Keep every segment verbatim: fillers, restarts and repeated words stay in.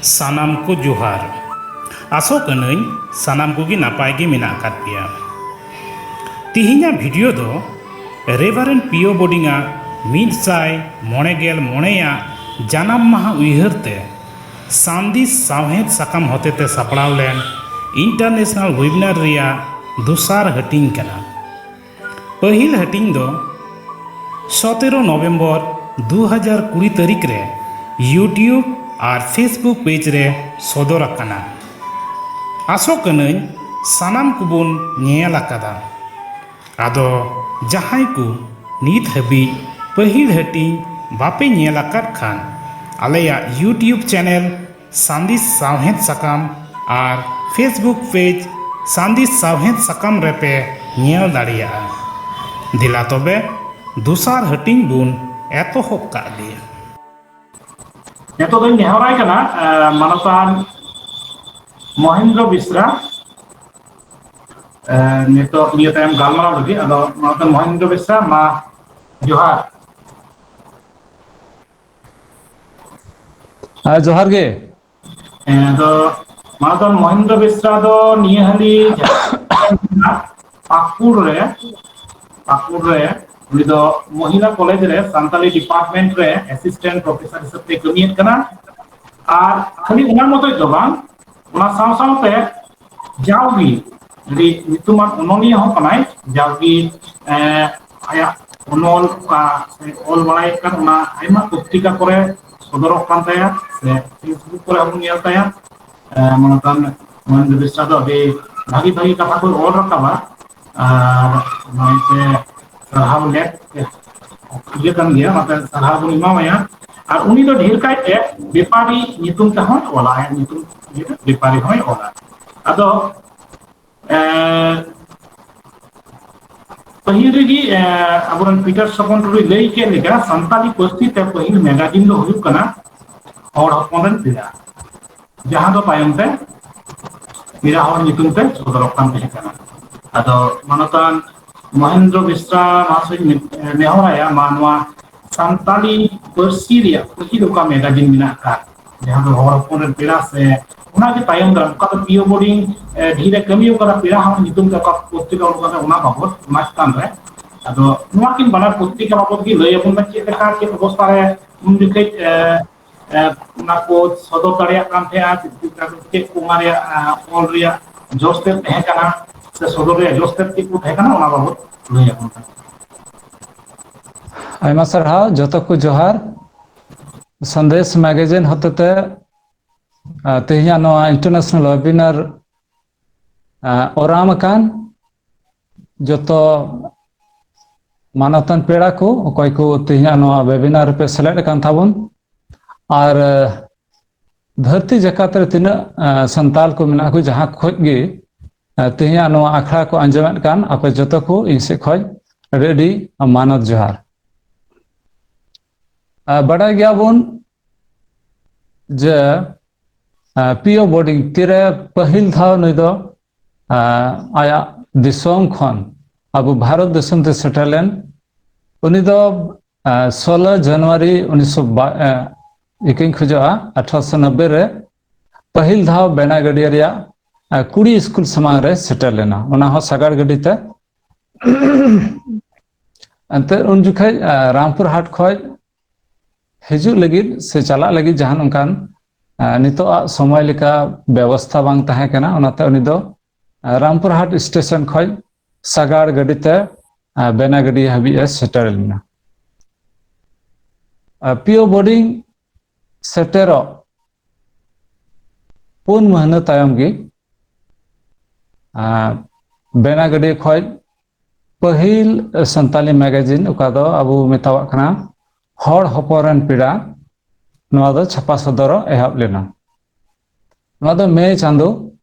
ᱥᱟᱱᱟᱢ ᱠᱚ ᱡᱚᱦᱟᱨ᱾ ᱟᱥᱚᱜ ᱠᱟᱹᱱᱟᱹᱧ ᱥᱟᱱᱟᱢ ᱠᱚᱜᱮ ᱱᱟᱯᱟᱭ ᱜᱮ ᱢᱮᱱᱟᱜ ᱟᱠᱟᱫ ᱯᱮᱭᱟ᱾ ᱛᱤᱦᱤᱧᱟᱜ ᱵᱷᱤᱰᱤᱭᱳ ᱫᱚ ᱨᱮᱵᱷᱟᱨᱮᱱᱰ ᱯᱤᱭᱳ ᱵᱳᱰᱤᱝ ᱟᱜ ᱢᱤᱫ ᱥᱟᱭ ᱢᱚᱬᱮ ᱜᱮᱞ ᱢᱚᱬᱮ ᱟᱜ ᱡᱟᱱᱟᱢ ᱢᱟᱦᱟ ᱩᱭᱦᱟᱹᱨ ᱛᱮ ᱥᱟᱸᱫᱮᱥ ᱥᱟᱶᱦᱮᱫ ᱥᱟᱠᱟᱢ ᱦᱚᱛᱮᱛᱮ ᱥᱟᱯᱲᱟᱣ ᱞᱮᱱ ᱤᱱᱴᱟᱨᱱᱮᱥᱱᱟᱞ ᱣᱮᱵᱤᱱᱟᱨ ᱨᱮᱭᱟᱜ ᱫᱚᱥᱟᱨ ᱦᱟᱹᱴᱤᱧ ᱠᱟᱱᱟ᱾ ᱯᱟᱹᱦᱤᱞ ᱦᱟᱹᱴᱤᱧ ᱫᱚ ᱥᱚᱛᱮᱨᱚ ᱱᱚᱵᱷᱮᱢᱵᱚᱨ ᱫᱩ ᱦᱟᱡᱟᱨ ᱠᱩᱲᱤ ᱛᱟᱹᱨᱤᱠᱷ ᱨᱮ YouTube ᱟᱨ Facebook ᱯᱮᱡᱽ ᱨᱮ ᱥᱚᱫᱚᱨ ᱟᱠᱟᱱᱟ᱾ ᱟᱥᱚᱜ ᱠᱟᱹᱱᱟᱹᱧ ᱥᱟᱱᱟᱢ ᱠᱚᱵᱚᱱ ᱧᱮᱞ ᱟᱠᱟᱫᱟ᱾ ᱟᱫᱚ ᱡᱟᱦᱟᱸᱭ ᱠᱚ ᱱᱤᱛ ᱦᱟᱹᱵᱤᱡ ᱯᱟᱹᱦᱤᱞ ᱦᱟᱹᱴᱤᱧ ᱵᱟᱯᱮ ᱧᱮᱞ ᱟᱠᱟᱫ ᱠᱷᱟᱱ, ᱟᱞᱮᱭᱟᱜ YouTube ᱪᱮᱱᱮᱞ ᱥᱟᱸᱫᱮᱥ ᱥᱟᱶᱦᱮᱫ ᱥᱟᱠᱟᱢ ᱟᱨ Facebook ᱯᱮᱡᱽ ᱥᱟᱸᱫᱮᱥ ᱥᱟᱶᱦᱮᱫ ᱥᱟᱠᱟᱢ ᱨᱮᱯᱮ ᱧᱮᱞ ᱫᱟᱲᱮᱭᱟᱜᱼᱟ᱾ ᱫᱮᱞᱟ ᱛᱚᱵᱮ ᱫᱚᱥᱟᱨ ᱦᱟᱹᱴᱤᱧ ᱵᱚᱱ ᱮᱛᱚᱦᱚᱵ ᱠᱟᱜ ᱜᱮ᱾ ᱱᱤᱛᱚᱜ ᱫᱚᱧ ᱱᱮᱦᱚᱨᱟᱭ ᱠᱟᱱᱟ, ᱮ, ᱢᱟᱱᱚᱛᱟᱱ ᱢᱚᱦᱮᱱᱫᱨᱚ ᱵᱮᱥᱨᱟ, ᱮ, ᱱᱤᱛᱚᱜ ᱱᱤᱭᱟᱹ ᱛᱟᱭᱚᱢ ᱜᱟᱞᱢᱟᱨᱟᱣ ᱞᱟᱹᱜᱤᱫ᱾ ᱟᱫᱚ ᱢᱟᱱᱚᱛᱟᱱ ᱢᱚᱦᱮᱱᱫᱨᱚ ᱵᱮᱥᱨᱟ, ᱢᱟ ᱡᱚᱦᱟᱨ᱾ ᱦᱮᱸ, ᱡᱚᱦᱟᱨ ᱜᱮ᱾ ᱦᱮᱸ, ᱟᱫᱚ ᱢᱟᱱᱚᱛᱟᱱ ᱢᱚᱦᱮᱱᱫᱨᱚ ᱵᱮᱥᱨᱟ ᱫᱚ ᱱᱤᱭᱟᱹ ᱦᱟᱹᱞᱤ ᱯᱟᱹᱠᱩᱲ ᱨᱮ, ᱯᱟᱹᱠᱩᱲ ᱨᱮ ᱩᱱᱤ ᱫᱚ ᱢᱚᱦᱤᱞᱟ ᱠᱚᱞᱮᱡᱽ ᱨᱮ ᱥᱟᱱᱛᱟᱞᱤ ᱰᱤᱯᱟᱨᱴᱢᱮᱱᱴ ᱨᱮ ᱮᱥᱤᱥᱴᱮᱱᱴ ᱯᱨᱚᱯᱷᱮᱥᱚᱨ ᱦᱤᱥᱟᱹᱵ ᱛᱮ ᱠᱟᱹᱢᱤᱭᱮᱫ ᱠᱟᱱᱟ᱾ ᱟᱨ ᱠᱷᱟᱹᱞᱤ ᱚᱱᱟ ᱢᱚᱛᱚᱡ ᱫᱚ ᱵᱟᱝ, ᱚᱱᱟ ᱥᱟᱶ ᱥᱟᱶᱛᱮ ᱡᱟᱣᱜᱮ ᱟᱹᱰᱤ ᱧᱩᱛᱩᱢᱟᱱ ᱚᱱᱚᱞᱤᱭᱟᱹ ᱦᱚᱸ ᱠᱟᱱᱟᱭ᱾ ᱡᱟᱣᱜᱮ, ᱮᱸ, ᱟᱭᱟᱜ ᱚᱱᱚᱞ, ᱚᱠᱟ ᱚᱞ ᱵᱟᱲᱟᱭᱮᱫ ᱠᱟᱱ, ᱚᱱᱟ ᱟᱭᱢᱟ ᱯᱚᱛᱨᱤᱠᱟ ᱠᱚᱨᱮ ᱥᱚᱫᱚᱨᱚᱜ ᱠᱟᱱ ᱛᱟᱭᱟ, ᱥᱮ Facebook ᱠᱚᱨᱮ ᱦᱚᱸᱵᱚᱱ ᱧᱮᱞ ᱛᱟᱭᱟ᱾ ᱮᱸ, ᱢᱚᱱᱚᱛᱟᱱ ᱢᱚᱦᱮᱱᱫᱨᱚ ᱵᱮᱥᱨᱟ ᱫᱚ ᱟᱹᱰᱤ ᱵᱷᱟᱹᱜᱤ ᱵᱷᱟᱹᱜᱤ ᱠᱟᱛᱷᱟ ᱠᱚᱭ ᱚᱞ ᱨᱟᱠᱟᱵᱟ᱾ ᱟᱨ ᱱᱚᱜᱼᱚᱭ ᱥᱟᱨᱦᱟᱣ ᱞᱮᱠ ᱤᱭᱟᱹ ᱠᱟᱱ ᱜᱮᱭᱟ, ᱚᱱᱟᱛᱮ ᱥᱟᱨᱦᱟᱣ ᱵᱚᱱ ᱮᱢᱟᱣᱟᱭᱟ᱾ ᱟᱨ ᱩᱱᱤ ᱫᱚ ᱰᱷᱮᱨ ᱠᱟᱭᱛᱮ ᱵᱮᱯᱟᱨᱤ ᱧᱩᱛᱩᱢ ᱛᱮᱦᱚᱸᱭ ᱚᱞᱟ, ᱟᱭᱟᱜ ᱧᱩᱛᱩᱢ ᱤᱭᱟᱹ ᱛᱮ ᱵᱮᱯᱟᱨᱤ ᱦᱚᱸᱭ ᱚᱞᱟ᱾ ᱟᱫᱚ, ᱮᱸ, ᱯᱟᱹᱦᱤᱞ ᱨᱮᱜᱮ, ᱮᱸ, ᱟᱵᱚᱨᱮᱱ ᱯᱤᱴᱟᱨ ᱥᱚᱯᱚᱱ ᱴᱩᱰᱩᱭ ᱞᱟᱹᱭ ᱠᱮᱫ ᱞᱮᱠᱟ, ᱥᱟᱱᱛᱟᱲᱤ ᱯᱟᱹᱨᱥᱤ ᱛᱮ ᱯᱟᱹᱦᱤᱞ ᱢᱮᱜᱟᱡᱤᱱ ᱫᱚ ᱦᱩᱭᱩᱜ ᱠᱟᱱᱟ ᱦᱚᱲ ᱦᱚᱯᱚᱱ ᱨᱮᱱ ᱯᱮᱲᱟ, ᱡᱟᱦᱟᱸ ᱫᱚ ᱛᱟᱭᱚᱢ ᱛᱮ ᱯᱮᱲᱟ ᱦᱚᱲ ᱧᱩᱛᱩᱢ ᱛᱮ ᱥᱚᱫᱚᱨᱚᱜ ᱠᱟᱱ ᱛᱟᱦᱮᱸ ᱠᱟᱱᱟ᱾ ᱟᱫᱚ ᱢᱟᱱᱚᱛᱟᱱ ᱢᱚᱦᱮᱱᱫᱨᱚ ᱵᱮᱥᱨᱟ ᱢᱟᱦᱟᱥᱚᱭ ᱱᱮᱦᱚᱨᱟᱭᱟ, ᱢᱟ ᱱᱚᱣᱟ ᱥᱟᱱᱛᱟᱲᱤ ᱯᱟᱹᱨᱥᱤ ᱨᱮᱭᱟᱜ ᱯᱟᱹᱦᱤᱞ ᱚᱠᱟ ᱢᱮᱜᱟᱡᱤᱱ ᱢᱮᱱᱟᱜ ᱟᱠᱟᱫ, ᱡᱟᱦᱟᱸ ᱫᱚ ᱦᱚᱲ ᱦᱚᱯᱚᱱ ᱨᱮᱱ ᱯᱮᱲᱟ ᱥᱮ ᱚᱱᱟ ᱜᱮ ᱛᱟᱭᱚᱢ ᱫᱟᱨᱟᱢ ᱚᱠᱟ ᱫᱚ ᱯᱤ ᱳ ᱵᱳᱨᱰᱤᱝ ᱰᱷᱤᱨ ᱮ ᱠᱟᱹᱢᱤ ᱟᱠᱟᱫᱟ, ᱯᱮᱲᱟ ᱦᱚᱸ ᱧᱩᱛᱩᱢ ᱛᱮ ᱚᱠᱟ ᱯᱚᱛᱨᱤᱠᱟ ᱚᱰᱚᱠ ᱠᱟᱱᱟ ᱚᱱᱟ ᱵᱟᱵᱚᱫ, ᱚᱱᱟ ᱪᱮᱛᱟᱱ ᱨᱮ᱾ ᱟᱫᱚ ᱱᱚᱣᱟ ᱠᱤᱱ ᱵᱟᱱᱟᱨ ᱯᱚᱛᱨᱤᱠᱟ ᱵᱟᱵᱚᱫ ᱜᱮ ᱞᱟᱹᱭ ᱟᱵᱚᱱ ᱢᱮ, ᱪᱮᱫ ᱞᱮᱠᱟ ᱪᱮᱫ ᱚᱵᱚᱥᱛᱟ ᱨᱮ ᱩᱱ ᱡᱚᱠᱷᱮᱡ ᱮ, ᱮ, ᱚᱱᱟ ᱠᱚ ᱥᱚᱫᱚᱨ ᱫᱟᱲᱮᱭᱟᱜ ᱠᱟᱱ ᱛᱟᱦᱮᱸᱜᱼᱟ, ᱪᱮᱫ ᱠᱚ ᱚᱱᱟ ᱨᱮᱭᱟᱜ ᱮ, ᱚᱞ ᱨᱮᱭᱟᱜ ᱡᱚᱥ ᱛᱮᱫ ᱛᱟᱦᱮᱸ ᱠᱟᱱᱟ ᱥᱮ ᱥᱚᱫᱚᱨ ᱨᱮᱭᱟᱜ ᱡᱚᱥ ᱛᱮᱫ ᱪᱮᱫ ᱠᱚ ᱛᱟᱦᱮᱸ ᱠᱟᱱᱟ ᱚᱱᱟ ᱵᱟᱵᱚᱫ ᱞᱟᱹᱭ ᱟᱵᱚᱱ ᱠᱟᱱᱟ᱾ ᱟᱭᱢᱟ ᱥᱟᱨᱦᱟᱣ, ᱡᱚᱛᱚ ᱠᱚ ᱡᱚᱦᱟᱨ᱾ ᱥᱟᱸᱫᱮᱥ ᱢᱮᱜᱟᱡᱤᱱ ᱦᱚᱛᱮᱛᱮ, ᱟ, ᱛᱮᱦᱮᱧᱟᱜ ᱱᱚᱣᱟ ᱤᱱᱴᱟᱨᱱᱮᱥᱱᱟᱞ ᱣᱮᱵᱤᱱᱟᱨ, ᱟ, ᱚᱨᱟᱢ ᱟᱠᱟᱱ ᱡᱚᱛᱚ ᱢᱟᱱᱚᱛᱟᱱ ᱯᱮᱲᱟ ᱠᱚ, ᱚᱠᱚᱭ ᱠᱚ ᱛᱮᱦᱮᱧᱟᱜ ᱱᱚᱣᱟ ᱣᱮᱵᱤᱱᱟᱨ ᱨᱮᱯᱮ ᱥᱮᱞᱮᱫ ᱟᱠᱟᱱ ᱛᱟᱵᱚᱱ, ᱟᱨ, ᱟ, ᱫᱷᱟᱹᱨᱛᱤ ᱡᱟᱠᱟᱛ ᱨᱮ ᱛᱤᱱᱟᱹᱜ, ᱟ, ᱥᱟᱱᱛᱟᱞ ᱠᱚ ᱢᱮᱱᱟᱜ ᱠᱚ, ᱡᱟᱦᱟᱸ ᱠᱷᱚᱡ ᱜᱮ, ᱟ, ᱛᱮᱦᱮᱧᱟᱜ ᱱᱚᱣᱟ ᱟᱠᱷᱲᱟ ᱠᱚ ᱟᱸᱡᱚᱢᱮᱫ ᱠᱟᱱ, ᱟᱯᱮ ᱡᱚᱛᱚ ᱠᱚ ᱤᱧ ᱥᱮᱫ ᱠᱷᱚᱡ ᱟᱹᱰᱤ ᱟᱹᱰᱤ ᱢᱟᱱᱚᱛ ᱡᱚᱦᱟᱨ᱾ ᱟ, ᱵᱟᱰᱟᱭ ᱜᱮᱭᱟᱵᱚᱱ ᱡᱮ, ᱟ, ᱯᱤ ᱳ ᱵᱳᱨᱰᱤᱝ ᱛᱤᱨᱮ ᱯᱟᱹᱦᱤᱞ ᱫᱷᱟᱣ ᱱᱩᱭ ᱫᱚ, ᱟ, ᱟᱭᱟᱜ ᱫᱤᱥᱚᱢ ᱠᱷᱚᱱ ᱟᱵᱚ ᱵᱷᱟᱨᱚᱛ ᱫᱤᱥᱚᱢ ᱛᱮ ᱥᱮᱴᱮᱨ ᱞᱮᱱ, ᱩᱱᱤ ᱫᱚ, ᱟ, ᱥᱳᱞᱳ ᱡᱟᱱᱩᱣᱟᱨᱤ ᱩᱱᱤᱥᱥᱚ ᱵᱟ-, ᱟ, ᱤᱠᱟᱹᱧ ᱠᱷᱚᱡᱚᱜᱼᱟ, ᱟᱴᱷᱨᱚᱥᱚ ᱱᱚᱵᱵᱳᱭ ᱨᱮ ᱯᱟᱹᱦᱤᱞ ᱫᱷᱟᱣ ᱵᱮᱱᱟᱜᱟᱹᱰᱤᱭᱟᱹ ᱨᱮᱭᱟᱜ, ᱟ, ᱠᱩᱲᱤ ᱥᱠᱩᱞ ᱥᱟᱢᱟᱝ ᱨᱮ ᱥᱮᱴᱮᱨ ᱞᱮᱱᱟ, ᱚᱱᱟ ᱦᱚᱸ ᱥᱟᱜᱟᱲ ᱜᱟᱹᱰᱤ ᱛᱮ᱾ ᱮᱱᱛᱮ ᱩᱱ ᱡᱚᱠᱷᱮᱡ, ᱟ, ᱨᱟᱢᱯᱩᱨ ᱦᱟᱴ ᱠᱷᱚᱡ ᱦᱤᱡᱩᱜ ᱞᱟᱹᱜᱤᱫ ᱥᱮ ᱪᱟᱞᱟᱜ ᱞᱟᱹᱜᱤᱫ ᱡᱟᱦᱟᱱ ᱚᱱᱠᱟᱱ, ᱟ, ᱱᱤᱛᱚᱜ ᱟᱜ ᱥᱚᱢᱚᱭ ᱞᱮᱠᱟ ᱵᱮᱵᱚᱥᱛᱷᱟ ᱵᱟᱝ ᱛᱟᱦᱮᱸ ᱠᱟᱱᱟ, ᱚᱱᱟᱛᱮ ᱩᱱᱤ ᱫᱚ, ᱟ, ᱨᱟᱢᱯᱩᱨ ᱦᱟᱴ ᱥᱴᱮᱥᱚᱱ ᱠᱷᱚᱡ ᱥᱟᱜᱟᱲ ᱜᱟᱹᱰᱤ ᱛᱮ, ᱟ, ᱵᱮᱱᱟᱜᱟᱹᱰᱤ ᱦᱟᱹᱵᱤᱡ ᱮ ᱥᱮᱴᱮᱨ ᱞᱮᱱᱟ᱾ ᱟ, ᱯᱤ ᱳ ᱵᱳᱨᱰᱤᱝ ᱥᱮᱴᱮᱨᱚᱜ ᱯᱩᱱ ᱢᱟᱹᱦᱱᱟᱹ ᱛᱟᱭᱚᱢ ᱜᱮ, ᱟ, ᱵᱮᱱᱟᱜᱟᱹᱰᱤ ᱠᱷᱚᱡ ᱯᱟᱹᱦᱤᱞ ᱥᱟᱱᱛᱟᱞᱤ ᱢᱮᱜᱟᱡᱤᱱ, ᱚᱠᱟ ᱫᱚ ᱟᱵᱚ ᱢᱮᱛᱟᱣᱟᱜ ᱠᱟᱱᱟ ᱦᱚᱲ ᱦᱚᱯᱚᱱ ᱨᱮᱱ ᱯᱮᱲᱟ, ᱱᱚᱣᱟ ᱫᱚ ᱪᱷᱟᱯᱟ ᱥᱚᱫᱚᱨᱚᱜ ᱮᱦᱚᱵ ᱞᱮᱱᱟ᱾ ᱱᱚᱣᱟ ᱫᱚ ᱢᱮ ᱪᱟᱸᱫᱚ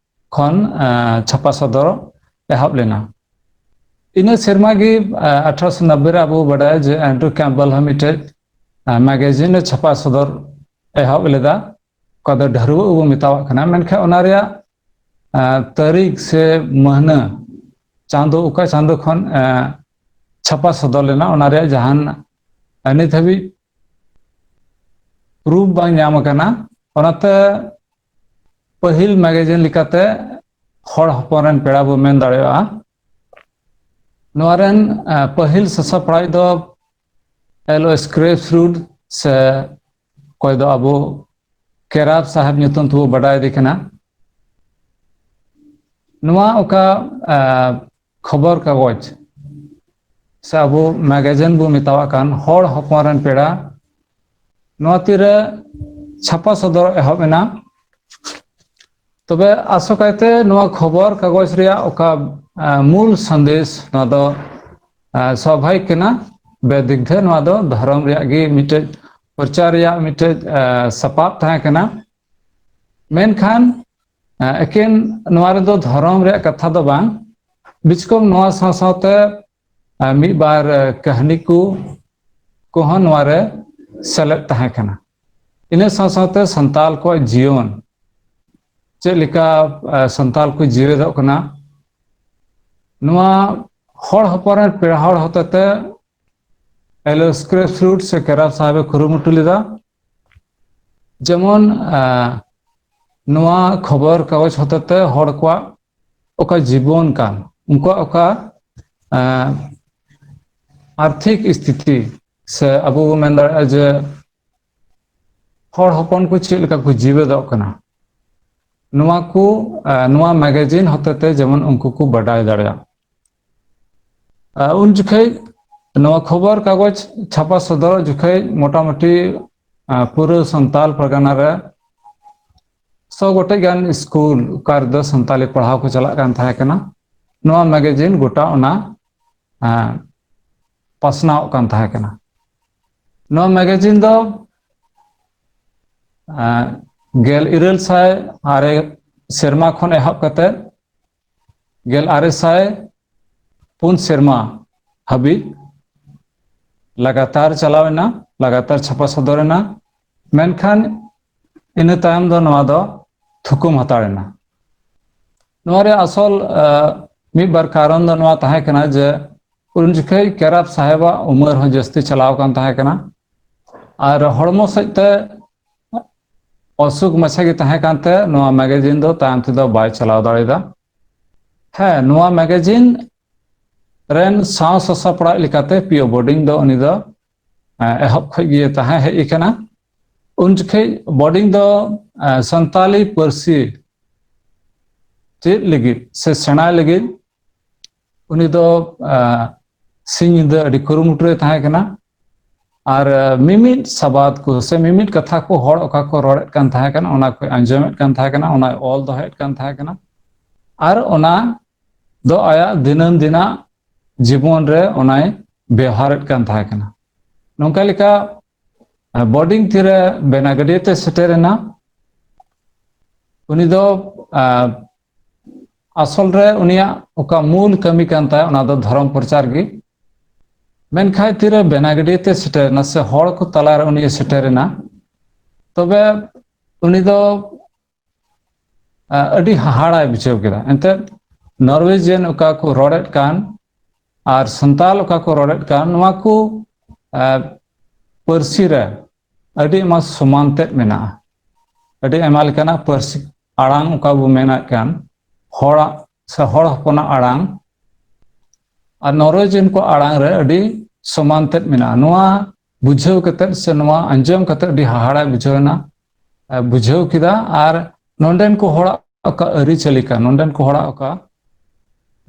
ᱠᱷᱚᱱ, ᱟ, ᱪᱷᱟᱯᱟ ᱥᱚᱫᱚᱨᱚᱜ ᱮᱦᱚᱵ ᱞᱮᱱᱟ᱾ ᱤᱱᱟᱹ ᱥᱮᱨᱢᱟ ᱜᱮ, ᱟ, ᱟᱴᱷᱨᱚᱥᱚ ᱱᱚᱵᱵᱳᱭ ᱨᱮ ᱟᱵᱚ ᱵᱟᱰᱟᱭᱟ ᱡᱮ ᱮᱱᱰᱨᱩ ᱠᱮᱢᱯᱵᱮᱞ ᱦᱚᱸ ᱢᱤᱫᱴᱮᱡ, ᱟ, ᱢᱮᱜᱟᱡᱤᱱ ᱮ ᱪᱷᱟᱯᱟ ᱥᱚᱫᱚᱨ ᱮᱦᱚᱵ ᱞᱮᱫᱟ, ᱚᱠᱟ ᱫᱚ ᱰᱷᱟᱹᱨᱣᱟᱹᱜ ᱵᱚ ᱢᱮᱛᱟᱣᱟᱜ ᱠᱟᱱᱟ, ᱢᱮᱱᱠᱷᱟᱱ ᱚᱱᱟ ᱨᱮᱭᱟᱜ, ᱟ, ᱛᱟᱹᱨᱤᱠᱷ ᱥᱮ ᱢᱟᱹᱦᱱᱟᱹ, ᱪᱟᱸᱫᱚ, ᱚᱠᱟ ᱪᱟᱸᱫᱚ ᱠᱷᱚᱱ, ᱟ, ᱪᱷᱟᱯᱟ ᱥᱚᱫᱚᱨ ᱞᱮᱱᱟ, ᱚᱱᱟ ᱨᱮᱭᱟᱜ ᱡᱟᱦᱟᱱ, ᱟ, ᱱᱤᱛ ᱦᱟᱹᱵᱤᱡ ᱯᱨᱩᱯᱷ ᱵᱟᱝ ᱧᱟᱢ ᱟᱠᱟᱱᱟ᱾ ᱚᱱᱟᱛᱮ ᱯᱟᱹᱦᱤᱞ ᱢᱮᱜᱟᱡᱤᱱ ᱞᱮᱠᱟᱛᱮ ᱦᱚᱲ ᱦᱚᱯᱚᱱ ᱨᱮᱱ ᱯᱮᱲᱟ ᱵᱚ ᱢᱮᱱ ᱫᱟᱲᱮᱭᱟᱜᱼᱟ᱾ ᱱᱚᱣᱟ ᱨᱮᱱ ᱯᱟᱹᱦᱤᱞ ᱥᱟᱥᱟᱯᱲᱟᱣᱤᱡ ᱫᱚ ᱮᱞ ᱳ ᱥᱠᱨᱮᱯᱥ ᱨᱩᱰ, ᱥᱮ ᱚᱠᱚᱭ ᱫᱚ ᱟᱵᱚ ᱠᱮᱨᱟᱵ ᱥᱟᱦᱮᱵ ᱧᱩᱛᱩᱢ ᱛᱮᱵᱚ ᱵᱟᱰᱟᱭᱮᱫᱮ ᱠᱟᱱᱟ᱾ ᱱᱚᱣᱟ ᱚᱠᱟ ᱠᱷᱚᱵᱚᱨ ᱠᱟᱜᱚᱡᱽ ᱥᱮ ᱟᱵᱚ ᱢᱮᱜᱟᱡᱤᱱ ᱵᱚ ᱢᱮᱛᱟᱣᱟᱜ ᱠᱟᱱ ᱦᱚᱲ ᱦᱚᱯᱚᱱ ᱨᱮᱱ ᱯᱮᱲᱟ, ᱱᱚᱣᱟ ᱛᱤᱨᱮ ᱪᱷᱟᱯᱟ ᱥᱚᱫᱚᱨ ᱮᱦᱚᱵ ᱮᱱᱟ᱾ ᱛᱚᱵᱮ ᱟᱥᱚᱠᱟᱭᱛᱮ ᱱᱚᱣᱟ ᱠᱷᱚᱵᱚᱨ ᱠᱟᱜᱚᱡᱽ ᱨᱮᱭᱟᱜ ᱚᱠᱟ ᱢᱩᱞ ᱥᱟᱸᱫᱮᱥ, ᱱᱚᱣᱟ ᱫᱚ ᱥᱟᱵᱷᱟᱵᱤᱠ ᱠᱟᱱᱟ, ᱵᱮᱫᱤᱜᱽᱫᱷᱮ ᱱᱚᱣᱟ ᱫᱚ ᱫᱷᱚᱨᱚᱢ ᱨᱮᱭᱟᱜ ᱜᱮ ᱢᱤᱫᱴᱮᱡ ᱯᱨᱚᱪᱟᱨ ᱨᱮᱭᱟᱜ ᱢᱤᱫᱴᱮᱡ ᱥᱟᱯᱟᱵ ᱛᱟᱦᱮᱸ ᱠᱟᱱᱟ᱾ ᱢᱮᱱᱠᱷᱟᱱ ᱮᱠᱮᱱ ᱱᱚᱣᱟ ᱨᱮᱫᱚ ᱫᱷᱚᱨᱚᱢ ᱨᱮᱭᱟᱜ ᱠᱟᱛᱷᱟ ᱫᱚ ᱵᱟᱝ, ᱵᱤᱪᱠᱚᱢ ᱱᱚᱣᱟ ᱥᱟᱶ ᱥᱟᱶᱛᱮ ᱢᱤᱫ ᱵᱟᱨ ᱠᱟᱹᱦᱱᱤ ᱠᱚ ᱠᱚᱦᱚᱸ ᱱᱚᱣᱟ ᱨᱮ ᱥᱮᱞᱮᱫ ᱛᱟᱦᱮᱸ ᱠᱟᱱᱟ᱾ ᱤᱱᱟᱹ ᱥᱟᱶ ᱥᱟᱶᱛᱮ ᱥᱟᱱᱛᱟᱞ ᱠᱚᱣᱟᱜ ᱡᱤᱭᱚᱱ, ᱪᱮᱫ ᱞᱮᱠᱟ ᱥᱟᱱᱛᱟᱞ ᱠᱚ ᱡᱤᱣᱮᱫᱚᱜ ᱠᱟᱱᱟ, ᱱᱚᱣᱟ ᱦᱚᱲ ᱦᱚᱯᱚᱱ ᱨᱮᱱ ᱯᱮᱲᱟ ᱦᱚᱲ ᱦᱚᱛᱮᱛᱮ ᱮᱞ ᱳ ᱥᱠᱨᱮᱯᱥ ᱨᱩᱰ ᱥᱮ ᱠᱮᱨᱟᱵ ᱥᱟᱦᱮᱵ ᱮ ᱠᱩᱨᱩᱢᱩᱴᱩ ᱞᱮᱫᱟ᱾ ᱡᱮᱢᱚᱱ ᱱᱚᱣᱟ ᱠᱷᱚᱵᱚᱨ ᱠᱟᱜᱚᱡᱽ ᱦᱚᱛᱮᱛᱮ ᱦᱚᱲ ᱠᱚᱣᱟᱜ ᱚᱠᱟ ᱡᱤᱵᱚᱱ ᱠᱟᱱ, ᱩᱱᱠᱩᱣᱟᱜ ᱚᱠᱟ ᱟᱨᱛᱷᱤᱠ ᱥᱛᱷᱤᱛᱤ, ᱥᱮ ᱟᱵᱚ ᱵᱚ ᱢᱮᱱ ᱫᱟᱲᱮᱭᱟᱜᱼᱟ ᱡᱮ ᱦᱚᱲ ᱦᱚᱯᱚᱱ ᱠᱚ ᱪᱮᱫ ᱞᱮᱠᱟ ᱠᱚ ᱡᱤᱣᱮᱫᱚᱜ ᱠᱟᱱᱟ, ᱱᱚᱣᱟ ᱠᱚ ᱱᱚᱣᱟ ᱢᱮᱜᱟᱡᱤᱱ ᱦᱚᱛᱮᱛᱮ ᱡᱮᱢᱚᱱ ᱩᱱᱠᱩ ᱠᱚ ᱵᱟᱰᱟᱭ ᱫᱟᱲᱮᱭᱟᱜ᱾ ᱩᱱ ᱡᱚᱠᱷᱮᱡ ᱱᱚᱣᱟ ᱠᱷᱚᱵᱚᱨ ᱠᱟᱜᱚᱡᱽ ᱪᱷᱟᱯᱟ ᱥᱚᱫᱚᱨᱚᱜ ᱡᱚᱠᱷᱮᱡ ᱢᱚᱴᱟᱢᱩᱴᱤ ᱯᱩᱨᱟᱹ ᱥᱟᱱᱛᱟᱞ ᱯᱟᱨᱜᱟᱱᱟ ᱨᱮ ᱥᱚ ᱜᱚᱴᱮᱡ ᱜᱟᱱ ᱥᱠᱩᱞ ᱚᱠᱟ ᱨᱮᱫᱚ ᱥᱟᱱᱛᱟᱞᱤ ᱯᱟᱲᱦᱟᱣ ᱠᱚ ᱪᱟᱞᱟᱜ ᱠᱟᱱ ᱛᱟᱦᱮᱸ ᱠᱟᱱᱟ, ᱱᱚᱣᱟ ᱢᱮᱜᱟᱡᱤᱱ ᱜᱚᱴᱟ ᱚᱱᱟ ᱯᱟᱥᱱᱟᱣᱚᱜ ᱠᱟᱱ ᱛᱟᱦᱮᱸ ᱠᱟᱱᱟ᱾ ᱱᱚᱣᱟ ᱢᱮᱜᱟᱡᱤᱱ ᱫᱚ ᱜᱮᱞ ᱤᱨᱟᱹᱞ ᱥᱟᱭ ᱟᱨᱮ ᱥᱮᱨᱢᱟ ᱠᱷᱚᱱ ᱮᱦᱚᱵ ᱠᱟᱛᱮ ᱜᱮᱞ ᱟᱨᱮ ᱥᱟᱭ ᱯᱩᱱ ᱥᱮᱨᱢᱟ ᱦᱟᱹᱵᱤᱡ ᱞᱟᱜᱟᱛᱟᱨ ᱪᱟᱞᱟᱣ ᱮᱱᱟ, ᱞᱟᱜᱟᱛᱟᱨ ᱪᱷᱟᱯᱟ ᱥᱚᱫᱚᱨ ᱮᱱᱟ᱾ ᱢᱮᱱᱠᱷᱟᱱ ᱤᱱᱟᱹ ᱛᱟᱭᱚᱢ ᱫᱚ ᱱᱚᱣᱟ ᱫᱚ ᱛᱷᱩᱠᱩᱢ ᱦᱟᱛᱟᱲ ᱮᱱᱟ᱾ ᱱᱚᱣᱟ ᱨᱮ ᱟᱥᱚᱞ ᱢᱤᱫ ᱵᱟᱨ ᱠᱟᱨᱚᱱ ᱫᱚ ᱱᱚᱣᱟ ᱛᱟᱦᱮᱸ ᱠᱟᱱᱟ ᱡᱮ ᱩᱱ ᱡᱚᱠᱷᱮᱡ ᱠᱮᱨᱟᱵ ᱥᱟᱦᱮᱵᱟᱜ ᱩᱢᱮᱨ ᱦᱚᱸ ᱡᱟᱹᱥᱛᱤ ᱪᱟᱞᱟᱣ ᱟᱠᱟᱱ ᱛᱟᱦᱮᱸ ᱠᱟᱱᱟ ᱟᱨ ᱦᱚᱲᱢᱚ ᱥᱮᱫ ᱛᱮ ᱚᱥᱩᱠ ᱢᱟᱪᱷᱟ ᱜᱮ ᱛᱟᱦᱮᱸ ᱠᱟᱱᱛᱮ ᱱᱚᱣᱟ ᱢᱮᱜᱟᱡᱤᱱ ᱫᱚ ᱛᱟᱭᱚᱢ ᱛᱮᱫᱚ ᱵᱟᱭ ᱪᱟᱞᱟᱣ ᱫᱟᱲᱮᱭᱟᱫᱟ᱾ ᱦᱮᱸ, ᱱᱚᱣᱟ ᱢᱮᱜᱟᱡᱤᱱ ᱨᱮᱱ ᱥᱟᱶ ᱥᱟᱥᱟᱯᱲᱟᱣ ᱞᱮᱠᱟᱛᱮ ᱯᱤᱭᱳ ᱵᱳᱨᱰᱤᱝ ᱫᱚ ᱩᱱᱤ ᱫᱚ, ᱮ, ᱮᱦᱚᱵ ᱠᱷᱚᱱ ᱜᱮ ᱛᱟᱦᱮᱸ ᱦᱮᱡ ᱟᱠᱟᱱᱟ᱾ ᱩᱱ ᱡᱚᱠᱷᱮᱡ ᱵᱳᱨᱰᱤᱝ ᱫᱚ, ᱮ, ᱥᱟᱱᱛᱟᱞᱤ ᱯᱟᱹᱨᱥᱤ ᱪᱮᱫ ᱞᱟᱹᱜᱤᱫ ᱥᱮ ᱥᱮᱬᱟᱭ ᱞᱟᱹᱜᱤᱫ ᱩᱱᱤ ᱫᱚ, ᱮ, ᱥᱤᱧ ᱧᱤᱫᱟᱹ ᱟᱹᱰᱤ ᱠᱩᱨᱩᱢᱩᱴᱩ ᱨᱮ ᱛᱟᱦᱮᱸ ᱠᱟᱱᱟ᱾ ᱟᱨ, ᱮ, ᱢᱤᱢᱤᱫ ᱥᱟᱵᱟᱫ ᱠᱚ ᱥᱮ ᱢᱤᱢᱤᱫ ᱠᱟᱛᱷᱟ ᱠᱚ ᱦᱚᱲ ᱚᱠᱟ ᱠᱚ ᱨᱚᱲᱮᱫ ᱠᱟᱱ ᱛᱟᱦᱮᱸ ᱠᱟᱱᱟ, ᱚᱱᱟ ᱠᱚᱭ ᱟᱸᱡᱚᱢᱮᱫ ᱠᱟᱱ ᱛᱟᱦᱮᱸ ᱠᱟᱱᱟ, ᱚᱱᱟᱭ ᱚᱞ ᱫᱚᱦᱚᱭᱮᱫ ᱠᱟᱱ ᱛᱟᱦᱮᱸ ᱠᱟᱱᱟ᱾ ᱟᱨ ᱚᱱᱟ ᱫᱚ ᱟᱭᱟᱜ ᱫᱤᱱᱟᱹᱢ ᱫᱤᱱᱟᱜ ᱡᱤᱵᱚᱱ ᱨᱮ ᱚᱱᱟᱭ ᱵᱮᱣᱦᱟᱨᱮᱫ ᱠᱟᱱ ᱛᱟᱦᱮᱸ ᱠᱟᱱᱟ᱾ ᱱᱚᱝᱠᱟ ᱞᱮᱠᱟ, ᱮ, ᱵᱳᱨᱰᱤᱝ ᱛᱤᱨᱮ ᱵᱮᱱᱟᱜᱟᱹᱰᱤᱭᱟᱹ ᱛᱮ ᱥᱮᱴᱮᱨ ᱮᱱᱟ, ᱩᱱᱤ ᱫᱚ, ᱮ, ᱟᱥᱚᱞ ᱨᱮ ᱩᱱᱤᱭᱟᱜ ᱚᱠᱟ ᱢᱩᱞ ᱠᱟᱹᱢᱤ ᱠᱟᱱ ᱛᱟᱭᱟ, ᱚᱱᱟ ᱫᱚ ᱫᱷᱚᱨᱚᱢ ᱯᱨᱚᱪᱟᱨ ᱜᱮ᱾ ᱢᱮᱱᱠᱷᱟᱱ ᱛᱤᱨᱮ ᱵᱮᱱᱟᱜᱟᱹᱰᱤᱭᱟᱹ ᱛᱮ ᱥᱮᱴᱮᱨ ᱮᱱᱟ ᱥᱮ ᱦᱚᱲ ᱠᱚ ᱛᱟᱞᱟᱨᱮ ᱩᱱᱤ ᱥᱮᱴᱮᱨ ᱮᱱᱟ, ᱛᱚᱵᱮ ᱩᱱᱤ ᱫᱚ, ᱮ, ᱟᱹᱰᱤ ᱦᱟᱦᱟᱲᱟᱭ ᱵᱩᱡᱷᱟᱹᱣ ᱠᱮᱫᱟ᱾ ᱮᱱᱛᱮᱫ ᱱᱚᱨᱣᱮᱡᱤᱭᱟᱱ ᱚᱠᱟ ᱠᱚ ᱨᱚᱲᱮᱫ ᱠᱟᱱ ᱟᱨ ᱥᱟᱱᱛᱟᱞ ᱚᱠᱟ ᱠᱚ ᱨᱚᱲᱮᱫ ᱠᱟᱱ, ᱱᱚᱣᱟ ᱠᱚ, ᱮ, ᱯᱟᱹᱨᱥᱤ ᱨᱮ ᱟᱹᱰᱤ ᱟᱭᱢᱟ ᱥᱚᱢᱟᱱ ᱛᱮᱫ ᱢᱮᱱᱟᱜᱼᱟ᱾ ᱟᱹᱰᱤ ᱟᱭᱢᱟ ᱞᱮᱠᱟᱱᱟᱜ ᱯᱟᱹᱨᱥᱤ ᱟᱲᱟᱝ ᱚᱠᱟ ᱵᱚ ᱢᱮᱱᱮᱫ ᱠᱟᱱ, ᱦᱚᱲᱟᱜ ᱥᱮ ᱦᱚᱲ ᱦᱚᱯᱚᱱᱟᱜ ᱟᱲᱟᱝ ᱟᱨ ᱱᱚᱨᱣᱮᱡᱤᱭᱟᱱ ᱠᱚ ᱟᱲᱟᱝ ᱨᱮ ᱟᱹᱰᱤ ᱥᱚᱢᱟᱱ ᱛᱮᱫ ᱢᱮᱱᱟᱜᱼᱟ᱾ ᱱᱚᱣᱟ ᱵᱩᱡᱷᱟᱹᱣ ᱠᱟᱛᱮᱫ ᱥᱮ ᱱᱚᱣᱟ ᱟᱸᱡᱚᱢ ᱠᱟᱛᱮᱫ ᱟᱹᱰᱤ ᱦᱟᱦᱟᱲᱟᱭ ᱵᱩᱡᱷᱟᱹᱣ ᱮᱱᱟ, ᱮ, ᱵᱩᱡᱷᱟᱹᱣ ᱠᱮᱫᱟ᱾ ᱟᱨ ᱱᱚᱰᱮᱱ ᱠᱚ ᱦᱚᱲᱟᱜ ᱚᱠᱟ ᱟᱹᱨᱤᱪᱟᱹᱞᱤ ᱠᱟᱱ, ᱱᱚᱰᱮᱱ ᱠᱚ ᱦᱚᱲᱟᱜ ᱚᱠᱟ,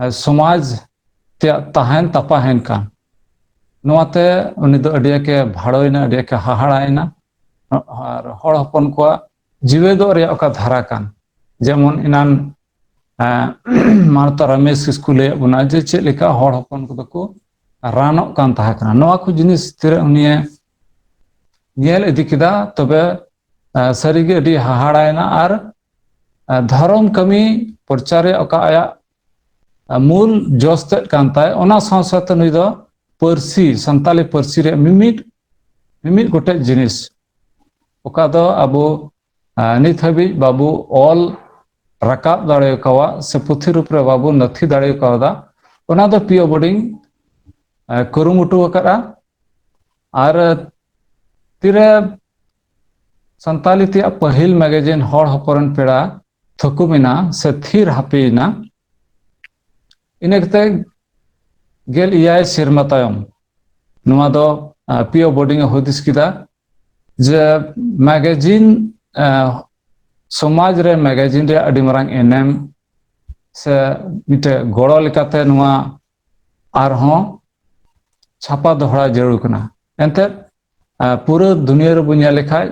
ᱮ, ᱥᱚᱢᱟᱡᱽ ᱛᱮᱭᱟᱜ ᱛᱟᱦᱮᱱ ᱛᱟᱯᱟᱦᱮᱱ ᱠᱟᱱ, ᱱᱚᱣᱟᱛᱮ ᱩᱱᱤ ᱫᱚ ᱟᱹᱰᱤ ᱟᱸᱴᱮ ᱵᱷᱟᱲᱚᱭᱮᱱᱟ, ᱟᱹᱰᱤ ᱟᱸᱴᱮ ᱦᱟᱦᱟᱲᱟᱭᱮᱱᱟ᱾ ᱟᱨ ᱦᱚᱲ ᱦᱚᱯᱚᱱ ᱠᱚᱣᱟᱜ ᱡᱤᱣᱮᱫᱚᱜ ᱨᱮᱭᱟᱜ ᱚᱠᱟ ᱫᱷᱟᱨᱟ ᱠᱟᱱ, ᱡᱮᱢᱚᱱ ᱮᱱᱟᱱ, ᱮ, ᱢᱟᱱᱚᱛ ᱨᱟᱢᱮᱥ ᱠᱤᱥᱠᱩ ᱞᱟᱹᱭᱟᱫ ᱵᱚᱱᱟ ᱡᱮ ᱪᱮᱫ ᱞᱮᱠᱟ ᱦᱚᱲ ᱦᱚᱯᱚᱱ ᱠᱚᱫᱚ ᱠᱚ ᱨᱟᱱᱚᱜ ᱠᱟᱱ ᱛᱟᱦᱮᱸ ᱠᱟᱱᱟ᱾ ᱱᱚᱣᱟ ᱠᱚ ᱡᱤᱱᱤᱥ ᱛᱤᱨᱮ ᱩᱱᱤᱭᱮ ᱧᱮᱞ ᱤᱫᱤ ᱠᱮᱫᱟ, ᱛᱚᱵᱮ, ᱮ, ᱥᱟᱹᱨᱤᱜᱮ ᱟᱹᱰᱤ ᱦᱟᱦᱟᱲᱟᱭᱮᱱᱟ᱾ ᱟᱨ, ᱮ, ᱫᱷᱚᱨᱚᱢ ᱠᱟᱹᱢᱤ ᱯᱨᱚᱪᱟᱨ ᱨᱮᱭᱟᱜ ᱚᱠᱟ ᱟᱭᱟᱜ, ᱮ, ᱢᱩᱞ ᱡᱚᱥ ᱛᱮᱫ ᱠᱟᱱ ᱛᱟᱭ, ᱚᱱᱟ ᱥᱟᱶ ᱥᱟᱶᱛᱮ ᱱᱩᱭ ᱫᱚ ᱯᱟᱹᱨᱥᱤ, ᱥᱟᱱᱛᱟᱞᱤ ᱯᱟᱹᱨᱥᱤ ᱨᱮᱭᱟᱜ ᱢᱤᱢᱤᱫ, ᱢᱤᱢᱤᱫ ᱜᱚᱴᱮᱡ ᱡᱤᱱᱤᱥ, ᱚᱠᱟ ᱫᱚ ᱟᱵᱚ, ᱮ, ᱱᱤᱛ ᱦᱟᱹᱵᱤᱡ ᱵᱟᱵᱚ ᱚᱞ ᱨᱟᱠᱟᱵ ᱫᱟᱲᱮ ᱠᱟᱣᱟ ᱥᱮ ᱯᱩᱛᱷᱤ ᱨᱩᱯ ᱨᱮ ᱵᱟᱵᱚ ᱱᱟᱹᱛᱷᱤ ᱫᱟᱲᱮ ᱠᱟᱣᱫᱟ, ᱚᱱᱟ ᱫᱚ ᱯᱤᱭᱳ ᱵᱳᱨᱰᱤᱝ, ᱮ, ᱠᱩᱨᱩᱢᱩᱴᱩ ᱟᱠᱟᱫᱼᱟ᱾ ᱟᱨ ᱛᱤᱨᱮ ᱥᱟᱱᱛᱟᱞᱤ ᱛᱮᱭᱟᱜ ᱯᱟᱹᱦᱤᱞ ᱢᱮᱜᱟᱡᱤᱱ ᱦᱚᱲ ᱦᱚᱯᱚᱱ ᱨᱮᱱ ᱯᱮᱲᱟ ᱛᱷᱩᱠᱩᱢ ᱮᱱᱟ ᱥᱮ ᱛᱷᱤᱨ ᱦᱟᱹᱯᱤᱭᱮᱱᱟ᱾ ᱤᱱᱟᱹ ᱠᱟᱛᱮ ᱜᱮᱞ ᱮᱭᱟᱭ ᱥᱮᱨᱢᱟ ᱛᱟᱭᱚᱢ ᱱᱚᱣᱟ ᱫᱚ ᱯᱤ ᱳ ᱵᱳᱨᱰᱤᱝ ᱮ ᱦᱩᱫᱤᱥ ᱠᱮᱫᱟ ᱡᱮ ᱢᱮᱜᱟᱡᱤᱱ, ᱥᱚᱢᱟᱡᱽ ᱨᱮ ᱢᱮᱜᱟᱡᱤᱱ ᱨᱮᱭᱟᱜ ᱟᱹᱰᱤ ᱢᱟᱨᱟᱝ ᱮᱱᱮᱢ ᱥᱮ ᱢᱤᱫᱴᱮᱡ ᱜᱚᱲᱚ ᱞᱮᱠᱟᱛᱮ ᱱᱚᱣᱟ ᱟᱨᱦᱚᱸ ᱪᱷᱟᱯᱟ ᱫᱚᱦᱲᱟ ᱡᱟᱹᱨᱩᱲ ᱠᱟᱱᱟ᱾ ᱮᱱᱛᱮᱫ ᱯᱩᱨᱟᱹ ᱫᱩᱱᱤᱭᱟᱹ ᱨᱮᱵᱚᱱ ᱧᱮᱞ ᱞᱮᱠᱷᱟᱡ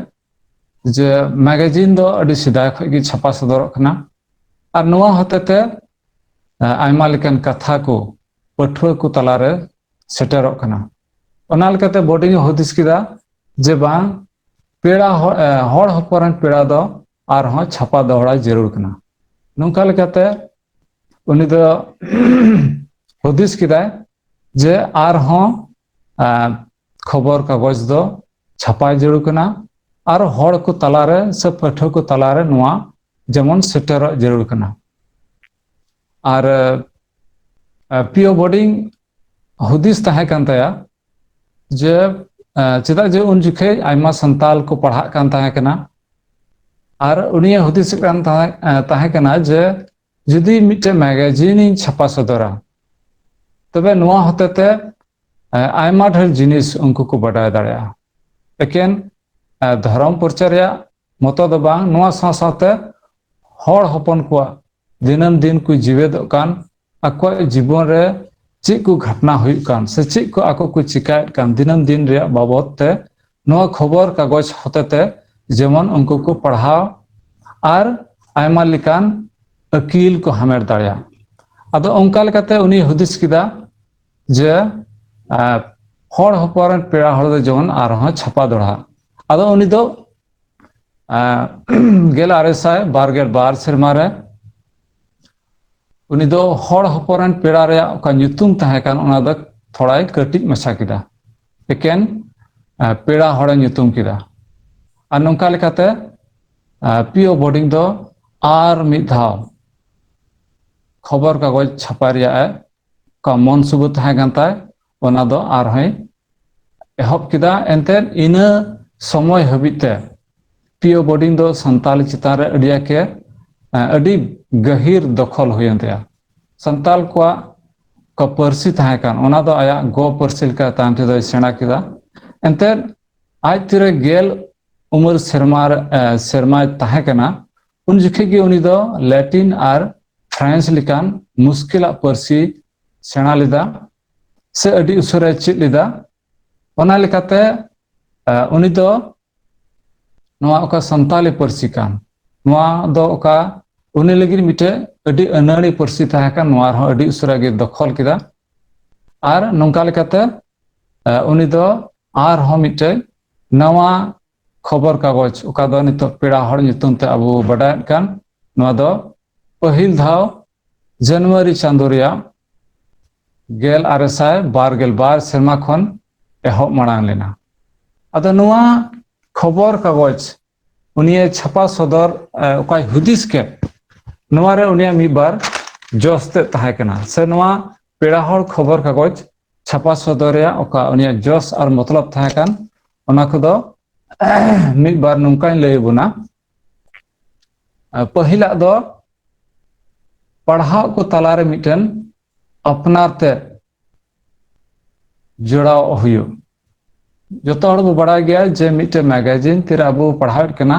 ᱡᱮ ᱢᱮᱜᱟᱡᱤᱱ ᱫᱚ ᱟᱹᱰᱤ ᱥᱮᱫᱟᱭ ᱠᱷᱚᱱ ᱜᱮ ᱪᱷᱟᱯᱟ ᱥᱚᱫᱚᱨᱚᱜ ᱠᱟᱱᱟ᱾ ᱟᱨ ᱱᱚᱣᱟ ᱦᱚᱛᱮᱛᱮ ᱟᱭᱢᱟ ᱞᱮᱠᱟᱱ ᱠᱟᱛᱷᱟ ᱠᱚ ᱯᱟᱹᱴᱷᱩᱣᱟᱹ ᱠᱚ ᱛᱟᱞᱟᱨᱮ ᱥᱮᱴᱮᱨᱚᱜ ᱠᱟᱱᱟ᱾ ᱚᱱᱟ ᱞᱮᱠᱟᱛᱮ ᱵᱳᱨᱰᱤᱝ ᱮ ᱦᱩᱫᱤᱥ ᱠᱮᱫᱟ ᱡᱮ ᱵᱟᱝ, ᱯᱮᱲᱟ ᱦᱚ-, ᱮ, ᱦᱚᱲ ᱦᱚᱯᱚᱱ ᱨᱮᱱ ᱯᱮᱲᱟ ᱫᱚ ᱟᱨᱦᱚᱸ ᱪᱷᱟᱯᱟ ᱫᱚᱦᱲᱟ ᱡᱟᱹᱨᱩᱲ ᱠᱟᱱᱟ᱾ ᱱᱚᱝᱠᱟ ᱞᱮᱠᱟᱛᱮ ᱩᱱᱤ ᱫᱚ ᱦᱩᱫᱤᱥ ᱠᱮᱫᱟᱭ ᱡᱮ ᱟᱨᱦᱚᱸ, ᱮ, ᱠᱷᱚᱵᱚᱨ ᱠᱟᱜᱚᱡᱽ ᱫᱚ ᱪᱷᱟᱯᱟᱭ ᱡᱟᱹᱨᱩᱲ ᱠᱟᱱᱟ ᱟᱨ ᱦᱚᱲ ᱠᱚ ᱛᱟᱞᱟᱨᱮ ᱥᱮ ᱯᱟᱹᱴᱷᱩᱣᱟᱹ ᱠᱚ ᱛᱟᱞᱟᱨᱮ ᱱᱚᱣᱟ ᱡᱮᱢᱚᱱ ᱥᱮᱴᱮᱨᱚᱜ ᱡᱟᱹᱨᱩᱲ ᱠᱟᱱᱟ᱾ ᱟᱨ ᱯᱤ ᱳ ᱵᱳᱨᱰᱤᱝ ᱦᱩᱫᱤᱥ ᱛᱟᱦᱮᱸ ᱠᱟᱱ ᱛᱟᱭᱟ ᱡᱮ, ᱮ, ᱪᱮᱫᱟᱜ ᱡᱮ ᱩᱱ ᱡᱚᱠᱷᱮᱡ ᱟᱭᱢᱟ ᱥᱟᱱᱛᱟᱞ ᱠᱚ ᱯᱟᱲᱦᱟᱜ ᱠᱟᱱ ᱛᱟᱦᱮᱸ ᱠᱟᱱᱟ᱾ ᱟᱨ ᱩᱱᱤᱭᱟᱜ ᱦᱩᱫᱤᱥ ᱠᱟᱱ ᱛᱟᱦᱮᱸ, ᱮ, ᱛᱟᱦᱮᱸ ᱠᱟᱱᱟ ᱡᱮ ᱡᱩᱫᱤ ᱢᱤᱫᱴᱮᱱ ᱢᱮᱜᱟᱡᱤᱱ ᱤᱧ ᱪᱷᱟᱯᱟ ᱥᱚᱫᱚᱨᱟ, ᱛᱚᱵᱮ ᱱᱚᱣᱟ ᱦᱚᱛᱮᱛᱮ, ᱮ, ᱟᱭᱢᱟ ᱰᱷᱮᱨ ᱡᱤᱱᱤᱥ ᱩᱱᱠᱩ ᱠᱚ ᱵᱟᱰᱟᱭ ᱫᱟᱲᱮᱭᱟᱜᱼᱟ᱾ ᱮᱠᱮᱱ, ᱮ, ᱫᱷᱚᱨᱚᱢ ᱯᱚᱨᱪᱟᱨ ᱨᱮᱭᱟᱜ ᱢᱚᱛᱚ ᱫᱚ ᱵᱟᱝ, ᱱᱚᱣᱟ ᱥᱟᱶ ᱥᱟᱶᱛᱮ ᱦᱚᱲ ᱦᱚᱯᱚᱱ ᱠᱚᱣᱟᱜ ᱫᱤᱱᱟᱹᱢ ᱫᱤᱱ ᱠᱚ ᱡᱤᱣᱮᱫᱚᱜ ᱠᱟᱱ, ᱟᱠᱚᱣᱟᱜ ᱡᱤᱵᱚᱱ ᱨᱮ ᱪᱮᱫ ᱠᱚ ᱜᱷᱚᱴᱱᱟ ᱦᱩᱭᱩᱜ ᱠᱟᱱ ᱥᱮ ᱪᱮᱫ ᱠᱚ ᱟᱠᱚ ᱠᱚ ᱪᱤᱠᱟᱭᱮᱫ ᱠᱟᱱ ᱫᱤᱱᱟᱹᱢ ᱫᱤᱱ ᱨᱮᱭᱟᱜ ᱵᱟᱵᱚᱫ ᱛᱮ ᱱᱚᱣᱟ ᱠᱷᱚᱵᱚᱨ ᱠᱟᱜᱚᱡᱽ ᱦᱚᱛᱮᱛᱮ ᱡᱮᱢᱚᱱ ᱩᱱᱠᱩ ᱠᱚ ᱯᱟᱲᱦᱟᱣ ᱟᱨ ᱟᱭᱢᱟ ᱞᱮᱠᱟᱱ ᱟᱹᱠᱤᱞ ᱠᱚ ᱦᱟᱢᱮᱴ ᱫᱟᱲᱮᱭᱟᱜ᱾ ᱟᱫᱚ ᱚᱱᱠᱟ ᱞᱮᱠᱟᱛᱮ ᱩᱱᱤ ᱦᱩᱫᱤᱥ ᱠᱮᱫᱟ ᱡᱮ, ᱟᱨ ᱦᱚᱲ ᱦᱚᱯᱚᱱ ᱨᱮᱱ ᱯᱮᱲᱟ ᱦᱚᱲ ᱫᱚ ᱡᱮᱢᱚᱱ ᱟᱨᱦᱚᱸ ᱪᱷᱟᱯᱟ ᱫᱚᱲᱦᱟ᱾ ᱟᱫᱚ ᱩᱱᱤ ᱫᱚ, ᱟᱨ, ᱜᱮᱞ ᱟᱨᱮ ᱥᱟᱭ ᱵᱟᱨ ᱜᱮᱞ ᱵᱟᱨ ᱥᱮᱨᱢᱟ ᱨᱮ ᱩᱱᱤ ᱫᱚ ᱦᱚᱲ ᱦᱚᱯᱚᱱ ᱨᱮᱱ ᱯᱮᱲᱟ ᱨᱮᱭᱟᱜ ᱚᱠᱟ ᱧᱩᱛᱩᱢ ᱛᱟᱦᱮᱸ ᱠᱟᱱ, ᱚᱱᱟ ᱫᱚ ᱛᱷᱚᱲᱟᱭ ᱠᱟᱹᱴᱤᱡ ᱢᱟᱪᱷᱟ ᱠᱮᱫᱟ, ᱮᱠᱮᱱ, ᱟᱨ, ᱯᱮᱲᱟ ᱦᱚᱲᱮ ᱧᱩᱛᱩᱢ ᱠᱮᱫᱟ᱾ ᱟᱨ ᱱᱚᱝᱠᱟ ᱞᱮᱠᱟᱛᱮ, ᱟᱨ, ᱯᱤ ᱳ ᱵᱳᱨᱰᱤᱝ ᱫᱚ ᱟᱨ ᱢᱤᱫ ᱫᱷᱟᱣ ᱠᱷᱚᱵᱚᱨ ᱠᱟᱜᱚᱡᱽ ᱪᱷᱟᱯᱟ ᱨᱮᱭᱟᱜ ᱮ, ᱚᱠᱟ ᱢᱚᱱ ᱥᱩᱵᱟᱹ ᱛᱟᱦᱮᱸ ᱠᱟᱱ ᱛᱟᱭ, ᱚᱱᱟ ᱫᱚ ᱟᱨᱦᱚᱸᱭ ᱮᱦᱚᱵ ᱠᱮᱫᱟ᱾ ᱮᱱᱛᱮᱫ ᱤᱱᱟᱹ ᱥᱚᱢᱚᱭ ᱦᱟᱹᱵᱤᱡ ᱛᱮ ᱯᱤ ᱳ ᱵᱳᱨᱰᱤᱝ ᱫᱚ ᱥᱟᱱᱛᱟᱞᱤ ᱪᱮᱛᱟᱱ ᱨᱮ ᱟᱹᱰᱤ ᱟᱸᱴ ᱮ, ᱟᱹᱰᱤ ᱜᱟᱹᱦᱤᱨ ᱫᱚᱠᱷᱚᱞ ᱦᱩᱭᱮᱱ ᱛᱟᱭᱟ᱾ ᱥᱟᱱᱛᱟᱞ ᱠᱚᱣᱟᱜ ᱚᱠᱟ ᱯᱟᱹᱨᱥᱤ ᱛᱟᱦᱮᱸ ᱠᱟᱱ, ᱚᱱᱟ ᱫᱚ ᱟᱭᱟᱜ ᱜᱚ ᱯᱟᱹᱨᱥᱤ ᱞᱮᱠᱟ ᱛᱟᱭᱚᱢ ᱛᱮᱫᱚᱭ ᱥᱮᱬᱟ ᱠᱮᱫᱟ᱾ ᱮᱱᱛᱮᱫ ᱟᱡ ᱛᱤᱨᱮ ᱜᱮᱞ ᱩᱢᱮᱨ ᱥᱮᱨᱢᱟ ᱨᱮ, ᱮ, ᱥᱮᱨᱢᱟᱭ ᱛᱟᱦᱮᱸ ᱠᱟᱱᱟ, ᱩᱱ ᱡᱚᱠᱷᱮᱡ ᱜᱮ ᱩᱱᱤ ᱫᱚ ᱞᱮᱴᱤᱱ ᱟᱨ ᱯᱷᱨᱮᱱᱪ ᱞᱮᱠᱟᱱ ᱢᱩᱥᱠᱤᱞᱟᱜ ᱯᱟᱹᱨᱥᱤ ᱥᱮᱬᱟ ᱞᱮᱫᱟ ᱥᱮ ᱟᱹᱰᱤ ᱩᱥᱟᱹᱨᱟᱭ ᱪᱮᱫ ᱞᱮᱫᱟ᱾ ᱚᱱᱟ ᱞᱮᱠᱟᱛᱮ, ᱮ, ᱩᱱᱤ ᱫᱚ ᱱᱚᱣᱟ ᱚᱠᱟ ᱥᱟᱱᱛᱟᱞᱤ ᱯᱟᱹᱨᱥᱤ ᱠᱟᱱ, ᱱᱚᱣᱟ ᱫᱚ ᱚᱠᱟ ᱩᱱᱤ ᱞᱟᱹᱜᱤᱫ ᱢᱤᱫᱴᱮᱡ ᱟᱹᱰᱤ ᱟᱹᱱᱟᱹᱲᱤ ᱯᱟᱹᱨᱥᱤ ᱛᱟᱦᱮᱸ ᱠᱟᱱ, ᱱᱚᱣᱟ ᱨᱮᱦᱚᱸ ᱟᱹᱰᱤ ᱩᱥᱟᱹᱨᱟ ᱜᱮ ᱫᱚᱠᱷᱚᱞ ᱠᱮᱫᱟ᱾ ᱟᱨ ᱱᱚᱝᱠᱟ ᱞᱮᱠᱟᱛᱮ, ᱮ, ᱩᱱᱤ ᱫᱚ ᱟᱨᱦᱚᱸ ᱢᱤᱫᱴᱮᱡ ᱱᱟᱣᱟ ᱠᱷᱚᱵᱚᱨ ᱠᱟᱜᱚᱡᱽ, ᱚᱠᱟ ᱫᱚ ᱱᱤᱛᱚᱜ ᱯᱮᱲᱟ ᱦᱚᱲ ᱧᱩᱛᱩᱢ ᱛᱮ ᱟᱵᱚ ᱵᱚ ᱵᱟᱰᱟᱭᱮᱫ ᱠᱟᱱ, ᱱᱚᱣᱟ ᱫᱚ ᱯᱟᱹᱦᱤᱞ ᱫᱷᱟᱣ ᱡᱟᱱᱩᱣᱟᱨᱤ ᱪᱟᱸᱫᱳ ᱨᱮᱭᱟᱜ ᱜᱮᱞ ᱟᱨᱮ ᱥᱟᱭ ᱵᱟᱨ ᱜᱮᱞ ᱵᱟᱨ ᱥᱮᱨᱢᱟ ᱠᱷᱚᱱ ᱮᱦᱚᱵ ᱢᱟᱲᱟᱝ ᱞᱮᱱᱟ᱾ ᱟᱫᱚ ᱱᱚᱣᱟ ᱠᱷᱚᱵᱚᱨ ᱠᱟᱜᱚᱡᱽ ᱩᱱᱤᱭᱮ ᱪᱷᱟᱯᱟ ᱥᱚᱫᱚᱨ, ᱮ, ᱚᱠᱟᱭ ᱦᱩᱫᱤᱥ ᱠᱮᱫ, ᱱᱚᱣᱟ ᱨᱮ ᱩᱱᱤᱭᱟᱜ ᱢᱤᱫ ᱵᱟᱨ ᱡᱚᱥ ᱛᱮᱫ ᱛᱟᱦᱮᱸ ᱠᱟᱱᱟ, ᱥᱮ ᱱᱚᱣᱟ ᱯᱮᱲᱟ ᱦᱚᱲ ᱠᱷᱚᱵᱚᱨ ᱠᱟᱜᱚᱡᱽ ᱪᱷᱟᱯᱟ ᱥᱚᱫᱚᱨ ᱨᱮᱭᱟᱜ ᱚᱠᱟ ᱩᱱᱤᱭᱟᱜ ᱡᱚᱥ ᱟᱨ ᱢᱚᱛᱞᱚᱵ ᱛᱟᱦᱮᱸ ᱠᱟᱱ, ᱚᱱᱟ ᱠᱚᱫᱚ ᱢᱤᱫ ᱵᱟᱨ ᱱᱚᱝᱠᱟᱧ ᱞᱟᱹᱭ ᱟᱵᱚᱱᱟ᱾ ᱮ, ᱯᱟᱹᱦᱤᱞᱟᱜ ᱫᱚ ᱯᱟᱲᱦᱟᱣ ᱠᱚ ᱛᱟᱞᱟᱨᱮ ᱢᱤᱫᱴᱮᱱ ᱟᱯᱱᱟᱨ ᱛᱮ ᱡᱚᱲᱟᱣ ᱦᱩᱭᱩᱜ᱾ ᱡᱚᱛᱚ ᱦᱚᱲ ᱵᱚ ᱵᱟᱲᱟᱭ ᱜᱮᱭᱟ ᱡᱮ ᱢᱤᱫᱴᱮᱱ ᱢᱮᱜᱟᱡᱤᱱ ᱛᱤᱨᱮ ᱟᱵᱚ ᱵᱚ ᱯᱟᱲᱦᱟᱣᱮᱫ ᱠᱟᱱᱟ,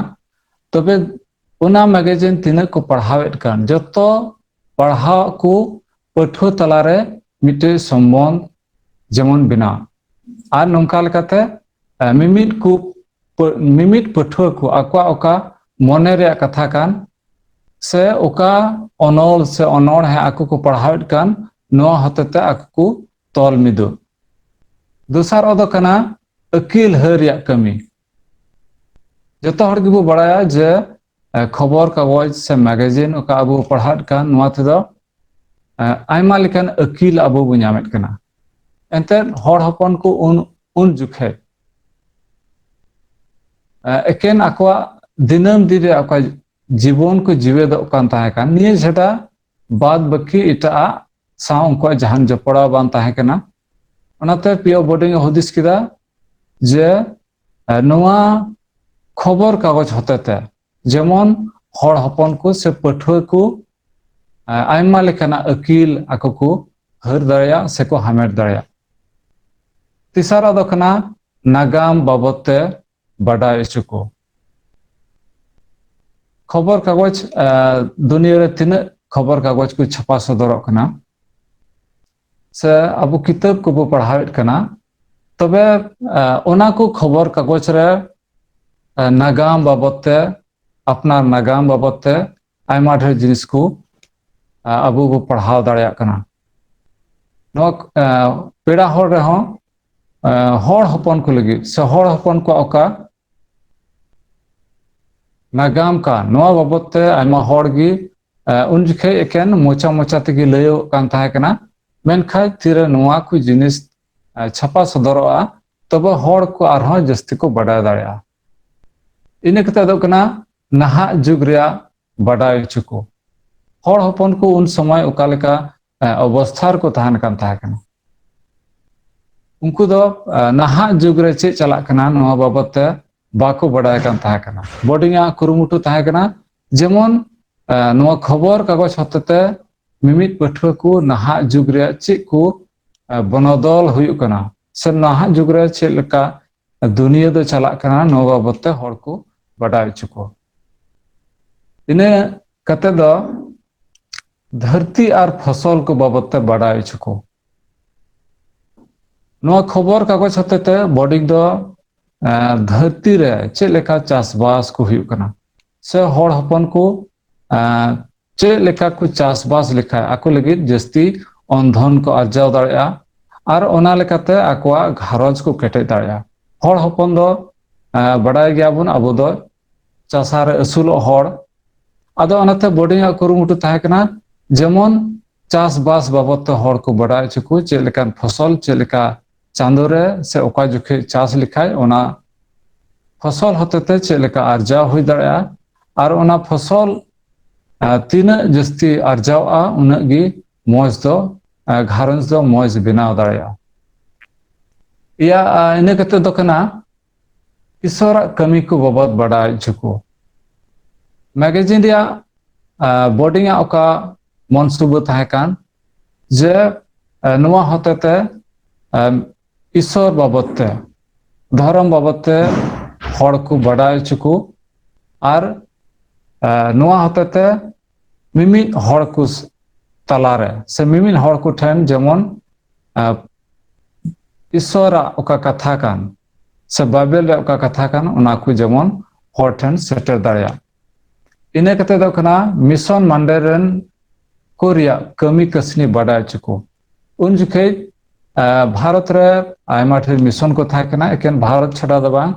ᱛᱚᱵᱮ ᱚᱱᱟ ᱢᱮᱜᱟᱡᱤᱱ ᱛᱤᱱᱟᱹᱜ ᱠᱚ ᱯᱟᱲᱦᱟᱣᱮᱫ ᱠᱟᱱ, ᱡᱚᱛᱚ ᱯᱟᱲᱦᱟᱣ ᱠᱚ ᱯᱟᱹᱴᱷᱩᱣᱟᱹ ᱛᱟᱞᱟᱨᱮ ᱢᱤᱫᱴᱮᱱ ᱥᱚᱢᱵᱚᱱᱫᱷ ᱡᱮᱢᱚᱱ ᱵᱮᱱᱟᱣ᱾ ᱟᱨ ᱱᱚᱝᱠᱟ ᱞᱮᱠᱟᱛᱮ, ᱮ, ᱢᱤᱢᱤᱫ ᱠᱚ ᱯᱟᱹ-, ᱢᱤᱢᱤᱫ ᱯᱟᱹᱴᱷᱩᱣᱟᱹ ᱠᱚ ᱟᱠᱚᱣᱟᱜ ᱚᱠᱟ ᱢᱚᱱᱮ ᱨᱮᱭᱟᱜ ᱠᱟᱛᱷᱟ ᱠᱟᱱ, ᱥᱮ ᱚᱠᱟ ᱚᱱᱚᱞ ᱥᱮ ᱚᱱᱚᱬᱦᱮ ᱟᱠᱚ ᱠᱚ ᱯᱟᱲᱦᱟᱣᱮᱫ ᱠᱟᱱ, ᱱᱚᱣᱟ ᱦᱚᱛᱮᱛᱮ ᱟᱠᱚ ᱠᱚ ᱛᱚᱞ ᱢᱤᱫᱚᱜ᱾ ᱫᱚᱥᱟᱨ ᱫᱚ ᱠᱟᱱᱟ ᱟᱹᱠᱤᱞ ᱦᱟᱹᱨ ᱨᱮᱭᱟᱜ ᱠᱟᱹᱢᱤ᱾ ᱡᱚᱛᱚ ᱦᱚᱲ ᱜᱮᱵᱚ ᱵᱟᱲᱟᱭᱟ ᱡᱮ, ᱮ, ᱠᱷᱚᱵᱚᱨ ᱠᱟᱜᱚᱡᱽ ᱥᱮ ᱢᱮᱜᱟᱡᱤᱱ ᱚᱠᱟ ᱟᱵᱚ ᱵᱚ ᱯᱟᱲᱦᱟᱣᱮᱫ ᱠᱟᱱ, ᱱᱚᱣᱟ ᱛᱮᱫᱚ, ᱮ, ᱟᱭᱢᱟ ᱞᱮᱠᱟᱱ ᱟᱹᱠᱤᱞ ᱟᱵᱚ ᱵᱚ ᱧᱟᱢᱮᱫ ᱠᱟᱱᱟ᱾ ᱮᱱᱛᱮᱫ ᱦᱚᱲ ᱦᱚᱯᱚᱱ ᱠᱚ ᱩᱱ, ᱩᱱ ᱡᱚᱠᱷᱮᱡ, ᱮ, ᱮᱠᱮᱱ ᱟᱠᱚᱣᱟᱜ ᱫᱤᱱᱟᱹᱢ ᱫᱤᱱ ᱨᱮ ᱚᱠᱟ ᱡᱤᱵᱚᱱ ᱠᱚ ᱡᱤᱣᱮᱫᱚᱜ ᱠᱟᱱ ᱛᱟᱦᱮᱸ ᱠᱟᱱ, ᱱᱤᱭᱟᱹ ᱪᱷᱟᱰᱟ ᱵᱟᱫ ᱵᱟᱹᱠᱤ ᱮᱴᱟᱜ ᱥᱟᱶ ᱩᱱᱠᱩᱣᱟᱜ ᱡᱟᱦᱟᱱ ᱡᱚᱯᱲᱟᱣ ᱵᱟᱝ ᱛᱟᱦᱮᱸ ᱠᱟᱱᱟ᱾ ᱚᱱᱟᱛᱮ ᱯᱤ ᱳ ᱵᱳᱨᱰᱤᱝ ᱮ ᱦᱩᱫᱤᱥ ᱠᱮᱫᱟ ᱡᱮ, ᱮ, ᱱᱚᱣᱟ ᱠᱷᱚᱵᱚᱨ ᱠᱟᱜᱚᱡᱽ ᱦᱚᱛᱮᱛᱮ, ᱡᱮᱢᱚᱱ ᱦᱚᱲ ᱦᱚᱯᱚᱱ ᱠᱚ ᱥᱮ ᱯᱟᱹᱴᱷᱩᱣᱟᱹ ᱠᱚ ᱟᱭᱢᱟ ᱞᱮᱠᱟᱱᱟᱜ ᱟᱹᱠᱤᱞ ᱟᱠᱚ ᱠᱚ ᱦᱟᱹᱨ ᱫᱟᱲᱮᱭᱟᱜ ᱥᱮᱠᱚ ᱦᱟᱢᱮᱴ ᱫᱟᱲᱮᱭᱟᱜ᱾ ᱛᱮᱥᱟᱨᱟᱜ ᱫᱚ ᱠᱟᱱᱟ ᱱᱟᱜᱟᱢ ᱵᱟᱵᱚᱫ ᱛᱮ ᱵᱟᱰᱟᱭ ᱦᱚᱪᱚ ᱠᱚ᱾ ᱠᱷᱚᱵᱚᱨ ᱠᱟᱜᱚᱡᱽ ᱫᱩᱱᱤᱭᱟᱹ ᱨᱮ ᱛᱤᱱᱟᱹᱜ ᱠᱷᱚᱵᱚᱨ ᱠᱟᱜᱚᱡᱽ ᱠᱚ ᱪᱷᱟᱯᱟ ᱥᱚᱫᱚᱨᱚᱜ ᱠᱟᱱᱟ ᱥᱮ ᱟᱵᱚ ᱠᱤᱛᱟᱹᱵ ᱠᱚᱵᱚ ᱯᱟᱲᱦᱟᱣᱮᱫ ᱠᱟᱱᱟ, ᱛᱚᱵᱮ ᱚᱱᱟ ᱠᱚ ᱠᱷᱚᱵᱚᱨ ᱠᱟᱜᱚᱡᱽ ᱨᱮ ᱱᱟᱜᱟᱢ ᱵᱟᱵᱚᱫ ᱛᱮ, ᱟᱯᱱᱟᱨ ᱱᱟᱜᱟᱢ ᱵᱟᱵᱚᱫ ᱛᱮ ᱟᱭᱢᱟ ᱰᱷᱮᱨ ᱡᱤᱱᱤᱥ ᱠᱚ ᱟᱵᱚ ᱵᱚ ᱯᱟᱲᱦᱟᱣ ᱫᱟᱲᱮᱭᱟᱜ ᱠᱟᱱᱟ᱾ ᱱᱚᱣᱟ ᱯᱮᱲᱟ ᱦᱚᱲ ᱨᱮᱦᱚᱸ ᱦᱚᱲ ᱦᱚᱯᱚᱱ ᱠᱚ ᱞᱟᱹᱜᱤᱫ ᱥᱮ ᱦᱚᱲ ᱦᱚᱯᱚᱱ ᱠᱚᱣᱟᱜ ᱚᱠᱟ ᱱᱟᱜᱟᱢ ᱠᱟᱱ, ᱱᱚᱣᱟ ᱵᱟᱵᱚᱫ ᱛᱮ ᱟᱭᱢᱟ ᱦᱚᱲ ᱜᱮ ᱩᱱ ᱡᱚᱠᱷᱮᱡ ᱮᱠᱮᱱ ᱢᱚᱪᱟ ᱢᱚᱪᱟ ᱛᱮᱜᱮ ᱞᱟᱹᱭᱚᱜ ᱠᱟᱱ ᱛᱟᱦᱮᱸ ᱠᱟᱱᱟ, ᱢᱮᱱᱠᱷᱟᱱ ᱛᱤᱨᱮ ᱱᱚᱣᱟ ᱠᱚ ᱡᱤᱱᱤᱥ ᱪᱷᱟᱯᱟ ᱥᱚᱫᱚᱨᱚᱜᱼᱟ, ᱛᱚᱵᱮ ᱦᱚᱲ ᱠᱚ ᱟᱨᱦᱚᱸ ᱡᱟᱹᱥᱛᱤ ᱠᱚ ᱵᱟᱰᱟᱭ ᱫᱟᱲᱮᱭᱟᱜᱼᱟ᱾ ᱤᱱᱟᱹ ᱠᱟᱛᱮ ᱫᱚ ᱠᱟᱱᱟ ᱱᱟᱦᱟᱜ ᱡᱩᱜᱽ ᱨᱮᱭᱟᱜ ᱵᱟᱰᱟᱭ ᱦᱚᱪᱚ ᱠᱚ᱾ ᱦᱚᱲ ᱦᱚᱯᱚᱱ ᱠᱚ ᱩᱱ ᱥᱚᱢᱚᱭ ᱚᱠᱟ ᱞᱮᱠᱟ ᱚᱵᱚᱥᱛᱷᱟ ᱨᱮᱠᱚ ᱛᱟᱦᱮᱱ ᱠᱟᱱ ᱛᱟᱦᱮᱸ ᱠᱟᱱᱟ, ᱩᱱᱠᱩ ᱫᱚ ᱱᱟᱦᱟᱜ ᱡᱩᱜᱽ ᱨᱮ ᱪᱮᱫ ᱪᱟᱞᱟᱜ ᱠᱟᱱᱟ ᱱᱚᱣᱟ ᱵᱟᱵᱚᱫ ᱛᱮ ᱵᱟᱠᱚ ᱵᱟᱰᱟᱭ ᱠᱟᱱ ᱛᱟᱦᱮᱸ ᱠᱟᱱᱟ᱾ ᱵᱳᱨᱰᱤᱝ ᱟᱜ ᱠᱩᱨᱩᱢᱩᱴᱩ ᱛᱟᱦᱮᱸ ᱠᱟᱱᱟ, ᱡᱮᱢᱚᱱ ᱱᱚᱣᱟ ᱠᱷᱚᱵᱚᱨ ᱠᱟᱜᱚᱡᱽ ᱦᱚᱛᱮᱛᱮ ᱢᱤᱢᱤᱫ ᱯᱟᱹᱴᱷᱩᱣᱟᱹ ᱠᱚ ᱱᱟᱦᱟᱜ ᱡᱩᱜᱽ ᱨᱮᱭᱟᱜ ᱪᱮᱫ ᱠᱚ ᱵᱚᱱᱚᱫᱚᱞ ᱦᱩᱭᱩᱜ ᱠᱟᱱᱟ ᱥᱮ ᱱᱟᱦᱟᱜ ᱡᱩᱜᱽ ᱨᱮ ᱪᱮᱫ ᱞᱮᱠᱟ ᱫᱩᱱᱤᱭᱟᱹ ᱫᱚ ᱪᱟᱞᱟᱜ ᱠᱟᱱᱟ, ᱱᱚᱣᱟ ᱵᱟᱵᱚᱫ ᱛᱮ ᱦᱚᱲ ᱠᱚ ᱵᱟᱰᱟᱭ ᱦᱚᱪᱚ ᱠᱚ᱾ ᱤᱱᱟᱹ ᱠᱟᱛᱮ ᱫᱚ ᱫᱷᱟᱹᱨᱛᱤ ᱟᱨ ᱯᱷᱚᱥᱚᱞ ᱠᱚ ᱵᱟᱵᱚᱫ ᱛᱮ ᱵᱟᱰᱟᱭ ᱦᱚᱪᱚ ᱠᱚ᱾ ᱱᱚᱣᱟ ᱠᱷᱚᱵᱚᱨ ᱠᱟᱜᱚᱡᱽ ᱦᱚᱛᱮᱛᱮ ᱵᱳᱨᱰᱤᱝ ᱫᱚ ᱫᱷᱟᱹᱨᱛᱤ ᱨᱮ ᱪᱮᱫ ᱞᱮᱠᱟ ᱪᱟᱥᱵᱟᱥ ᱠᱚ ᱦᱩᱭᱩᱜ ᱠᱟᱱᱟ ᱥᱮ ᱦᱚᱲ ᱦᱚᱯᱚᱱ ᱠᱚ ᱪᱮᱫ ᱞᱮᱠᱟ ᱠᱚ ᱪᱟᱥᱵᱟᱥ ᱞᱮᱠᱷᱟᱱ ᱟᱠᱚ ᱞᱟᱹᱜᱤᱫ ᱡᱟᱹᱥᱛᱤ ᱚᱱᱫᱷᱚᱱ ᱠᱚ ᱟᱨᱡᱟᱣ ᱫᱟᱲᱮᱭᱟᱜᱼᱟ ᱟᱨ ᱚᱱᱟ ᱞᱮᱠᱟᱛᱮ ᱟᱠᱚᱣᱟᱜ ᱜᱷᱟᱨᱚᱸᱡᱽ ᱠᱚ ᱠᱮᱴᱮᱡ ᱫᱟᱲᱮᱭᱟᱜᱼᱟ᱾ ᱦᱚᱲ ᱦᱚᱯᱚᱱ ᱫᱚ ᱵᱟᱰᱟᱭ ᱜᱮᱭᱟᱵᱚᱱ ᱟᱵᱚ ᱫᱚ ᱪᱟᱥᱟ ᱨᱮ ᱟᱹᱥᱩᱞᱚᱜ ᱦᱚᱲ᱾ ᱟᱫᱚ ᱚᱱᱟᱛᱮ ᱵᱳᱨᱰᱤᱝ ᱟᱜ ᱠᱩᱨᱩᱢᱩᱴᱩ ᱛᱟᱦᱮᱸ ᱠᱟᱱᱟ, ᱡᱮᱢᱚᱱ ᱪᱟᱥᱵᱟᱥ ᱵᱟᱵᱚᱫ ᱛᱮ ᱦᱚᱲ ᱠᱚ ᱵᱟᱰᱟᱭ ᱦᱚᱪᱚ ᱠᱚ, ᱪᱮᱫ ᱞᱮᱠᱟᱱ ᱯᱷᱚᱥᱚᱞ ᱪᱮᱫ ᱞᱮᱠᱟ ᱪᱟᱸᱫᱳ ᱨᱮ ᱥᱮ ᱚᱠᱟ ᱡᱚᱠᱷᱮᱡ ᱪᱟᱥ ᱞᱮᱠᱷᱟᱡ ᱚᱱᱟ ᱯᱷᱚᱥᱚᱞ ᱦᱚᱛᱮᱛᱮ ᱪᱮᱫ ᱞᱮᱠᱟ ᱟᱨᱡᱟᱣ ᱦᱩᱭ ᱫᱟᱲᱮᱭᱟᱜᱼᱟ ᱟᱨ ᱚᱱᱟ ᱯᱷᱚᱥᱚᱞ ᱛᱤᱱᱟᱹᱜ ᱡᱟᱹᱥᱛᱤ ᱟᱨᱡᱟᱣᱼᱟ ᱩᱱᱟᱹᱜ ᱜᱮ ᱢᱚᱸᱡᱽ ᱫᱚ ᱜᱷᱟᱨᱚᱸᱡᱽ ᱫᱚ ᱢᱚᱸᱡᱽ ᱵᱮᱱᱟᱣ ᱫᱟᱲᱮᱭᱟᱜᱼᱟ᱾ ᱤᱭᱟ ᱤᱱᱟᱹ ᱠᱟᱛᱮ ᱫᱚ ᱠᱟᱱᱟ ᱤᱥᱚᱨᱟᱜ ᱠᱟᱹᱢᱤ ᱠᱚ ᱵᱟᱵᱚᱫ ᱵᱟᱰᱟᱭ ᱦᱚᱪᱚ ᱠᱚ᱾ ᱢᱮᱜᱟᱡᱤᱱ ᱨᱮᱭᱟᱜ ᱵᱳᱨᱰᱤᱝ ᱟᱜ ᱚᱠᱟ ᱢᱚᱱᱥᱩᱵᱟᱹ ᱛᱟᱦᱮᱸ ᱠᱟᱱ ᱡᱮ ᱱᱚᱣᱟ ᱦᱚᱛᱮᱛᱮ ᱤᱥᱚᱨ ᱵᱟᱵᱚᱫ ᱛᱮ, ᱫᱷᱚᱨᱚᱢ ᱵᱟᱵᱚᱫ ᱛᱮ ᱦᱚᱲ ᱠᱚ ᱵᱟᱰᱟᱭ ᱦᱚᱪᱚ ᱠᱚ, ᱟᱨ ᱱᱚᱣᱟ ᱦᱚᱛᱮᱛᱮ ᱢᱤᱢᱤᱫ ᱦᱚᱲ ᱠᱚ ᱛᱟᱞᱟᱨᱮ ᱥᱮ ᱢᱤᱢᱤᱫ ᱦᱚᱲ ᱠᱚ ᱴᱷᱮᱱ ᱡᱮᱢᱚᱱ ᱤᱥᱚᱨᱟᱜ ᱚᱠᱟ ᱠᱟᱛᱷᱟ ᱠᱟᱱ ᱥᱮ ᱵᱟᱭᱵᱮᱞ ᱨᱮᱭᱟᱜ ᱚᱠᱟ ᱠᱟᱛᱷᱟ ᱠᱟᱱ, ᱚᱱᱟ ᱠᱚ ᱡᱮᱢᱚᱱ ᱦᱚᱲ ᱴᱷᱮᱱ ᱥᱮᱴᱮᱨ ᱫᱟᱲᱮᱭᱟᱜ᱾ ᱤᱱᱟᱹ ᱠᱟᱛᱮ ᱫᱚ ᱠᱟᱱᱟ mission ᱢᱟᱱᱰᱮ ᱨᱮᱱ ᱠᱚ ᱨᱮᱭᱟᱜ ᱠᱟᱹᱢᱤ ᱠᱟᱹᱥᱱᱤ ᱵᱟᱰᱟᱭ ᱦᱚᱪᱚ ᱠᱚ᱾ ᱩᱱ ᱡᱚᱠᱷᱮᱡ ᱵᱷᱟᱨᱚᱛ ᱨᱮ ᱟᱭᱢᱟ ᱰᱷᱮᱨ mission ᱠᱚ ᱛᱟᱦᱮᱸ ᱠᱟᱱᱟ, ᱮᱠᱮᱱ ᱵᱷᱟᱨᱚᱛ ᱪᱷᱟᱰᱟ ᱫᱚ ᱵᱟᱝ,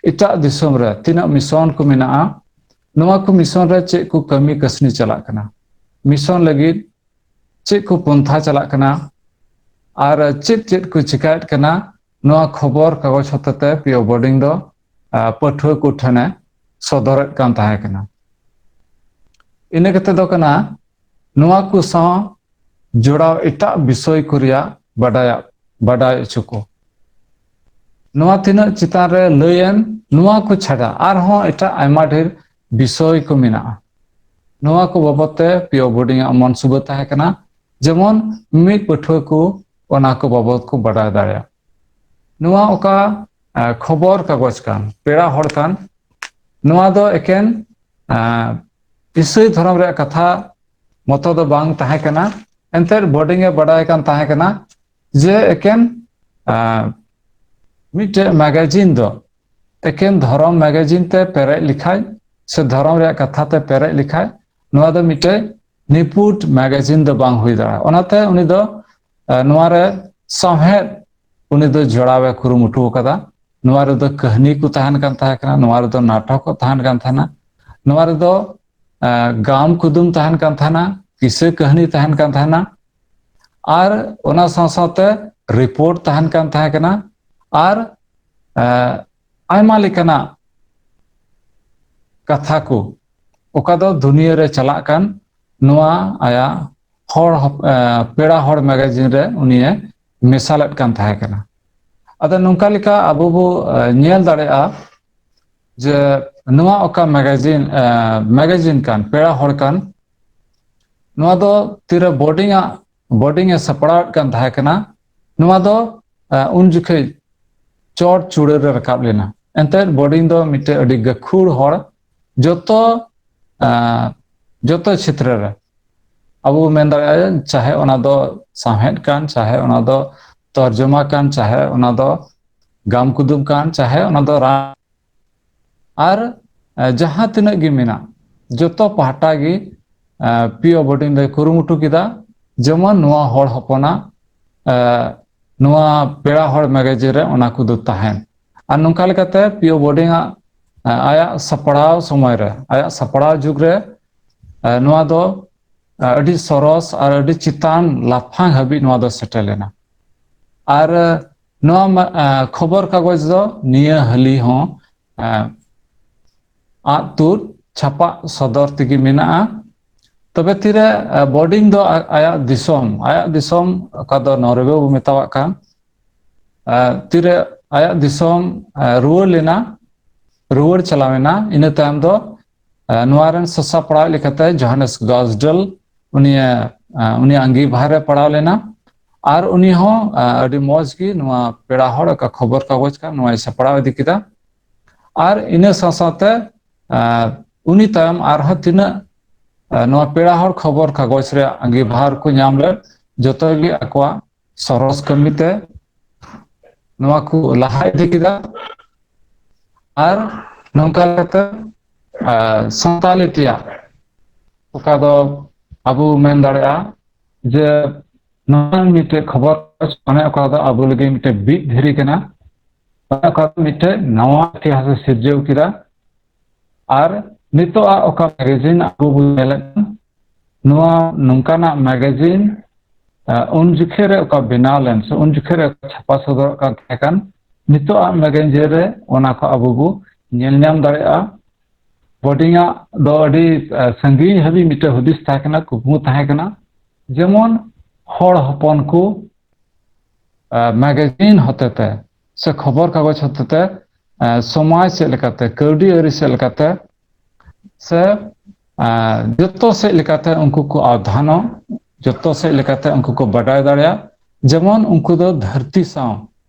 ᱮᱴᱟᱜ ᱫᱤᱥᱚᱢ ᱨᱮ ᱛᱤᱱᱟᱹᱜ mission ᱠᱚ ᱢᱮᱱᱟᱜᱼᱟ, ᱱᱚᱣᱟ ᱠᱚ mission ᱨᱮ ᱪᱮᱫ ᱠᱚ ᱠᱟᱹᱢᱤ ᱠᱟᱹᱥᱱᱤ ᱪᱟᱞᱟᱜ ᱠᱟᱱᱟ, mission ᱞᱟᱹᱜᱤᱫ ᱪᱮᱫ ᱠᱚ ᱯᱚᱱᱛᱷᱟ ᱪᱟᱞᱟᱜ ᱠᱟᱱᱟ, ᱟᱨ ᱪᱮᱫ ᱪᱮᱫ ᱠᱚ ᱪᱤᱠᱟᱭᱮᱫ ᱠᱟᱱᱟ, ᱱᱚᱣᱟ ᱠᱷᱚᱵᱚᱨ ᱠᱟᱜᱚᱡᱽ ᱦᱚᱛᱮᱛᱮ ᱯᱤ ᱳ ᱵᱳᱨᱰᱤᱝ ᱫᱚ ᱯᱟᱹᱴᱷᱩᱣᱟᱹ ᱠᱚ ᱴᱷᱮᱱᱮ ᱥᱚᱫᱚᱨᱮᱫ ᱠᱟᱱ ᱛᱟᱦᱮᱸ ᱠᱟᱱᱟ᱾ ᱤᱱᱟᱹ ᱠᱟᱛᱮ ᱫᱚ ᱠᱟᱱᱟ ᱱᱚᱣᱟ ᱠᱚ ᱥᱟᱶ ᱡᱚᱲᱟᱣ ᱮᱴᱟᱜ ᱵᱤᱥᱚᱭ ᱠᱚ ᱨᱮᱭᱟᱜ ᱵᱟᱰᱟᱭ ᱵᱟᱰᱟᱭ ᱦᱚᱪᱚ ᱠᱚ᱾ ᱱᱚᱣᱟ ᱛᱤᱱᱟᱹᱜ ᱪᱮᱛᱟᱱ ᱨᱮ ᱞᱟᱹᱭᱮᱱ, ᱱᱚᱣᱟ ᱠᱚ ᱪᱷᱟᱰᱟ ᱟᱨᱦᱚᱸ ᱮᱴᱟᱜ ᱟᱭᱢᱟ ᱰᱷᱮᱨ ᱵᱤᱥᱚᱭ ᱠᱚ ᱢᱮᱱᱟᱜᱼᱟ᱾ ᱱᱚᱣᱟ ᱠᱚ ᱵᱟᱵᱚᱫ ᱛᱮ ᱯᱤ ᱳ ᱵᱳᱨᱰᱤᱝ ᱟᱜ ᱢᱚᱱᱥᱩᱵᱟᱹ ᱛᱟᱦᱮᱸ ᱠᱟᱱᱟ, ᱡᱮᱢᱚᱱ ᱢᱤᱢᱤᱫ ᱯᱟᱹᱴᱷᱩᱣᱟᱹ ᱠᱚ ᱚᱱᱟ ᱠᱚ ᱵᱟᱵᱚᱫ ᱠᱚ ᱵᱟᱰᱟᱭ ᱫᱟᱲᱮᱭᱟᱜ᱾ ᱱᱚᱣᱟ ᱚᱠᱟ ᱠᱷᱚᱵᱚᱨ ᱠᱟᱜᱚᱡᱽ ᱠᱟᱱ, ᱯᱮᱲᱟ ᱦᱚᱲ ᱠᱟᱱ, ᱱᱚᱣᱟ ᱫᱚ ᱮᱠᱮᱱ ᱤᱥᱟᱹᱭ ᱫᱷᱚᱨᱚᱢ ᱨᱮᱭᱟᱜ ᱠᱟᱛᱷᱟ ᱢᱚᱛᱚ ᱫᱚ ᱵᱟᱝ ᱛᱟᱦᱮᱸ ᱠᱟᱱᱟ᱾ ᱮᱱᱛᱮᱫ ᱵᱳᱨᱰᱤᱝ ᱮ ᱵᱟᱰᱟᱭ ᱠᱟᱱ ᱛᱟᱦᱮᱸ ᱠᱟᱱᱟ ᱡᱮ ᱮᱠᱮᱱ ᱢᱤᱫᱴᱮᱡ ᱢᱮᱜᱟᱡᱤᱱ ᱫᱚ ᱮᱠᱮᱱ ᱫᱷᱚᱨᱚᱢ ᱢᱮᱜᱟᱡᱤᱱ ᱛᱮ ᱯᱮᱨᱮᱡ ᱞᱮᱠᱷᱟᱡ ᱥᱮ ᱫᱷᱚᱨᱚᱢ ᱨᱮᱭᱟᱜ ᱠᱟᱛᱷᱟ ᱛᱮ ᱯᱮᱨᱮᱡ ᱞᱮᱠᱷᱟᱡ, ᱱᱚᱣᱟ ᱫᱚ ᱢᱤᱫᱴᱮᱡ ᱱᱤᱯᱩᱴ ᱢᱮᱜᱟᱡᱤᱱ ᱫᱚ ᱵᱟᱝ ᱦᱩᱭ ᱫᱟᱲᱮᱭᱟᱜᱼᱟ᱾ ᱚᱱᱟᱛᱮ ᱩᱱᱤ ᱫᱚ ᱱᱚᱣᱟ ᱨᱮ ᱥᱟᱶᱦᱮᱫ ᱩᱱᱤ ᱫᱚ ᱡᱚᱲᱟᱣ ᱮ ᱠᱩᱨᱩᱢᱩᱴᱩ ᱟᱠᱟᱫᱟ᱾ ᱱᱚᱣᱟ ᱨᱮᱫᱚ ᱠᱟᱹᱦᱱᱤ ᱠᱚ ᱛᱟᱦᱮᱱ ᱠᱟᱱ ᱛᱟᱦᱮᱸ ᱠᱟᱱᱟ, ᱱᱚᱣᱟ ᱨᱮᱫᱚ ᱱᱟᱴᱚᱠ ᱠᱚ ᱛᱟᱦᱮᱱ ᱠᱟᱱ ᱛᱟᱦᱮᱱᱟ, ᱱᱚᱣᱟ ᱨᱮᱫᱚ ᱜᱟᱢ ᱠᱩᱫᱩᱢ ᱛᱟᱦᱮᱱ ᱠᱟᱱ ᱛᱟᱦᱮᱱᱟ, ᱠᱤᱥᱟᱹ ᱠᱟᱹᱦᱱᱤ ᱛᱟᱦᱮᱱ ᱠᱟᱱ ᱛᱟᱦᱮᱱᱟ, ᱟᱨ ᱚᱱᱟ ᱥᱟᱶ ᱥᱟᱶᱛᱮ ᱨᱤᱯᱳᱨᱴ ᱛᱟᱦᱮᱱ ᱠᱟᱱ ᱛᱟᱦᱮᱸ ᱠᱟᱱᱟ, ᱟᱨ ᱟᱭᱢᱟ ᱞᱮᱠᱟᱱᱟᱜ ᱠᱟᱛᱷᱟ ᱠᱚ ᱚᱠᱟ ᱫᱚ ᱫᱩᱱᱤᱭᱟᱹ ᱨᱮ ᱪᱟᱞᱟᱜ ᱠᱟᱱ ᱱᱚᱣᱟ ᱟᱭᱟᱜ ᱦᱚᱲ ᱦᱚᱯ- ᱮ, ᱯᱮᱲᱟ ᱦᱚᱲ ᱢᱮᱜᱟᱡᱤᱱ ᱨᱮ ᱩᱱᱤᱭᱮ ᱢᱮᱥᱟᱞᱮᱫ ᱠᱟᱱ ᱛᱟᱦᱮᱸ ᱠᱟᱱᱟ᱾ ᱟᱫᱚ ᱱᱚᱝᱠᱟ ᱞᱮᱠᱟ ᱟᱵᱚ ᱵᱚ ᱮ, ᱧᱮᱞ ᱫᱟᱲᱮᱭᱟᱜᱼᱟ ᱡᱮ ᱱᱚᱣᱟ ᱚᱠᱟ ᱢᱮᱜᱟᱡᱤᱱ ᱢᱮᱜᱟᱡᱤᱱ ᱠᱟᱱ, ᱯᱮᱲᱟ ᱦᱚᱲ ᱠᱟᱱ, ᱱᱚᱣᱟ ᱫᱚ ᱛᱤᱨᱮ ᱵᱳᱨᱰᱤᱝ ᱟᱜ ᱵᱳᱨᱰᱤᱝ ᱮ ᱥᱟᱯᱲᱟᱣᱮᱫ ᱠᱟᱱ ᱛᱟᱦᱮᱸ ᱠᱟᱱᱟ, ᱱᱚᱣᱟ ᱫᱚ ᱩᱱ ᱡᱚᱠᱷᱮᱡ ᱪᱚᱴ ᱪᱩᱲᱟᱹ ᱨᱮ ᱨᱟᱠᱟᱵ ᱞᱮᱱᱟ᱾ ᱮᱱᱛᱮᱫ ᱵᱳᱨᱰᱤᱝ ᱫᱚ ᱢᱤᱫᱴᱮᱡ ᱟᱹᱰᱤ ᱜᱟᱹᱠᱷᱩᱲ ᱦᱚᱲ, ᱡᱚᱛᱚ ᱡᱚᱛᱚ ᱪᱷᱮᱛᱨᱚ ᱨᱮ ᱟᱵᱚ ᱵᱚ ᱢᱮᱱ ᱫᱟᱲᱮᱭᱟᱜᱼᱟ, ᱪᱟᱦᱮ ᱚᱱᱟ ᱫᱚ ᱥᱟᱶᱦᱮᱫ ᱠᱟᱱ, ᱪᱟᱦᱮ ᱚᱱᱟ ᱫᱚ ᱛᱚᱨᱡᱚᱢᱟ ᱠᱟᱱ, ᱪᱟᱦᱮ ᱚᱱᱟ ᱫᱚ ᱜᱟᱢ ᱠᱩᱫᱩᱢ ᱠᱟᱱ, ᱪᱟᱦᱮ ᱚᱱᱟ ᱫᱚ ᱨᱟᱢ, ᱟᱨ ᱡᱟᱦᱟᱸ ᱛᱤᱱᱟᱹᱜ ᱜᱮ ᱢᱮᱱᱟᱜ, ᱡᱚᱛᱚ ᱯᱟᱦᱴᱟ ᱜᱮ ᱯᱤ ᱳ ᱵᱳᱨᱰᱤᱝ ᱫᱚᱭ ᱠᱩᱨᱩᱢᱩᱴᱩ ᱠᱮᱫᱟ, ᱡᱮᱢᱚᱱ ᱱᱚᱣᱟ ᱦᱚᱲ ᱦᱚᱯᱚᱱᱟᱜ ᱱᱚᱣᱟ ᱯᱮᱲᱟ ᱦᱚᱲ ᱢᱮᱜᱟᱡᱤᱱ ᱨᱮ ᱚᱱᱟ ᱠᱚᱫᱚ ᱛᱟᱦᱮᱱ᱾ ᱟᱨ ᱱᱚᱝᱠᱟ ᱞᱮᱠᱟᱛᱮ ᱯᱤ ᱳ ᱵᱳᱨᱰᱤᱝ ᱟᱜ ᱟᱭᱟᱜ ᱥᱟᱯᱲᱟᱣ ᱥᱚᱢᱚᱭ ᱨᱮ, ᱟᱭᱟᱜ ᱥᱟᱯᱲᱟᱣ ᱡᱩᱜᱽ ᱨᱮ ᱱᱚᱣᱟ ᱫᱚ ᱟᱹᱰᱤ ᱥᱚᱨᱚᱥ ᱟᱨ ᱟᱹᱰᱤ ᱪᱮᱛᱟᱱ ᱞᱟᱯᱷᱟᱝ ᱦᱟᱹᱵᱤᱡ ᱱᱚᱣᱟ ᱫᱚ ᱥᱮᱴᱮᱨ ᱞᱮᱱᱟ᱾ ᱟᱨ ᱱᱚᱣᱟ ᱠᱷᱚᱵᱚᱨ ᱠᱟᱜᱚᱡᱽ ᱫᱚ ᱱᱤᱭᱟᱹ ᱦᱟᱹᱞᱤ ᱦᱚᱸ ᱟᱫ ᱛᱩᱫ ᱪᱷᱟᱯᱟ ᱥᱚᱫᱚᱨ ᱛᱮᱜᱮ ᱢᱮᱱᱟᱜᱼᱟ᱾ ᱛᱚᱵᱮ ᱛᱤᱨᱮ ᱵᱳᱨᱰᱤᱝ ᱫᱚ ᱟᱭᱟᱜ ᱫᱤᱥᱚᱢ, ᱟᱭᱟᱜ ᱫᱤᱥᱚᱢ ᱚᱠᱟ ᱫᱚ ᱱᱚᱨᱣᱮ ᱵᱚ ᱢᱮᱛᱟᱣᱟᱜ ᱠᱟᱱ, ᱛᱤᱨᱮ ᱟᱭᱟᱜ ᱫᱤᱥᱚᱢ ᱨᱩᱣᱟᱹᱲ ᱞᱮᱱᱟ, ᱨᱩᱣᱟᱹᱲ ᱪᱟᱞᱟᱣ ᱮᱱᱟ, ᱤᱱᱟᱹ ᱛᱟᱭᱚᱢ ᱫᱚ ᱱᱚᱣᱟ ᱨᱮᱱ ᱥᱟᱥᱟᱯᱲᱟᱣ ᱞᱮᱠᱟᱛᱮ ᱡᱳᱦᱟᱱᱮᱥ ᱜᱟᱥᱰᱮᱞ, ᱩᱱᱤᱭᱟᱜ ᱩᱱᱤ ᱟᱸᱜᱤᱵᱷᱟᱨ ᱨᱮ ᱯᱟᱲᱟᱣ ᱞᱮᱱᱟ᱾ ᱟᱨ ᱩᱱᱤ ᱦᱚᱸ ᱟᱹᱰᱤ ᱢᱚᱡᱽ ᱜᱮ ᱱᱚᱣᱟ ᱯᱮᱲᱟ ᱦᱚᱲ ᱚᱠᱟ ᱠᱷᱚᱵᱚᱨ ᱠᱟᱜᱚᱡᱽ ᱠᱟᱱ, ᱱᱚᱣᱟᱭ ᱥᱟᱯᱲᱟᱣ ᱤᱫᱤ ᱠᱮᱫᱟ᱾ ᱟᱨ ᱤᱱᱟᱹ ᱥᱟᱶ ᱥᱟᱶᱛᱮ ᱩᱱᱤ ᱛᱟᱭᱚᱢ ᱟᱨᱦᱚᱸ ᱛᱤᱱᱟᱹᱜ ᱱᱚᱣᱟ ᱯᱮᱲᱟ ᱦᱚᱲ ᱠᱷᱚᱵᱚᱨ ᱠᱟᱜᱚᱡᱽ ᱨᱮᱭᱟᱜ ᱟᱸᱜᱤᱵᱷᱟᱨ ᱠᱚ ᱧᱟᱢ ᱞᱮᱫ, ᱡᱚᱛᱚ ᱜᱮ ᱟᱠᱚᱣᱟᱜ ᱥᱚᱨᱚᱥ ᱠᱟᱹᱢᱤᱛᱮ ᱱᱚᱣᱟ ᱠᱚ ᱞᱟᱦᱟ ᱤᱫᱤ ᱠᱮᱫᱟ᱾ ᱟᱨ ᱱᱚᱝᱠᱟ ᱞᱮᱠᱟᱛᱮ ᱥᱟᱱᱛᱟᱞᱤ ᱛᱮᱭᱟᱜ ᱚᱠᱟ ᱫᱚ ᱟᱵᱚ ᱢᱮᱱ ᱫᱟᱲᱮᱭᱟᱜᱼᱟ ᱡᱮ ᱱᱚᱣᱟ ᱢᱤᱫᱴᱮᱡ ᱠᱷᱚᱵᱚᱨ, ᱢᱟᱱᱮ ᱚᱠᱟ ᱫᱚ ᱟᱵᱚ ᱞᱟᱹᱜᱤᱫ ᱢᱤᱫᱴᱮᱡ ᱵᱤᱫ ᱫᱷᱤᱨᱤ ᱠᱟᱱᱟ, ᱢᱟᱱᱮ ᱚᱠᱟ ᱫᱚ ᱢᱤᱫᱴᱮᱡ ᱱᱟᱣᱟ ᱤᱛᱤᱦᱟᱥ ᱮ ᱥᱤᱨᱡᱟᱹᱣ ᱠᱮᱫᱟ᱾ ᱟᱨ ᱱᱤᱛᱚᱜ ᱟᱜ ᱚᱠᱟ ᱢᱮᱜᱟᱡᱤᱱ ᱟᱵᱚ ᱵᱚᱱ ᱧᱮᱞᱮᱫ ᱠᱟᱱ, ᱱᱚᱣᱟ ᱱᱚᱝᱠᱟᱱᱟᱜ ᱢᱮᱜᱟᱡᱤᱱ ᱩᱱ ᱡᱚᱠᱷᱮᱡ ᱨᱮ ᱚᱠᱟ ᱵᱮᱱᱟᱣ ᱞᱮᱱ ᱥᱮ ᱩᱱ ᱡᱚᱠᱷᱮᱡ ᱨᱮ ᱪᱷᱟᱯᱟ ᱥᱚᱫᱚᱨᱚᱜ ᱠᱟᱱ ᱛᱟᱦᱮᱸ ᱠᱟᱱ, ᱱᱤᱛᱚᱜ ᱟᱜ ᱢᱮᱜᱟᱡᱤᱱ ᱨᱮ ᱚᱱᱟ ᱠᱚ ᱟᱵᱚ ᱵᱚ ᱧᱮᱞ ᱧᱟᱢ ᱫᱟᱲᱮᱭᱟᱜᱼᱟ᱾ ᱵᱳᱨᱰᱤᱝ ᱟᱜ ᱫᱚ ᱟᱹᱰᱤ ᱥᱟᱺᱜᱤᱧ ᱦᱟᱹᱵᱤᱡ ᱢᱤᱫᱴᱮᱡ ᱦᱩᱫᱤᱥ ᱛᱟᱦᱮᱸ ᱠᱟᱱᱟ, ᱠᱩᱠᱢᱩ ᱛᱟᱦᱮᱸ ᱠᱟᱱᱟ, ᱡᱮᱢᱚᱱ ᱦᱚᱲ ᱦᱚᱯᱚᱱ ᱠᱚ ᱢᱮᱜᱟᱡᱤᱱ ᱦᱚᱛᱮᱛᱮ ᱥᱮ ᱠᱷᱚᱵᱚᱨ ᱠᱟᱜᱚᱡᱽ ᱦᱚᱛᱮᱛᱮ ᱥᱚᱢᱟᱡᱽ ᱥᱮᱫ ᱞᱮᱠᱟᱛᱮ, ᱠᱟᱹᱣᱰᱤ ᱟᱹᱨᱤ ᱥᱮᱫ ᱞᱮᱠᱟᱛᱮ, ᱥᱮ ᱡᱚᱛᱚ ᱥᱮᱫ ᱞᱮᱠᱟᱛᱮ ᱩᱱᱠᱩ ᱠᱚ ᱟᱣᱫᱷᱟᱱᱚᱜ, ᱡᱚᱛᱚ ᱥᱮᱫ ᱞᱮᱠᱟᱛᱮ ᱩᱱᱠᱩ ᱠᱚ ᱵᱟᱰᱟᱭ ᱫᱟᱲᱮᱭᱟᱜ, ᱡᱮᱢᱚᱱ ᱩᱱᱠᱩ ᱫᱚ ᱫᱷᱟᱹᱨᱛᱤ ᱥᱟᱶ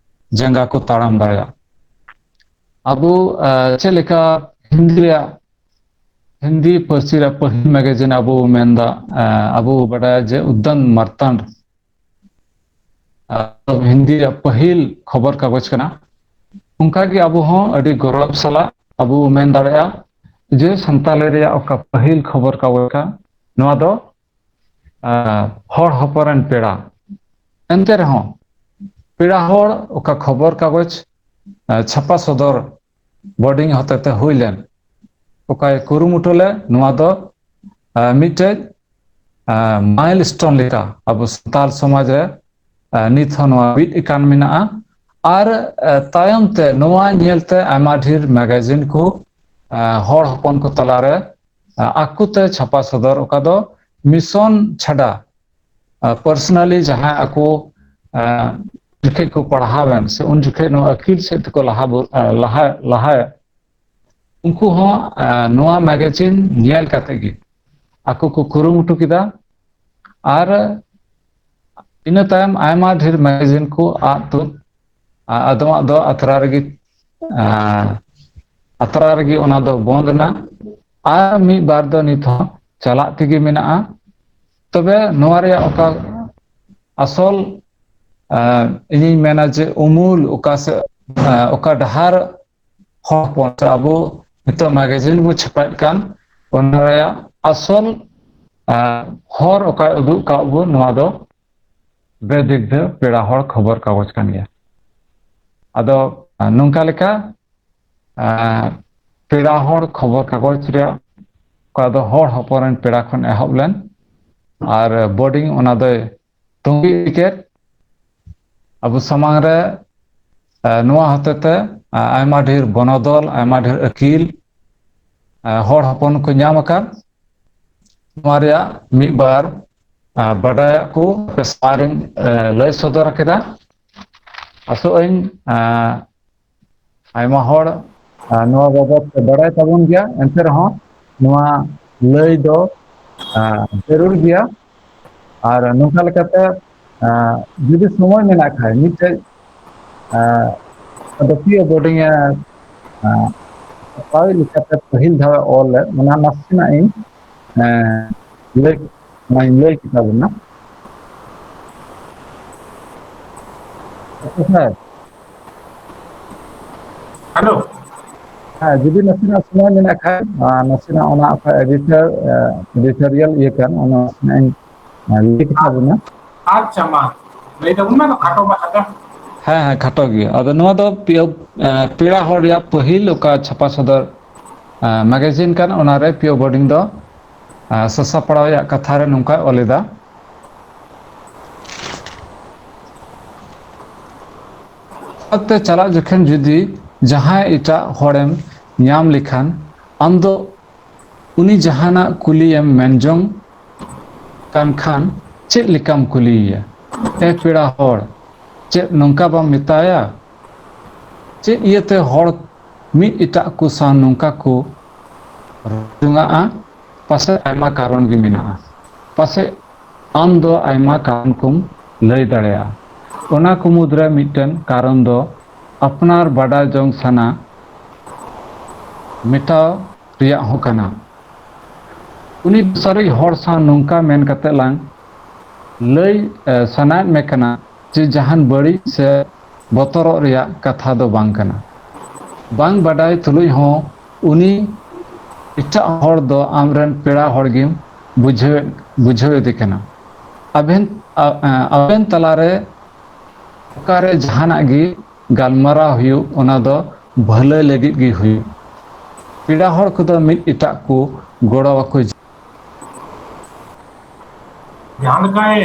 ᱡᱟᱸᱜᱟ ᱠᱚ ᱛᱟᱲᱟᱢ ᱫᱟᱲᱮᱭᱟᱜ᱾ ᱟᱵᱚ ᱪᱮᱫ ᱞᱮᱠᱟ ᱦᱤᱱᱫᱤ ᱨᱮᱭᱟᱜ, ᱦᱤᱱᱫᱤ ᱯᱟᱹᱨᱥᱤ ᱨᱮᱭᱟᱜ ᱯᱟᱹᱦᱤᱞ ᱢᱮᱜᱟᱡᱤᱱ ᱟᱵᱚ ᱢᱮᱱᱫᱟ, ᱟᱵᱚ ᱵᱟᱰᱟᱭᱟ ᱡᱮ ᱩᱫᱫᱟᱱ ᱢᱟᱨᱛᱟᱱᱰ ᱦᱤᱱᱫᱤ ᱨᱮᱭᱟᱜ ᱯᱟᱹᱦᱤᱞ ᱠᱷᱚᱵᱚᱨ ᱠᱟᱜᱚᱡᱽ ᱠᱟᱱᱟ᱾ ᱚᱱᱠᱟᱜᱮ ᱟᱵᱚ ᱦᱚᱸ ᱟᱹᱰᱤ ᱜᱚᱨᱚᱵᱽ ᱥᱟᱞᱟᱜ ᱟᱵᱚ ᱢᱮᱱ ᱫᱟᱲᱮᱭᱟᱜᱼᱟ ᱡᱮ ᱥᱟᱱᱛᱟᱞᱤ ᱨᱮᱭᱟᱜ ᱚᱠᱟ ᱯᱟᱹᱦᱤᱞ ᱠᱷᱚᱵᱚᱨ ᱠᱟᱜᱚᱡᱽ ᱠᱟᱱᱟ, ᱱᱚᱣᱟ ᱫᱚ ᱦᱚᱲ ᱦᱚᱯᱚᱱ ᱨᱮᱱ ᱯᱮᱲᱟ᱾ ᱮᱱᱛᱮ ᱨᱮᱦᱚᱸ ᱯᱮᱲᱟ ᱦᱚᱲ ᱚᱠᱟ ᱠᱷᱚᱵᱚᱨ ᱠᱟᱜᱚᱡᱽ ᱪᱷᱟᱯᱟ ᱥᱚᱫᱚᱨ ᱵᱳᱨᱰᱤᱝ ᱦᱚᱛᱮᱛᱮ ᱦᱩᱭ ᱞᱮᱱ, ᱚᱠᱟᱭ ᱠᱩᱨᱩᱢᱩᱴᱩ ᱞᱮᱫ, ᱱᱚᱣᱟ ᱫᱚ ᱢᱤᱫᱴᱮᱡ ᱢᱟᱭᱤᱞ ᱥᱴᱳᱱ ᱞᱮᱠᱟ ᱟᱵᱚ ᱥᱟᱱᱛᱟᱲ ᱥᱚᱢᱟᱡᱽ ᱨᱮ ᱱᱤᱛ ᱦᱚᱸ ᱱᱚᱣᱟ ᱵᱤᱫ ᱟᱠᱟᱱ ᱢᱮᱱᱟᱜᱼᱟ᱾ ᱟᱨ ᱛᱟᱭᱚᱢ ᱛᱮ ᱱᱚᱣᱟ ᱧᱮᱞᱛᱮ ᱟᱭᱢᱟ ᱰᱷᱮᱨ ᱢᱮᱜᱟᱡᱤᱱ ᱠᱚ ᱦᱚᱲ ᱦᱚᱯᱚᱱ ᱠᱚ ᱛᱟᱞᱟᱨᱮ ᱟᱠᱚᱛᱮ ᱪᱷᱟᱯᱟ ᱥᱚᱫᱚᱨ, ᱚᱠᱟ ᱫᱚ ᱢᱤᱥᱚᱱ ᱪᱷᱟᱰᱟ ᱯᱟᱨᱥᱚᱱᱟᱞᱤ ᱡᱟᱦᱟᱸᱭ ᱟᱠᱚ ᱡᱚᱠᱷᱮᱡ ᱠᱚ ᱯᱟᱲᱦᱟᱣ ᱮᱱ ᱥᱮ ᱩᱱ ᱡᱚᱠᱷᱮᱡ ᱱᱚᱣᱟ ᱟᱹᱠᱤᱞ ᱥᱮᱫ ᱛᱮᱠᱚ ᱞᱟᱦᱟ ᱵᱚ-, ᱞᱟᱦᱟ ᱞᱟᱦᱟᱭᱟ, ᱩᱱᱠᱩ ᱦᱚᱸ ᱱᱚᱣᱟ ᱢᱮᱜᱟᱡᱤᱱ ᱧᱮᱞ ᱠᱟᱛᱮ ᱜᱮ ᱟᱠᱚ ᱠᱚ ᱠᱩᱨᱩᱢᱩᱴᱩ ᱠᱮᱫᱟ᱾ ᱟᱨ ᱤᱱᱟᱹ ᱛᱟᱭᱚᱢ ᱟᱭᱢᱟ ᱰᱷᱮᱨ ᱢᱮᱜᱟᱡᱤᱱ ᱠᱚ ᱟᱫ ᱛᱩᱫ, ᱟᱫᱚᱢᱟᱜ ᱫᱚ ᱟᱛᱨᱟ ᱨᱮᱜᱮ ᱟᱛᱨᱟ ᱨᱮᱜᱮ ᱚᱱᱟ ᱫᱚ ᱵᱚᱱᱫ ᱮᱱᱟ᱾ ᱟᱨ ᱢᱤᱫ ᱵᱟᱨ ᱫᱚ ᱱᱤᱛ ᱦᱚᱸ ᱪᱟᱞᱟᱜ ᱛᱮᱜᱮ ᱢᱮᱱᱟᱜᱼᱟ᱾ ᱛᱚᱵᱮ ᱱᱚᱣᱟ ᱨᱮᱭᱟᱜ ᱚᱠᱟ ᱟᱥᱚᱞ ᱤᱧᱤᱧ ᱢᱮᱱᱟ ᱡᱮ ᱩᱢᱩᱞ ᱚᱠᱟ ᱥᱮ ᱚᱠᱟ ᱰᱟᱦᱟᱨ ᱦᱚᱲ ᱦᱚᱯᱚᱱ ᱥᱮ ᱟᱵᱚ ᱱᱤᱛᱚᱜ ᱢᱮᱜᱟᱡᱤᱱ ᱵᱚ ᱪᱷᱟᱯᱟᱭᱮᱫ ᱠᱟᱱ, ᱚᱱᱟ ᱨᱮᱭᱟᱜ ᱟᱥᱚᱞ ᱦᱚᱨ ᱚᱠᱟᱭ ᱩᱫᱩᱜ ᱠᱟᱜ ᱵᱚ, ᱱᱚᱣᱟ ᱫᱚ ᱵᱮᱫᱤᱜᱽᱫᱷᱟᱹ ᱯᱮᱲᱟ ᱦᱚᱲ ᱠᱷᱚᱵᱚᱨ ᱠᱟᱜᱚᱡᱽ ᱠᱟᱱ ᱜᱮᱭᱟ᱾ ᱟᱫᱚ ᱱᱚᱝᱠᱟ ᱞᱮᱠᱟ ᱯᱮᱲᱟ ᱦᱚᱲ ᱠᱷᱚᱵᱚᱨ ᱠᱟᱜᱚᱡᱽ ᱨᱮᱭᱟᱜ ᱚᱠᱟ ᱫᱚ ᱦᱚᱲ ᱦᱚᱯᱚᱱ ᱨᱮᱱ ᱯᱮᱲᱟ ᱠᱷᱚᱱ ᱮᱦᱚᱵ ᱞᱮᱱ ᱟᱨ ᱵᱳᱨᱰᱤᱝ ᱚᱱᱟ ᱫᱚᱭ ᱛᱚᱸᱜᱮ ᱤᱫᱤ ᱠᱮᱫ᱾ ᱟᱵᱚ ᱥᱟᱢᱟᱝ ᱨᱮ ᱱᱚᱣᱟ ᱦᱚᱛᱮᱛᱮ ᱟᱭᱢᱟ ᱰᱷᱮᱨ ᱵᱚᱱᱚᱫᱚᱞ, ᱟᱭᱢᱟ ᱰᱷᱮᱨ ᱟᱹᱠᱤᱞ ᱦᱚᱲ ᱦᱚᱯᱚᱱ ᱠᱚ ᱧᱟᱢ ᱟᱠᱟᱫ᱾ ᱱᱚᱣᱟ ᱨᱮᱭᱟᱜ ᱢᱤᱫ ᱵᱟᱨ ᱵᱟᱰᱟᱭᱟᱜ ᱠᱚ ᱟᱯᱮ ᱥᱟᱢᱟᱝ ᱨᱤᱧ ᱞᱟᱹᱭ ᱥᱚᱫᱚᱨ ᱠᱮᱫᱟ᱾ ᱟᱥᱚᱜ ᱟᱹᱧ ᱟᱭᱢᱟ ᱦᱚᱲ, ᱟᱨ, ᱱᱚᱣᱟ ᱵᱟᱵᱚᱫ ᱛᱮ ᱵᱟᱲᱟᱭ ᱛᱟᱵᱚᱱ ᱜᱮᱭᱟ, ᱮᱱᱛᱮ ᱨᱮᱦᱚᱸ ᱱᱚᱣᱟ ᱞᱟᱹᱭ ᱫᱚ, ᱟᱨ, ᱡᱟᱹᱨᱩᱲ ᱜᱮᱭᱟ᱾ ᱟᱨ ᱱᱚᱝᱠᱟ ᱞᱮᱠᱟᱛᱮ, ᱟᱨ, ᱡᱩᱫᱤ ᱥᱚᱢᱚᱭ ᱢᱮᱱᱟᱜ ᱠᱷᱟᱱ, ᱢᱤᱫᱴᱮᱡ, ᱟᱨ, ᱫᱚ ᱯᱤ ᱳ ᱵᱳᱨᱰᱤᱝ ᱮ, ᱟᱨ, ᱚᱠᱟ ᱞᱮᱠᱟᱛᱮ ᱯᱟᱹᱦᱤᱞ ᱫᱷᱟᱣ ᱮ ᱚᱞ ᱞᱮᱫ, ᱚᱱᱟ ᱱᱟᱥᱮᱱᱟᱜ ᱤᱧ, ᱟᱨ, ᱞᱟᱹᱭ, ᱚᱱᱟᱧ ᱞᱟᱹᱭ ᱠᱮᱛᱟ ᱵᱚᱱᱟ᱾ ᱟᱪᱪᱷᱟ, ᱥᱮᱨ᱾ ᱦᱮᱞᱳ᱾ ᱦᱮᱸ, ᱡᱩᱫᱤ ᱱᱟᱥᱮᱱᱟᱜ ᱥᱚᱢᱚᱭ ᱢᱮᱱᱟᱜ ᱠᱷᱟᱱ, ᱟᱨ, ᱱᱟᱥᱮᱱᱟᱜ ᱚᱱᱟ ᱚᱠᱟ ᱮᱰᱤᱴᱚᱨ, ᱟᱨ, ᱮᱰᱤᱴᱳᱨᱤᱭᱟᱞ ᱤᱭᱟᱹ ᱠᱟᱱ, ᱚᱱᱟ ᱱᱟᱥᱮᱱᱟᱜ ᱤᱧ, ᱟᱨ, ᱞᱟᱹᱭ ᱠᱮᱛᱟ ᱵᱚᱱᱟ᱾ ᱟᱪᱪᱷᱟ, ᱢᱟ ᱞᱟᱹᱭ ᱛᱟᱵᱚᱱ ᱢᱮ, ᱟᱫᱚ ᱠᱷᱟᱴᱚ ᱢᱟᱪᱷᱟᱛᱮ᱾ ᱦᱮᱸ, ᱦᱮᱸ, ᱠᱷᱟᱴᱚ ᱜᱮ᱾ ᱟᱫᱚ ᱱᱚᱣᱟ ᱫᱚ ᱯᱤ ᱳ, ᱟᱨ, ᱯᱮᱲᱟ ᱦᱚᱲ ᱨᱮᱭᱟᱜ ᱯᱟᱹᱦᱤᱞ ᱚᱠᱟ ᱪᱷᱟᱯᱟ ᱥᱚᱫᱚᱨ, ᱟᱨ, ᱢᱮᱜᱟᱡᱤᱱ ᱠᱟᱱ, ᱚᱱᱟᱨᱮ ᱯᱤ ᱳ ᱵᱳᱨᱰᱤᱝ ᱫᱚ, ᱟᱨ, ᱥᱟᱥᱟᱯᱲᱟᱣ ᱨᱮᱭᱟᱜ ᱠᱟᱛᱷᱟ ᱨᱮ ᱱᱚᱝᱠᱟᱭ ᱚᱞ ᱮᱫᱟ᱾ ᱚᱲᱟᱜ ᱛᱮ ᱪᱟᱞᱟᱜ ᱡᱚᱠᱷᱮᱱ ᱡᱩᱫᱤ ᱡᱟᱦᱟᱸᱭ ᱮᱴᱟᱜ ᱦᱚᱲᱮᱢ ᱧᱟᱢ ᱞᱮᱠᱷᱟᱱ, ᱟᱢ ᱫᱚ ᱩᱱᱤ ᱡᱟᱦᱟᱱᱟᱜ ᱠᱩᱞᱤᱭᱮᱢ ᱢᱮᱱ ᱡᱚᱝ ᱠᱟᱱ ᱠᱷᱟᱱ, ᱪᱮᱫ ᱞᱮᱠᱟᱢ ᱠᱩᱞᱤᱭᱮᱭᱟ? "ᱮ ᱯᱮᱲᱟ ᱦᱚᱲ, ᱪᱮᱫ ᱱᱚᱝᱠᱟ ᱵᱟᱢ ᱢᱮᱛᱟᱭᱟ?" ᱪᱮᱫ ᱤᱭᱟᱹᱛᱮ ᱦᱚᱲ ᱢᱤᱫ ᱮᱴᱟᱜ ᱠᱚ ᱥᱟᱶ ᱱᱚᱝᱠᱟ ᱠᱚ ᱨᱚᱲ ᱡᱚᱝᱟᱜᱼᱟ? ᱯᱟᱥᱮᱡ ᱟᱭᱢᱟ ᱠᱟᱨᱚᱱ ᱜᱮ ᱢᱮᱱᱟᱜᱼᱟ᱾ ᱯᱟᱥᱮᱡ ᱟᱢ ᱫᱚ ᱟᱭᱢᱟ ᱠᱟᱨᱚᱱ ᱠᱚᱢ ᱞᱟᱹᱭ ᱫᱟᱲᱮᱭᱟᱜᱼᱟ᱾ ᱚᱱᱟ ᱠᱚ ᱢᱩᱫᱽᱨᱮ ᱢᱤᱫᱴᱮᱱ ᱠᱟᱨᱚᱱ ᱫᱚ ᱟᱯᱱᱟᱨ ᱵᱟᱰᱟᱭ ᱡᱚᱝ ᱥᱟᱱᱟ ᱢᱮᱴᱟᱣ ᱨᱮᱭᱟᱜ ᱦᱚᱸ ᱠᱟᱱᱟ᱾ ᱩᱱᱤ ᱫᱚᱥᱟᱨᱤᱡ ᱦᱚᱲ ᱥᱟᱶ ᱱᱚᱝᱠᱟ ᱢᱮᱱ ᱠᱟᱛᱮ ᱞᱟᱝ ᱞᱟᱹᱭ, ᱮ, ᱥᱟᱱᱟᱭᱮᱫ ᱢᱮ ᱠᱟᱱᱟ ᱡᱮ ᱡᱟᱦᱟᱱ ᱵᱟᱹᱲᱤᱡ ᱥᱮ ᱵᱚᱛᱚᱨᱚᱜ ᱨᱮᱭᱟᱜ ᱠᱟᱛᱷᱟ ᱫᱚ ᱵᱟᱝ ᱠᱟᱱᱟ᱾ ᱵᱟᱝ ᱵᱟᱰᱟᱭ ᱛᱩᱞᱩᱡ ᱦᱚᱸ ᱩᱱᱤ ᱮᱴᱟᱜ ᱦᱚᱲ ᱫᱚ ᱟᱢᱨᱮᱱ ᱯᱮᱲᱟ ᱦᱚᱲ ᱜᱮᱢ ᱵᱩᱡᱷᱟᱹᱣ, ᱵᱩᱡᱷᱟᱹᱣ ᱮᱫᱮ ᱠᱟᱱᱟ᱾ ᱟᱵᱮᱱ, ᱟ-, ᱟ-, ᱟᱵᱮᱱ ᱛᱟᱞᱟᱨᱮ ᱚᱠᱟᱨᱮ ᱡᱟᱦᱟᱱᱟᱜ ᱜᱮ ᱜᱟᱞᱢᱟᱨᱟᱣ ᱦᱩᱭᱩᱜ, ᱚᱱᱟ ᱫᱚ ᱵᱷᱟᱹᱞᱟᱹᱭ ᱞᱟᱹᱜᱤᱫ ᱜᱮ ᱦᱩᱭᱩᱜ᱾ ᱯᱮᱲᱟ ᱦᱚᱲ ᱠᱚᱫᱚ ᱢᱤᱫ ᱮᱴᱟᱜ ᱠᱚ ᱜᱚᱲᱚ ᱟᱠᱚ᱾ ᱡᱟᱦᱟᱸ ᱞᱮᱠᱟᱭ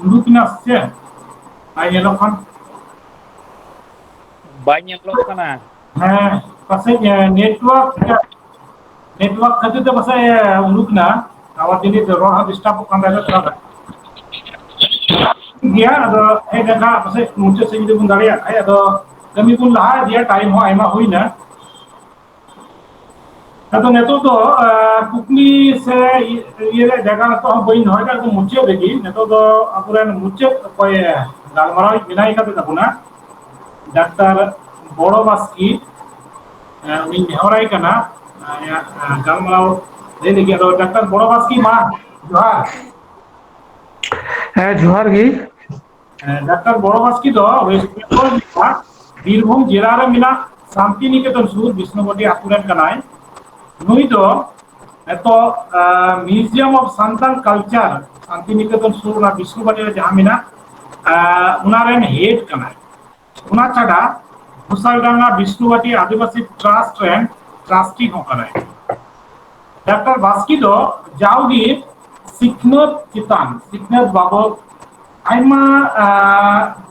ᱩᱰᱩᱠ ᱮᱱᱟ ᱥᱮ ᱪᱮᱫ? ᱵᱟᱭ ᱧᱮᱞᱚᱜ ᱠᱟᱱ? ᱵᱟᱭ ᱧᱮᱞᱚᱜ ᱠᱟᱱᱟ᱾ ᱦᱮᱸ, ᱯᱟᱥᱮᱡ, ᱮ, network, network ᱠᱷᱟᱹᱛᱤᱨ ᱛᱮ ᱯᱟᱥᱮᱡ, ᱮ, ᱩᱰᱩᱠ ᱮᱱᱟ᱾ ᱟᱵᱟᱨ ᱡᱟᱹᱱᱤᱡ ᱨᱚᱲ ᱦᱚᱸ ᱰᱤᱥᱴᱟᱵᱚᱜ ᱠᱟᱱ ᱛᱟᱭᱟ ᱛᱷᱚᱲᱟ ᱜᱟᱱ᱾ ᱴᱷᱤᱠ ᱜᱮᱭᱟ, ᱟᱫᱚ ᱦᱮᱡ ᱞᱮᱱᱠᱷᱟᱱ ᱯᱟᱥᱮᱡ ᱢᱩᱪᱟᱹᱫ ᱥᱮᱫ ᱡᱩᱫᱤ ᱵᱚᱱ ᱫᱟᱲᱮᱭᱟᱜ ᱠᱷᱟᱡ, ᱟᱫᱚ ᱠᱟᱹᱢᱤ ᱵᱚᱱ ᱞᱟᱦᱟ ᱤᱫᱤᱭᱟ, ᱴᱟᱭᱤᱢ ᱦᱚᱸ ᱟᱭᱢᱟ ᱦᱩᱭᱱᱟ᱾ ᱟᱫᱚ ᱱᱤᱛᱚᱜ ᱫᱚ ᱠᱩᱠᱞᱤ ᱥᱮ ᱤᱭᱟᱹ ᱨᱮᱭᱟᱜ ᱡᱟᱭᱜᱟ ᱱᱤᱛᱚᱜ ᱦᱚᱸ ᱵᱟᱹᱧ ᱫᱚᱦᱚᱭᱮᱫᱟ, ᱮᱠᱫᱚᱢ ᱢᱩᱪᱟᱹᱫ ᱨᱮᱜᱮ᱾ ᱱᱤᱛᱚᱜ ᱫᱚ ᱟᱵᱚᱨᱮᱱ ᱢᱩᱪᱟᱹᱫ ᱚᱠᱚᱭ ᱜᱟᱞᱢᱟᱨᱟᱣᱤᱡ ᱢᱮᱱᱟᱭ ᱠᱟᱫᱮ ᱛᱟᱵᱚᱱᱟ, ᱰᱟᱠᱛᱟᱨ ᱵᱚᱲᱚ ᱵᱟᱥᱠᱤ, ᱩᱱᱤᱧ ᱱᱮᱦᱚᱨᱟᱭ ᱠᱟᱱᱟ ᱟᱭᱟᱜ ᱜᱟᱞᱢᱟᱨᱟᱣ ᱞᱟᱹᱭ ᱞᱟᱹᱜᱤᱫ᱾ ᱟᱫᱚ ᱰᱟᱠᱛᱟᱨ ᱵᱚᱲᱚ ᱵᱟᱥᱠᱤ, ᱢᱟ ᱡᱚᱦᱟᱨ᱾ ᱦᱮᱸ, ᱡᱚᱦᱟᱨ ᱜᱮ᱾ ᱰᱟᱠᱛᱟᱨ ᱵᱚᱲᱚ ᱵᱟᱥᱠᱤ ᱫᱚ ᱳᱭᱮᱥᱴ ᱵᱮᱝᱜᱚᱞ ᱨᱮᱱᱟᱜ ᱵᱤᱨᱵᱷᱩᱢ ᱡᱮᱞᱟ ᱨᱮ ᱢᱮᱱᱟᱜ ᱥᱟᱱᱛᱤᱱᱤᱠᱮᱛᱚᱱ ᱥᱩᱨ ᱵᱤᱥᱱᱩᱯᱟᱴᱤ ᱟᱹᱛᱩ ᱨᱮᱱ ᱠᱟᱱᱟᱭ᱾ ᱱᱩᱭ ᱫᱚ ᱱᱤᱛᱚᱜ Museum of Santal Culture, Santiniketan ᱥᱩᱨ ᱚᱱᱟ ᱵᱤᱥᱱᱩᱯᱟᱴᱤ ᱨᱮ ᱡᱟᱦᱟᱸ ᱢᱮᱱᱟᱜ, ᱚᱱᱟ ᱨᱮᱱ ᱦᱮᱰ ᱠᱟᱱᱟᱭ᱾ ᱚᱱᱟ ᱪᱷᱟᱰᱟ ᱜᱷᱳᱥᱟᱞᱰᱟᱸᱜᱟ ᱵᱤᱥᱱᱩᱯᱟᱴᱤ ᱟᱹᱫᱤᱵᱟᱹᱥᱤ ᱴᱨᱟᱥᱴ ᱨᱮᱱ ᱴᱨᱟᱥᱴᱤ ᱦᱚᱸ ᱠᱟᱱᱟᱭ᱾ ᱰᱟᱠᱛᱟᱨ ᱵᱟᱥᱠᱤ ᱫᱚ ᱡᱟᱣᱜᱮ ᱥᱤᱠᱷᱱᱟᱹᱛ ᱪᱮᱛᱟᱱ, ᱥᱤᱠᱷᱱᱟᱹᱛ ᱵᱟᱵᱚᱫ ᱟᱭᱢᱟ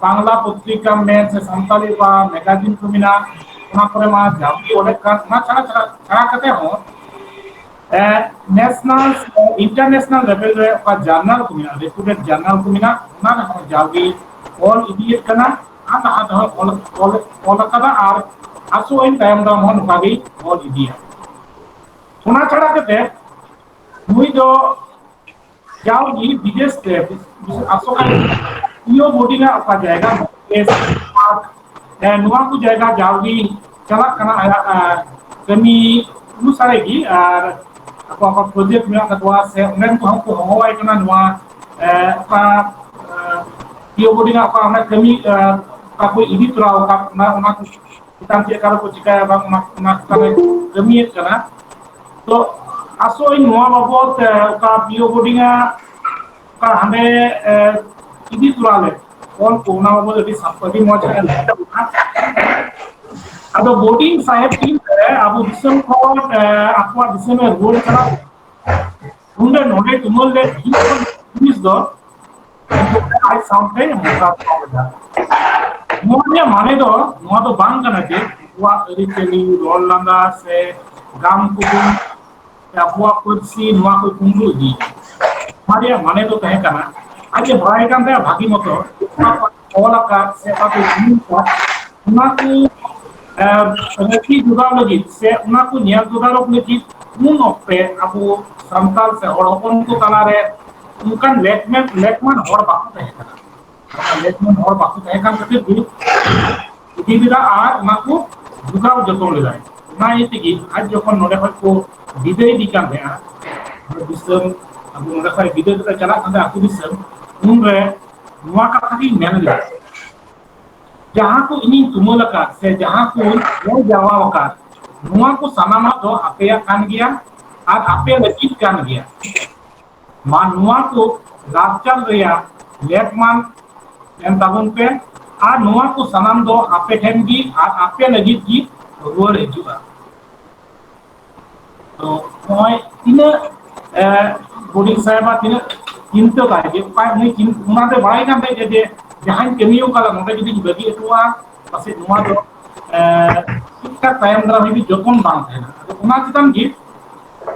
ᱵᱟᱝᱞᱟ ᱯᱚᱛᱨᱤᱠᱟ ᱢᱮᱱ ᱥᱮ ᱥᱟᱱᱛᱟᱲᱤ ᱚᱠᱟ ᱢᱮᱜᱟᱡᱤᱱ ᱠᱚ ᱢᱮᱱᱟᱜᱼᱟ, ᱚᱱᱟ ᱠᱚᱨᱮ ᱢᱟ ᱡᱟᱣᱜᱮ ᱚᱞᱮᱫ ᱠᱟᱱ᱾ ᱚᱱᱟ ᱪᱷᱟᱲᱟ ᱪᱷᱟᱲᱟ ᱠᱟᱛᱮ ᱦᱚᱸ ᱱᱮᱥᱱᱟᱞ ᱥᱮ ᱤᱱᱴᱟᱨᱱᱮᱥᱱᱟᱞ ᱞᱮᱵᱮᱞ ᱨᱮ ᱚᱠᱟ ᱡᱟᱨᱱᱟᱞ ᱠᱚ ᱢᱮᱱᱟᱜᱼᱟ, ᱨᱮᱯᱩᱴᱮᱰ ᱡᱟᱨᱱᱟᱞ ᱠᱚ ᱢᱮᱱᱟᱜᱼᱟ, ᱚᱱᱟ ᱨᱮᱦᱚᱸ ᱡᱟᱣᱜᱮ ᱚᱞ ᱤᱫᱤᱭᱮᱫ ᱠᱟᱱᱟ᱾ ᱟᱨ ᱞᱟᱦᱟ ᱛᱮᱦᱚᱸ ᱚᱞ, ᱚᱞ, ᱚᱞ ᱟᱠᱟᱫᱟ ᱟᱨ ᱟᱥᱚᱜ ᱟᱹᱧ ᱛᱟᱭᱚᱢ ᱫᱟᱨᱟᱢ ᱦᱚᱸ ᱱᱚᱝᱠᱟ ᱜᱮ ᱚᱞ ᱤᱫᱤᱭᱟ᱾ ᱚᱱᱟ ᱪᱷᱟᱲᱟ ᱠᱟᱛᱮ ᱱᱩᱭ ᱫᱚ ᱡᱟᱣᱜᱮ ᱵᱤᱫᱮᱥ ᱛᱮ ᱟᱥᱚᱜ ᱟᱹᱧ ᱤᱭᱳ ᱵᱳᱨᱰᱤᱝ ᱟᱜ ᱚᱠᱟ ᱡᱟᱭᱜᱟ, ᱱᱚᱣᱟ ᱠᱚ ᱡᱟᱭᱜᱟ ᱡᱟᱣᱜᱮ ᱪᱟᱞᱟᱜ ᱠᱟᱱᱟ ᱟᱭᱟᱜ ᱠᱟᱹᱢᱤ ᱚᱱᱩᱥᱟᱨᱮ ᱜᱮ᱾ ᱟᱨ ᱟᱠᱚ ᱟᱠᱚ ᱯᱨᱚᱡᱮᱠᱴ ᱢᱮᱱᱟᱜ ᱛᱟᱠᱚᱣᱟ ᱥᱮ ᱚᱸᱰᱮᱱ ᱠᱚᱦᱚᱸ ᱠᱚ ᱦᱚᱦᱚᱣᱟᱭ ᱠᱟᱱᱟ ᱱᱚᱣᱟ ᱚᱠᱟ ᱤᱭᱳ ᱵᱳᱨᱰᱤᱝ ᱟᱜ ᱚᱠᱟ ᱚᱱᱟ ᱠᱟᱹᱢᱤ ᱚᱠᱟ ᱠᱚ ᱤᱫᱤ ᱛᱚᱨᱟ ᱟᱠᱟᱫ ᱚᱱᱟ ᱚᱱᱟ ᱠᱚ ᱪᱮᱛᱟᱱ ᱪᱮᱫ ᱞᱮᱠᱟ ᱨᱮᱠᱚ ᱪᱤᱠᱟᱹᱭᱟ ᱵᱟᱝ ᱚᱱᱟ ᱚᱱᱟ ᱪᱮᱛᱟᱱ ᱨᱮ ᱠᱟᱹᱢᱤᱭᱮᱫ ᱠᱟᱱᱟ᱾ ᱛᱚ ᱟᱥᱚᱜ ᱟᱹᱧ ᱱᱚᱣᱟ ᱵᱟᱵᱚᱫ ᱚᱠᱟ ᱤᱭᱳ ᱵᱳᱨᱰᱤᱝ ᱟᱜ ᱚᱠᱟ ᱦᱟᱸᱰᱮ ᱤᱫᱤ ᱛᱚᱨᱟ ᱞᱮᱫ ᱚᱞ ᱠᱚ ᱚᱱᱟ ᱵᱟᱵᱚᱫ ᱟᱹᱰᱤ ᱥᱟᱯ- ᱟᱹᱰᱤ ᱢᱚᱡᱽ ᱮ ᱞᱟᱹᱭ ᱛᱟᱵᱚᱱᱟ᱾ ᱟᱫᱚ ᱵᱳᱨᱰᱤᱝ ᱥᱟᱦᱮᱵ ᱛᱤᱱ ᱨᱮ ᱟᱵᱚ ᱫᱤᱥᱚᱢ ᱠᱷᱚᱱ ᱟᱠᱚᱣᱟᱜ ᱫᱤᱥᱚᱢ ᱮ ᱨᱩᱣᱟᱹᱲ ᱪᱟᱞᱟᱣ ᱩᱱᱨᱮ ᱱᱚᱰᱮ ᱛᱩᱢᱟᱹᱞ ᱞᱮᱫ ᱡᱤᱱᱤᱥ ᱫᱚ ᱟᱡ ᱥᱟᱶᱛᱮ ᱢᱚᱦᱰᱟ ᱫᱚᱦᱚ ᱞᱮᱫᱟ᱾ ᱱᱚᱣᱟ ᱨᱮᱭᱟᱜ ᱢᱟᱱᱮ ᱫᱚ ᱱᱚᱣᱟ ᱫᱚ ᱵᱟᱝ ᱠᱟᱱᱟ ᱡᱮ ᱟᱵᱚᱣᱟᱜ ᱟᱹᱨᱤᱪᱟᱹᱞᱤ, ᱨᱚᱲ ᱞᱟᱸᱫᱟ ᱥᱮ ᱜᱟᱢ ᱠᱚᱵᱚᱱ ᱟᱵᱚᱣᱟᱜ ᱯᱟᱹᱨᱥᱤ ᱱᱚᱣᱟ ᱠᱚ ᱠᱩᱢᱵᱽᱲᱩ ᱤᱫᱤᱭᱮᱫᱟ᱾ ᱱᱚᱣᱟ ᱨᱮᱭᱟᱜ ᱢᱟᱱᱮ ᱫᱚ ᱛᱟᱦᱮᱸ ᱠᱟᱱᱟ ᱟᱡ ᱮ ᱵᱟᱲᱟᱭ ᱠᱟᱱ ᱛᱟᱦᱮᱸᱫ ᱵᱷᱟᱹᱜᱤ ᱢᱚᱛᱚ ᱚᱠᱟ ᱠᱚ ᱚᱞ ᱟᱠᱟᱫ ᱥᱮ ᱚᱠᱟ ᱠᱚ ᱠᱩᱢᱵᱽᱲᱩ ᱟᱠᱟᱫ ᱚᱱᱟ ᱠᱚ ᱨᱟᱹᱠᱷᱤ ᱡᱚᱜᱟᱣ ᱞᱟᱹᱜᱤᱫ ᱥᱮ ᱚᱱᱟ ᱠᱚ ᱧᱮᱞ ᱛᱚᱫᱟᱨᱚᱠ ᱞᱟᱹᱜᱤᱫ ᱩᱱ ᱚᱠᱛᱮ ᱟᱵᱚ ᱥᱟᱱᱛᱟᱲ ᱥᱮ ᱦᱚᱲ ᱦᱚᱯᱚᱱ ᱠᱚ ᱛᱟᱞᱟᱨᱮ ᱚᱱᱠᱟᱱ ᱞᱮᱠᱢᱟᱱ ᱦᱚᱲ ᱵᱟᱠᱚ ᱛᱟᱦᱮᱸ ᱠᱟᱱᱟ᱾ ᱞᱮᱠᱢᱟᱱ ᱦᱚᱲ ᱵᱟᱠᱚ ᱛᱟᱦᱮᱸ ᱠᱟᱱ ᱠᱷᱟᱹᱛᱤᱨ ᱜᱮ ᱤᱫᱤ ᱞᱮᱫᱟ ᱟᱨ ᱚᱱᱟ ᱠᱚ ᱡᱚᱜᱟᱣ ᱡᱚᱛᱚᱱ ᱞᱮᱫᱟᱭ᱾ ᱚᱱᱟ ᱤᱭᱟᱹ ᱛᱮᱜᱮ ᱟᱡ ᱡᱚᱠᱷᱚᱱ ᱱᱚᱰᱮ ᱠᱷᱚᱱ ᱠᱚ ᱵᱤᱫᱟᱹᱭ ᱤᱫᱤ ᱠᱟᱱ ᱛᱟᱦᱮᱸᱜᱼᱟ, ᱫᱤᱥᱚᱢ, ᱟᱵᱚ ᱱᱚᱰᱮ ᱠᱷᱚᱱ ᱵᱤᱫᱟᱹᱭ ᱠᱟᱛᱮ ᱪᱟᱞᱟᱜ ᱠᱟᱱ ᱛᱟᱦᱮᱸᱫ ᱟᱹᱛᱩ ᱫᱤᱥᱚᱢ, ᱩᱱᱨᱮ ᱱᱚᱣᱟ ᱠᱟᱛᱷᱟ ᱜᱤᱧ ᱢᱮᱱ ᱞᱮᱫᱟ, ᱡᱟᱦᱟᱸ ᱠᱚ ᱤᱧᱤᱧ ᱛᱩᱢᱟᱹᱞ ᱟᱠᱟᱫ ᱥᱮ ᱡᱟᱦᱟᱸ ᱠᱚ ᱧᱮᱞ ᱡᱟᱨᱣᱟ ᱟᱠᱟᱫ, ᱱᱚᱣᱟ ᱠᱚ ᱥᱟᱱᱟᱢᱟᱜ ᱫᱚ ᱟᱯᱮᱭᱟᱜ ᱠᱟᱱ ᱜᱮᱭᱟ ᱟᱨ ᱟᱯᱮ ᱞᱟᱹᱜᱤᱫ ᱠᱟᱱ ᱜᱮᱭᱟ᱾ ᱢᱟ ᱱᱚᱣᱟ ᱠᱚ ᱞᱟᱠᱪᱟᱨ ᱨᱮᱭᱟᱜ ᱞᱮᱠᱢᱟᱱ ᱮᱢ ᱛᱟᱵᱚᱱ ᱯᱮ, ᱟᱨ ᱱᱚᱣᱟ ᱠᱚ ᱥᱟᱱᱟᱢ ᱫᱚ ᱟᱯᱮ ᱴᱷᱮᱱ ᱜᱮ ᱟᱨ ᱟᱯᱮ ᱞᱟᱹᱜᱤᱫ ᱜᱮ ᱨᱩᱣᱟᱹᱲ ᱦᱤᱡᱩᱜᱼᱟ᱾ ᱛᱚ ᱱᱚᱜᱼᱚᱭ ᱛᱤᱱᱟᱹᱜ, ᱮ, ᱵᱚᱰᱤ ᱥᱟᱦᱮᱵᱟᱜ ᱛᱤᱱᱟᱹᱜ ᱪᱤᱱᱛᱟᱹ ᱛᱟᱭ ᱡᱮ ᱚᱠᱟ ᱩᱱᱤ ᱪᱤᱱ-, ᱚᱱᱟᱛᱮ ᱵᱟᱲᱟᱭ ᱠᱟᱱ ᱛᱟᱭ ᱡᱮ, ᱡᱮ ᱡᱟᱦᱟᱸᱧ ᱠᱟᱹᱢᱤ ᱟᱠᱟᱫᱟ ᱱᱚᱰᱮ ᱡᱩᱫᱤᱧ ᱵᱟᱹᱜᱤ ᱦᱚᱴᱚᱣᱟᱜᱼᱟ, ᱯᱟᱥᱮᱡ ᱱᱚᱣᱟ ᱫᱚ, ᱮ, ᱴᱷᱤᱠ ᱴᱷᱟᱠ ᱛᱟᱭᱚᱢ ᱫᱟᱨᱟᱢ ᱦᱟᱹᱵᱤᱡ ᱡᱚᱛᱚᱱ ᱵᱟᱝ ᱛᱟᱦᱮᱱᱟ᱾ ᱟᱫᱚ ᱚᱱᱟ ᱪᱮᱛᱟᱱ ᱜᱮ,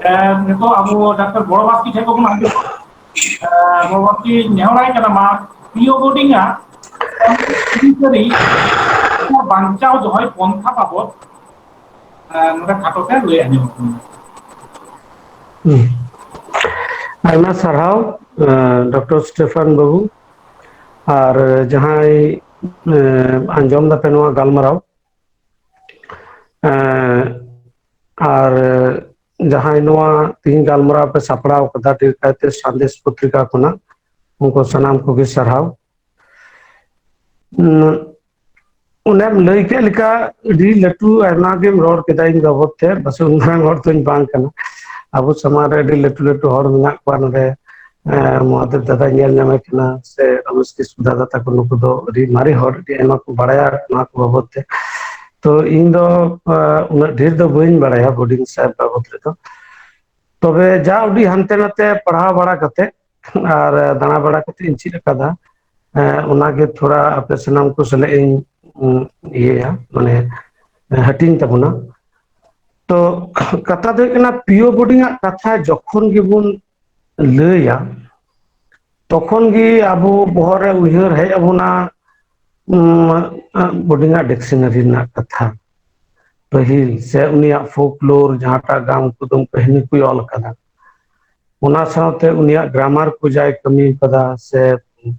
ᱮ, ᱱᱤᱛᱚᱜ ᱟᱵᱚ ᱰᱟᱠᱛᱟᱨ ᱵᱚᱲᱚ ᱵᱟᱥᱠᱮ ᱴᱷᱮᱱ ᱠᱷᱚᱱ ᱵᱚᱱ ᱟᱸᱡᱚᱢᱟ, ᱮ, ᱵᱚᱲᱚ ᱵᱟᱥᱠᱮ ᱱᱮᱦᱚᱨᱟᱭ ᱠᱟᱱᱟ ᱢᱟ ᱯᱤ ᱳ ᱵᱳᱨᱰᱤᱝ ᱟᱜ ᱟᱹᱨᱤᱪᱟᱹᱞᱤ ᱵᱟᱧᱪᱟᱣ ᱫᱚᱦᱚᱭ ᱯᱚᱱᱛᱷᱟ ᱵᱟᱵᱚᱫ, ᱮ, ᱱᱚᱰᱮ ᱠᱷᱟᱴᱚ ᱛᱮ ᱞᱟᱹᱭ ᱟᱸᱡᱚᱢ ᱟᱵᱚᱱ ᱢᱮ᱾ ᱦᱩᱸ᱾ ᱟᱭᱢᱟ ᱥᱟᱨᱦᱟᱣ, ᱮ, ᱰᱚᱠᱴᱚᱨ ᱥᱴᱮᱯᱷᱟᱱ ᱵᱟᱹᱵᱩ, ᱟᱨ ᱡᱟᱦᱟᱸᱭ, ᱮ, ᱟᱸᱡᱚᱢ ᱫᱟᱯᱮ ᱱᱚᱣᱟ ᱜᱟᱞᱢᱟᱨᱟᱣ, ᱮ, ᱟᱨ ᱡᱟᱦᱟᱸᱭ ᱱᱚᱣᱟ ᱛᱤᱦᱤᱧ ᱜᱟᱞᱢᱟᱨᱟᱣ ᱯᱮ ᱥᱟᱯᱲᱟᱣ ᱠᱟᱫᱟ, ᱰᱷᱮᱨ ᱠᱟᱭᱛᱮ ᱥᱟᱸᱫᱮᱥ ᱯᱚᱛᱨᱤᱠᱟ ᱠᱷᱚᱱᱟᱜ, ᱩᱱᱠᱩ ᱥᱟᱱᱟᱢ ᱠᱚᱜᱮ ᱥᱟᱨᱦᱟᱣ᱾ ᱩᱸ, ᱚᱱᱮᱢ ᱞᱟᱹᱭ ᱠᱮᱫ ᱞᱮᱠᱟ, ᱟᱹᱰᱤ ᱞᱟᱹᱴᱩ ᱟᱭᱢᱟ ᱜᱮᱢ ᱨᱚᱲ ᱠᱮᱫᱟ ᱤᱧ ᱵᱟᱵᱚᱫ ᱛᱮ, ᱵᱟᱥᱮ ᱩᱱᱟᱹᱜ ᱦᱚᱲ ᱫᱚᱧ ᱵᱟᱝ ᱠᱟᱱᱟ᱾ ᱟᱵᱚ ᱥᱟᱢᱟᱝ ᱨᱮ ᱟᱹᱰᱤ ᱞᱟᱹᱴᱩ ᱞᱟᱹᱴᱩ ᱦᱚᱲ ᱢᱮᱱᱟᱜ ᱠᱚᱣᱟ ᱱᱚᱰᱮ, ᱮᱸ, ᱢᱚᱦᱟᱫᱮᱵ ᱫᱟᱫᱟᱧ ᱧᱮᱞ ᱧᱟᱢᱮ ᱠᱟᱱᱟ, ᱥᱮ ᱨᱟᱢᱮᱥ ᱠᱤᱥᱠᱩ ᱫᱟᱫᱟ ᱛᱟᱠᱚ, ᱱᱩᱠᱩ ᱫᱚ ᱟᱹᱰᱤ ᱢᱟᱨᱮ ᱦᱚᱲ, ᱟᱹᱰᱤ ᱟᱭᱢᱟ ᱠᱚ ᱵᱟᱲᱟᱭᱟ ᱱᱚᱣᱟ ᱠᱚ ᱵᱟᱵᱚᱫ ᱛᱮ᱾ ᱛᱚ ᱤᱧ ᱫᱚ, ᱮᱸ, ᱩᱱᱟᱹᱜ ᱰᱷᱮᱨ ᱫᱚ ᱵᱟᱹᱧ ᱵᱟᱲᱟᱭᱟ ᱵᱳᱨᱰᱤᱝ ᱥᱟᱦᱮᱵ ᱵᱟᱵᱚᱫ ᱨᱮᱫᱚ᱾ ᱛᱚᱵᱮ ᱡᱟ ᱩᱰᱤ ᱦᱟᱱᱛᱮ ᱱᱟᱛᱮ ᱯᱟᱲᱦᱟᱣ ᱵᱟᱲᱟ ᱠᱟᱛᱮ ᱟᱨ ᱫᱟᱬᱟ ᱵᱟᱲᱟ ᱠᱟᱛᱮ ᱤᱧ ᱪᱮᱫ ᱟᱠᱟᱫᱟ, ᱮᱸ, ᱚᱱᱟᱜᱮ ᱛᱷᱚᱲᱟ ᱟᱯᱮ ᱥᱟᱱᱟᱢ ᱠᱚ ᱥᱟᱞᱟᱜ ᱤᱧ, ᱩᱸ, ᱤᱭᱟᱹᱭᱟ, ᱢᱟᱱᱮ, ᱦᱟᱹᱴᱤᱧ ᱛᱟᱵᱚᱱᱟ᱾ ᱛᱚ ᱠᱟᱛᱷᱟ ᱫᱚ ᱦᱩᱭᱩᱜ ᱠᱟᱱᱟ, ᱯᱤ ᱳ ᱵᱳᱨᱰᱤᱝ ᱟᱜ ᱠᱟᱛᱷᱟ ᱡᱚᱠᱷᱚᱱ ᱜᱮᱵᱚᱱ ᱞᱟᱹᱭᱟ, ᱛᱚᱠᱷᱚᱱ ᱜᱮ ᱟᱵᱚ ᱵᱚᱦᱚᱜ ᱨᱮ ᱩᱭᱦᱟᱹᱨ ᱦᱮᱡ ᱟᱵᱚᱱᱟ, ᱵᱳᱰᱤᱝ ᱟᱜ ᱰᱤᱠᱥᱚᱱᱟᱨᱤ ᱨᱮᱱᱟᱜ ᱠᱟᱛᱷᱟ, ᱯᱟᱹᱦᱤᱞ ᱥᱮ ᱩᱱᱤᱭᱟᱜ ᱯᱷᱳᱠᱞᱳᱨ, ᱡᱟᱦᱟᱸᱴᱟᱜ ᱜᱟᱢ ᱠᱩᱫᱩᱢ ᱠᱟᱹᱦᱱᱤ ᱠᱚᱭ ᱚᱞ ᱟᱠᱟᱫᱟ, ᱚᱱᱟ ᱥᱟᱶᱛᱮ ᱩᱱᱤᱭᱟᱜ ᱜᱨᱟᱢᱟᱨ ᱠᱚ ᱡᱟᱭ ᱠᱟᱹᱢᱤ ᱠᱟᱫᱟ, ᱥᱮ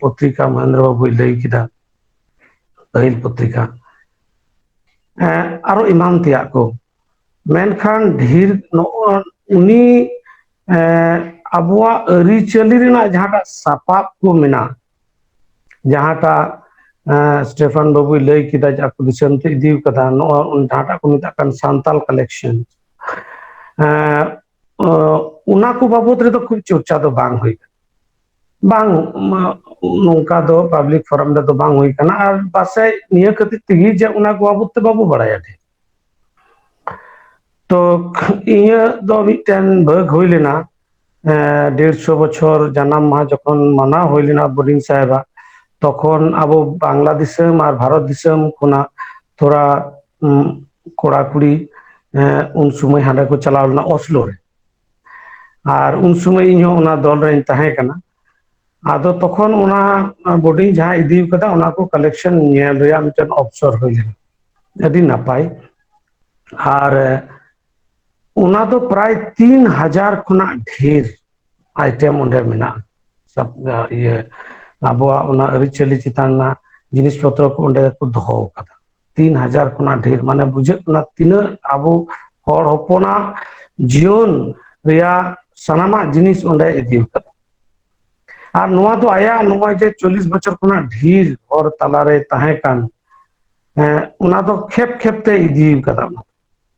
ᱯᱚᱛᱨᱤᱠᱟ ᱢᱚᱦᱮᱱᱫᱨᱚ ᱵᱟᱵᱩᱭ ᱞᱟᱹᱭ ᱠᱮᱫᱟ, ᱯᱟᱹᱦᱤᱞ ᱯᱚᱛᱨᱤᱠᱟ, ᱮᱸ, ᱟᱨᱚ ᱮᱢᱟᱱ ᱛᱮᱭᱟᱜ ᱠᱚ᱾ ᱢᱮᱱᱠᱷᱟᱱ ᱰᱷᱮᱨ ᱱᱚᱜᱼᱚ ᱩᱱᱤ, ᱮᱸ, ᱟᱵᱚᱣᱟᱜ ᱟᱹᱨᱤᱪᱟᱹᱞᱤ ᱨᱮᱱᱟᱜ ᱡᱟᱦᱟᱸᱴᱟᱜ ᱥᱟᱯᱟᱵ ᱠᱚ ᱢᱮᱱᱟᱜ, ᱡᱟᱦᱟᱸᱴᱟᱜ, ᱮᱸ, ᱥᱴᱮᱯᱷᱟᱱ ᱵᱟᱵᱩᱭ ᱞᱟᱹᱭ ᱠᱮᱫᱟ ᱡᱮ ᱟᱠᱚ ᱫᱤᱥᱚᱢ ᱛᱮ ᱤᱫᱤ ᱠᱟᱫᱟ, ᱱᱚᱜᱼᱚ ᱡᱟᱦᱟᱸᱴᱟᱜ ᱠᱚ ᱢᱮᱛᱟᱜ ᱠᱟᱱ ᱥᱟᱱᱛᱟᱞ ᱠᱟᱞᱮᱠᱥᱚᱱ, ᱮᱸ, ᱚ, ᱚᱱᱟ ᱠᱚ ᱵᱟᱵᱚᱛ ᱨᱮᱫᱚ ᱠᱷᱩᱵ ᱪᱚᱨᱪᱟ ᱫᱚ ᱵᱟᱝ ᱦᱩᱭ ᱠᱟᱱᱟ᱾ ᱵᱟᱝ, ᱢᱟ, ᱱᱚᱝᱠᱟ ᱫᱚ ᱯᱟᱵᱽᱞᱤᱠ ᱯᱷᱳᱨᱟᱢ ᱨᱮᱫᱚ ᱵᱟᱝ ᱦᱩᱭ ᱠᱟᱱᱟ, ᱟᱨ ᱯᱟᱥᱮᱡ ᱱᱤᱭᱟᱹ ᱠᱷᱟᱹᱛᱤᱨ ᱛᱮᱜᱮ ᱡᱮ ᱚᱱᱟ ᱠᱚ ᱵᱟᱵᱚᱛ ᱛᱮ ᱵᱟᱵᱚ ᱵᱟᱲᱟᱭᱟ ᱰᱷᱮᱨ᱾ ᱛᱚ, ᱤᱧᱟᱹᱜ ᱫᱚ ᱢᱤᱫᱴᱮᱱ ᱵᱷᱟᱹᱜᱽ ᱦᱩᱭ ᱞᱮᱱᱟ, ᱮᱸ, ᱰᱮᱲᱥᱚ ᱵᱚᱪᱷᱚᱨ ᱡᱟᱱᱟᱢ ᱢᱟᱦᱟ ᱡᱚᱠᱷᱚᱱ ᱢᱟᱱᱟᱣ ᱦᱩᱭ ᱞᱮᱱᱟ ᱵᱳᱰᱤᱝ ᱥᱟᱦᱮᱵᱟᱜ, ᱛᱚᱠᱷᱚᱱ ᱟᱵᱚ ᱵᱟᱝᱞᱟ ᱫᱤᱥᱚᱢ ᱟᱨ ᱵᱷᱟᱨᱚᱛ ᱫᱤᱥᱚᱢ ᱠᱷᱚᱱᱟᱜ ᱛᱷᱚᱲᱟ, ᱩᱸ, ᱠᱚᱲᱟ ᱠᱩᱲᱤ, ᱮᱸ, ᱩᱱ ᱥᱚᱢᱚᱭ ᱦᱟᱸᱰᱮ ᱠᱚ ᱪᱟᱞᱟᱣ ᱞᱮᱱᱟ ᱚᱥᱞᱳ ᱨᱮ᱾ ᱟᱨ ᱩᱱ ᱥᱚᱢᱚᱭ ᱤᱧ ᱦᱚᱸ ᱚᱱᱟ ᱫᱚᱞ ᱨᱮᱧ ᱛᱟᱦᱮᱸ ᱠᱟᱱᱟ᱾ ᱟᱫᱚ ᱛᱚᱠᱷᱚᱱ ᱚᱱᱟ ᱵᱳᱰᱤᱝ ᱡᱟᱦᱟᱸ ᱤᱫᱤ ᱠᱟᱫᱟ, ᱚᱱᱟ ᱠᱚ ᱠᱟᱞᱮᱠᱥᱚᱱ ᱧᱮᱞ ᱨᱮᱭᱟᱜ ᱢᱤᱫᱴᱮᱱ ᱚᱯᱥᱚᱨ ᱦᱩᱭ ᱞᱮᱱᱟ᱾ ᱟᱹᱰᱤ ᱱᱟᱯᱟᱭ᱾ ᱟᱨ ᱚᱱᱟ ᱫᱚ ᱯᱨᱟᱭ ᱛᱤᱱ ᱦᱟᱡᱟᱨ ᱠᱷᱚᱱᱟᱜ ᱰᱷᱮᱨ ᱟᱭᱴᱮᱢ ᱚᱸᱰᱮ ᱢᱮᱱᱟᱜᱼᱟ᱾ ᱥᱟᱵ-, ᱤᱭᱟᱹ, ᱟᱵᱚᱣᱟᱜ ᱚᱱᱟ ᱟᱹᱨᱤᱪᱟᱹᱞᱤ ᱪᱮᱛᱟᱱ ᱨᱮᱱᱟᱜ ᱡᱤᱱᱤᱥ ᱯᱚᱛᱨᱚ ᱠᱚ ᱚᱸᱰᱮ ᱠᱚ ᱫᱚᱦᱚ ᱟᱠᱟᱫᱟ᱾ ᱛᱤᱱ ᱦᱟᱡᱟᱨ ᱠᱷᱚᱱᱟᱜ ᱰᱷᱮᱨ, ᱢᱟᱱᱮ ᱵᱩᱡᱷᱟᱹᱜ ᱠᱟᱱᱟ ᱛᱤᱱᱟᱹᱜ ᱟᱵᱚ ᱦᱚᱲ ᱦᱚᱯᱚᱱᱟᱜ ᱡᱤᱭᱚᱱ ᱨᱮᱭᱟᱜ ᱥᱟᱱᱟᱢᱟᱜ ᱡᱤᱱᱤᱥ ᱚᱸᱰᱮ ᱤᱫᱤ ᱟᱠᱟᱫᱟ᱾ ᱟᱨ ᱱᱚᱣᱟ ᱫᱚ ᱟᱭᱟᱜ ᱱᱚᱜᱼᱚᱭ ᱡᱮ ᱪᱚᱞᱞᱤᱥ ᱵᱚᱪᱷᱚᱨ ᱠᱷᱚᱱᱟᱜ ᱰᱷᱮᱨ ᱦᱚᱲ ᱛᱟᱞᱟᱨᱮ ᱛᱟᱦᱮᱸ ᱠᱟᱱ, ᱦᱮᱸ, ᱚᱱᱟ ᱫᱚ ᱠᱷᱮᱯ ᱠᱷᱮᱯ ᱛᱮ ᱤᱫᱤ ᱟᱠᱟᱫᱟ᱾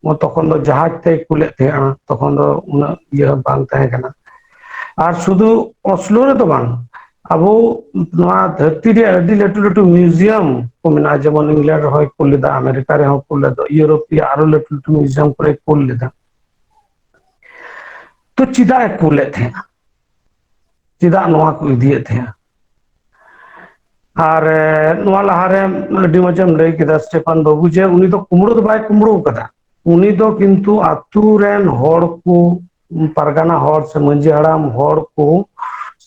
ᱚᱱᱟ ᱛᱚᱠᱷᱚᱱ ᱫᱚ ᱡᱟᱦᱟᱡᱽ ᱛᱮᱭ ᱠᱩᱞᱮᱫ ᱛᱟᱦᱮᱸᱜᱼᱟ, ᱛᱚᱠᱷᱚᱱ ᱫᱚ ᱩᱱᱟᱹᱜ ᱤᱭᱟᱹ ᱵᱟᱝ ᱛᱟᱦᱮᱸ ᱠᱟᱱᱟ᱾ ᱟᱨ ᱥᱩᱫᱷᱩ ᱚᱥᱞᱳ ᱨᱮᱫᱚ ᱵᱟᱝ, ᱟᱵᱚ ᱱᱚᱣᱟ ᱫᱷᱟᱹᱨᱛᱤ ᱨᱮᱭᱟᱜ ᱟᱹᱰᱤ ᱞᱟᱹᱴᱩ ᱞᱟᱹᱴᱩ ᱢᱤᱣᱡᱤᱭᱟᱢ ᱠᱚ ᱢᱮᱱᱟᱜᱼᱟ, ᱡᱮᱢᱚᱱ ᱤᱝᱞᱮᱱᱰ ᱨᱮᱦᱚᱸᱭ ᱠᱩᱞ ᱞᱮᱫᱟ, ᱟᱢᱮᱨᱤᱠᱟ ᱨᱮᱦᱚᱸ ᱠᱩᱞ ᱞᱮᱫᱟ, ᱤᱭᱩᱨᱳᱯ ᱨᱮᱭᱟᱜ ᱟᱨᱚ ᱞᱟᱹᱴᱩ ᱞᱟᱹᱴᱩ ᱢᱤᱣᱡᱤᱭᱟᱢ ᱠᱚᱨᱮᱭ ᱠᱩᱞ ᱞᱮᱫᱟ᱾ ᱛᱚ ᱪᱮᱫᱟᱜ ᱮ ᱠᱩᱞᱮᱫ ᱛᱟᱦᱮᱸᱜᱼᱟ? ᱪᱮᱫᱟᱜ ᱱᱚᱣᱟ ᱠᱚ ᱤᱫᱤᱭᱮᱫ ᱛᱟᱦᱮᱸᱜᱼᱟ? ᱟᱨ, ᱮ, ᱱᱚᱣᱟ ᱞᱟᱦᱟᱨᱮ ᱟᱹᱰᱤ ᱢᱚᱡᱮᱢ ᱞᱟᱹᱭ ᱠᱮᱫᱟ ᱥᱴᱮᱯᱷᱟᱱ ᱵᱟᱹᱵᱩ, ᱡᱮ ᱩᱱᱤ ᱫᱚ ᱠᱩᱢᱵᱽᱲᱩ ᱫᱚ ᱵᱟᱭ ᱠᱩᱢᱵᱽᱲᱩ ᱟᱠᱟᱫᱟ᱾ ᱩᱱᱤ ᱫᱚ ᱠᱤᱱᱛᱩ ᱟᱛᱳ ᱨᱮᱱ ᱦᱚᱲ ᱠᱚ, ᱯᱟᱨᱜᱟᱱᱟ ᱦᱚᱲ ᱥᱮ ᱢᱟᱹᱡᱷᱤ ᱦᱟᱲᱟᱢ ᱦᱚᱲ ᱠᱚ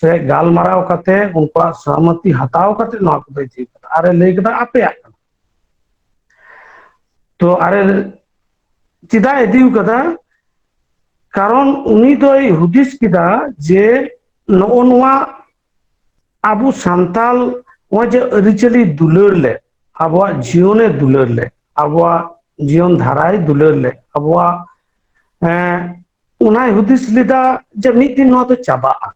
ᱥᱮ ᱜᱟᱞᱢᱟᱨᱟᱣ ᱠᱟᱛᱮ ᱩᱱᱠᱩᱣᱟᱜ ᱥᱚᱦᱚᱢᱚᱛᱤ ᱦᱟᱛᱟᱣ ᱠᱟᱛᱮ ᱱᱚᱣᱟ ᱠᱚᱫᱚ ᱤᱫᱤ ᱠᱟᱫᱟ ᱟᱨ ᱮ ᱞᱟᱹᱭ ᱠᱮᱫᱟ ᱟᱯᱮᱭᱟᱜ ᱠᱟᱱᱟ᱾ ᱛᱚ ᱟᱨ ᱮ ᱪᱮᱫᱟᱜ ᱮ ᱤᱫᱤ ᱠᱟᱫᱟ? ᱠᱟᱨᱚᱱ ᱩᱱᱤ ᱫᱚᱭ ᱦᱩᱫᱤᱥ ᱠᱮᱫᱟ ᱡᱮ ᱱᱚᱜᱼᱚ ᱱᱚᱣᱟ ᱟᱵᱚ ᱥᱟᱱᱛᱟᱞ ᱱᱚᱜᱼᱚᱭ ᱡᱮ ᱟᱹᱨᱤᱪᱟᱹᱞᱤ ᱫᱩᱞᱟᱹᱲ ᱞᱮ, ᱟᱵᱚᱣᱟᱜ ᱡᱤᱭᱚᱱᱮ ᱫᱩᱞᱟᱹᱲ ᱞᱮ, ᱟᱵᱚᱣᱟᱜ ᱡᱤᱭᱚᱱ ᱫᱷᱟᱨᱟᱭ ᱫᱩᱞᱟᱹᱲ ᱞᱮ, ᱟᱵᱚᱣᱟᱜ ᱮᱸ, ᱚᱱᱟᱭ ᱦᱩᱫᱤᱥ ᱞᱮᱫᱟ ᱡᱮ ᱢᱤᱫ ᱫᱤᱱ ᱱᱚᱣᱟ ᱫᱚ ᱪᱟᱵᱟᱜᱼᱟ᱾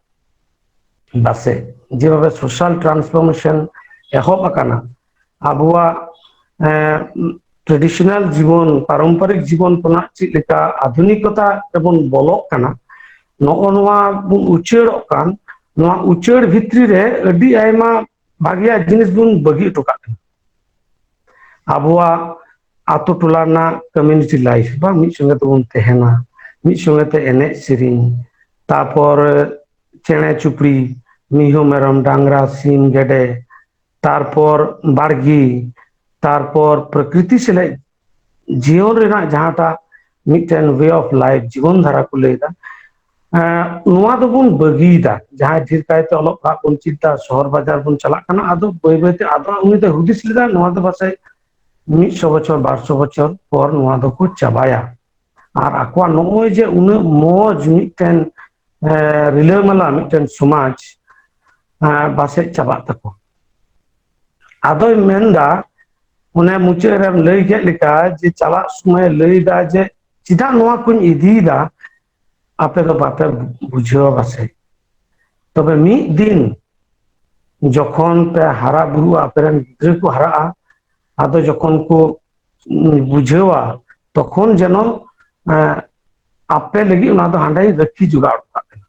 ᱵᱟᱥᱮ ᱡᱮᱵᱷᱟᱵᱮ ᱥᱳᱥᱟᱞ ᱴᱨᱟᱱᱥᱯᱷᱚᱨᱢᱮᱥᱚᱱ ᱮᱦᱚᱵ ᱟᱠᱟᱱᱟ, ᱟᱵᱚᱣᱟᱜ ᱮᱸ, ᱴᱨᱮᱰᱤᱥᱚᱱᱟᱞ ᱡᱤᱵᱚᱱ, ᱯᱟᱨᱚᱢᱯᱚᱨᱤᱠ ᱡᱤᱵᱚᱱ ᱠᱷᱚᱱᱟᱜ ᱪᱮᱫ ᱞᱮᱠᱟ ᱟᱫᱷᱩᱱᱤᱠᱚᱛᱟ ᱨᱮᱵᱚᱱ ᱵᱚᱞᱚᱜ ᱠᱟᱱᱟ, ᱱᱚᱜᱼᱚ ᱱᱚᱣᱟ ᱵᱚᱱ ᱩᱪᱟᱹᱲᱚᱜ ᱠᱟᱱ, ᱱᱚᱣᱟ ᱩᱪᱟᱹᱲ ᱵᱷᱤᱛᱨᱤ ᱨᱮ ᱟᱹᱰᱤ ᱟᱭᱢᱟ ᱵᱷᱟᱜᱮᱭᱟᱜ ᱡᱤᱱᱤᱥ ᱵᱚᱱ ᱵᱟᱹᱜᱤ ᱦᱚᱴᱚ ᱠᱟᱜ ᱠᱟᱱᱟ᱾ ᱟᱵᱚᱣᱟᱜ ᱟᱛᱳ ᱴᱚᱞᱟ ᱨᱮᱱᱟᱜ ᱠᱚᱢᱤᱭᱩᱱᱤᱴᱤ ᱞᱟᱭᱤᱯᱷ, ᱵᱟᱝ, ᱢᱤᱫ ᱥᱚᱸᱜᱮ ᱛᱮᱵᱚᱱ ᱛᱟᱦᱮᱱᱟ, ᱢᱤᱫ ᱥᱚᱸᱜᱮ ᱛᱮ ᱮᱱᱮᱡ ᱥᱮᱨᱮᱧ, ᱛᱟᱨᱯᱚᱨ ᱪᱮᱬᱮ ᱪᱩᱯᱲᱤ, ᱢᱤᱦᱩ ᱢᱮᱨᱚᱢ ᱰᱟᱝᱨᱟ ᱥᱤᱢ ᱜᱮᱰᱮ, ᱛᱟᱨᱯᱚᱨ ᱵᱟᱲᱜᱤ, ᱛᱟᱨᱯᱚᱨ ᱯᱨᱚᱠᱨᱤᱛᱤ ᱥᱮᱞᱮᱫ ᱡᱤᱭᱚᱱ ᱨᱮᱱᱟᱜ ᱡᱟᱦᱟᱸᱴᱟᱜ ᱢᱤᱫᱴᱮᱱ way of life, ᱡᱤᱵᱚᱱ ᱫᱷᱟᱨᱟ ᱠᱚ ᱞᱟᱹᱭᱫᱟ, ᱮᱸ, ᱱᱚᱣᱟ ᱫᱚᱵᱚᱱ ᱵᱟᱹᱜᱤᱭᱮᱫᱟ᱾ ᱡᱟᱦᱟᱸᱭ ᱰᱷᱮᱨ ᱠᱟᱭᱛᱮ ᱚᱞᱚᱜ ᱯᱟᱲᱦᱟᱜ ᱵᱚᱱ ᱪᱮᱫ ᱮᱫᱟ, ᱥᱚᱦᱚᱨ ᱵᱟᱡᱟᱨ ᱵᱚᱱ ᱪᱟᱞᱟᱜ ᱠᱟᱱᱟ, ᱟᱫᱚ ᱵᱟᱹᱭ ᱵᱟᱹᱭᱛᱮ ᱟᱫᱚ ᱩᱱᱤ ᱫᱚ ᱦᱩᱫᱤᱥ ᱞᱮᱫᱟ ᱱᱚᱣᱟ ᱫᱚ ᱯᱟᱥᱮᱡ ᱢᱤᱫ ᱥᱚ ᱵᱚᱪᱷᱚᱨ, ᱵᱟᱨ ᱥᱚ ᱵᱚᱪᱷᱚᱨ ᱯᱚᱨ ᱱᱚᱣᱟ ᱫᱚᱠᱚ ᱪᱟᱵᱟᱭᱟ᱾ ᱟᱨ ᱟᱠᱚᱣᱟᱜ ᱱᱚᱜᱼᱚᱭ ᱡᱮ ᱩᱱᱟᱹᱜ ᱢᱚᱡᱽ ᱢᱤᱫᱴᱮᱱ, ᱮᱸ, ᱨᱤᱞᱟᱹᱢᱟᱞᱟ ᱢᱤᱫᱴᱮᱱ ᱥᱚᱢᱟᱡᱽ, ᱮᱸ, ᱯᱟᱥᱮᱡ ᱪᱟᱵᱟᱜ ᱛᱟᱠᱚ᱾ ᱟᱫᱚᱭ ᱢᱮᱱᱫᱟ, ᱚᱱᱮ ᱢᱩᱪᱟᱹᱫ ᱨᱮᱢ ᱞᱟᱹᱭ ᱠᱮᱫ ᱞᱮᱠᱟ, ᱡᱮ ᱪᱟᱞᱟᱜ ᱥᱚᱢᱚᱭ ᱞᱟᱹᱭ ᱫᱟ ᱡᱮ ᱪᱮᱫᱟᱜ ᱱᱚᱣᱟ ᱠᱚᱧ ᱤᱫᱤᱭᱮᱫᱟ, ᱟᱯᱮ ᱫᱚ ᱵᱟᱯᱮ ᱵᱩᱡᱷᱟᱹᱣᱟ ᱯᱟᱥᱮᱡ᱾ ᱛᱚᱵᱮ ᱢᱤᱫ ᱫᱤᱱ ᱡᱚᱠᱷᱚᱱ ᱯᱮ ᱦᱟᱨᱟ ᱵᱩᱨᱩᱜᱼᱟ, ᱟᱯᱮ ᱨᱮᱱ ᱜᱤᱫᱽᱨᱟᱹ ᱠᱚ ᱦᱟᱨᱟᱜᱼᱟ, ᱟᱫᱚ ᱡᱚᱠᱷᱚᱱ ᱠᱚ ᱵᱩᱡᱷᱟᱹᱣᱟ, ᱛᱚᱠᱷᱚᱱ ᱡᱮᱱᱚ, ᱮᱸ, ᱟᱯᱮ ᱞᱟᱹᱜᱤᱫ ᱚᱱᱟ ᱫᱚ ᱦᱟᱸᱰᱮ ᱨᱟᱹᱠᱷᱤ ᱡᱚᱜᱟᱲ ᱠᱟᱜ ᱠᱟᱱᱟ᱾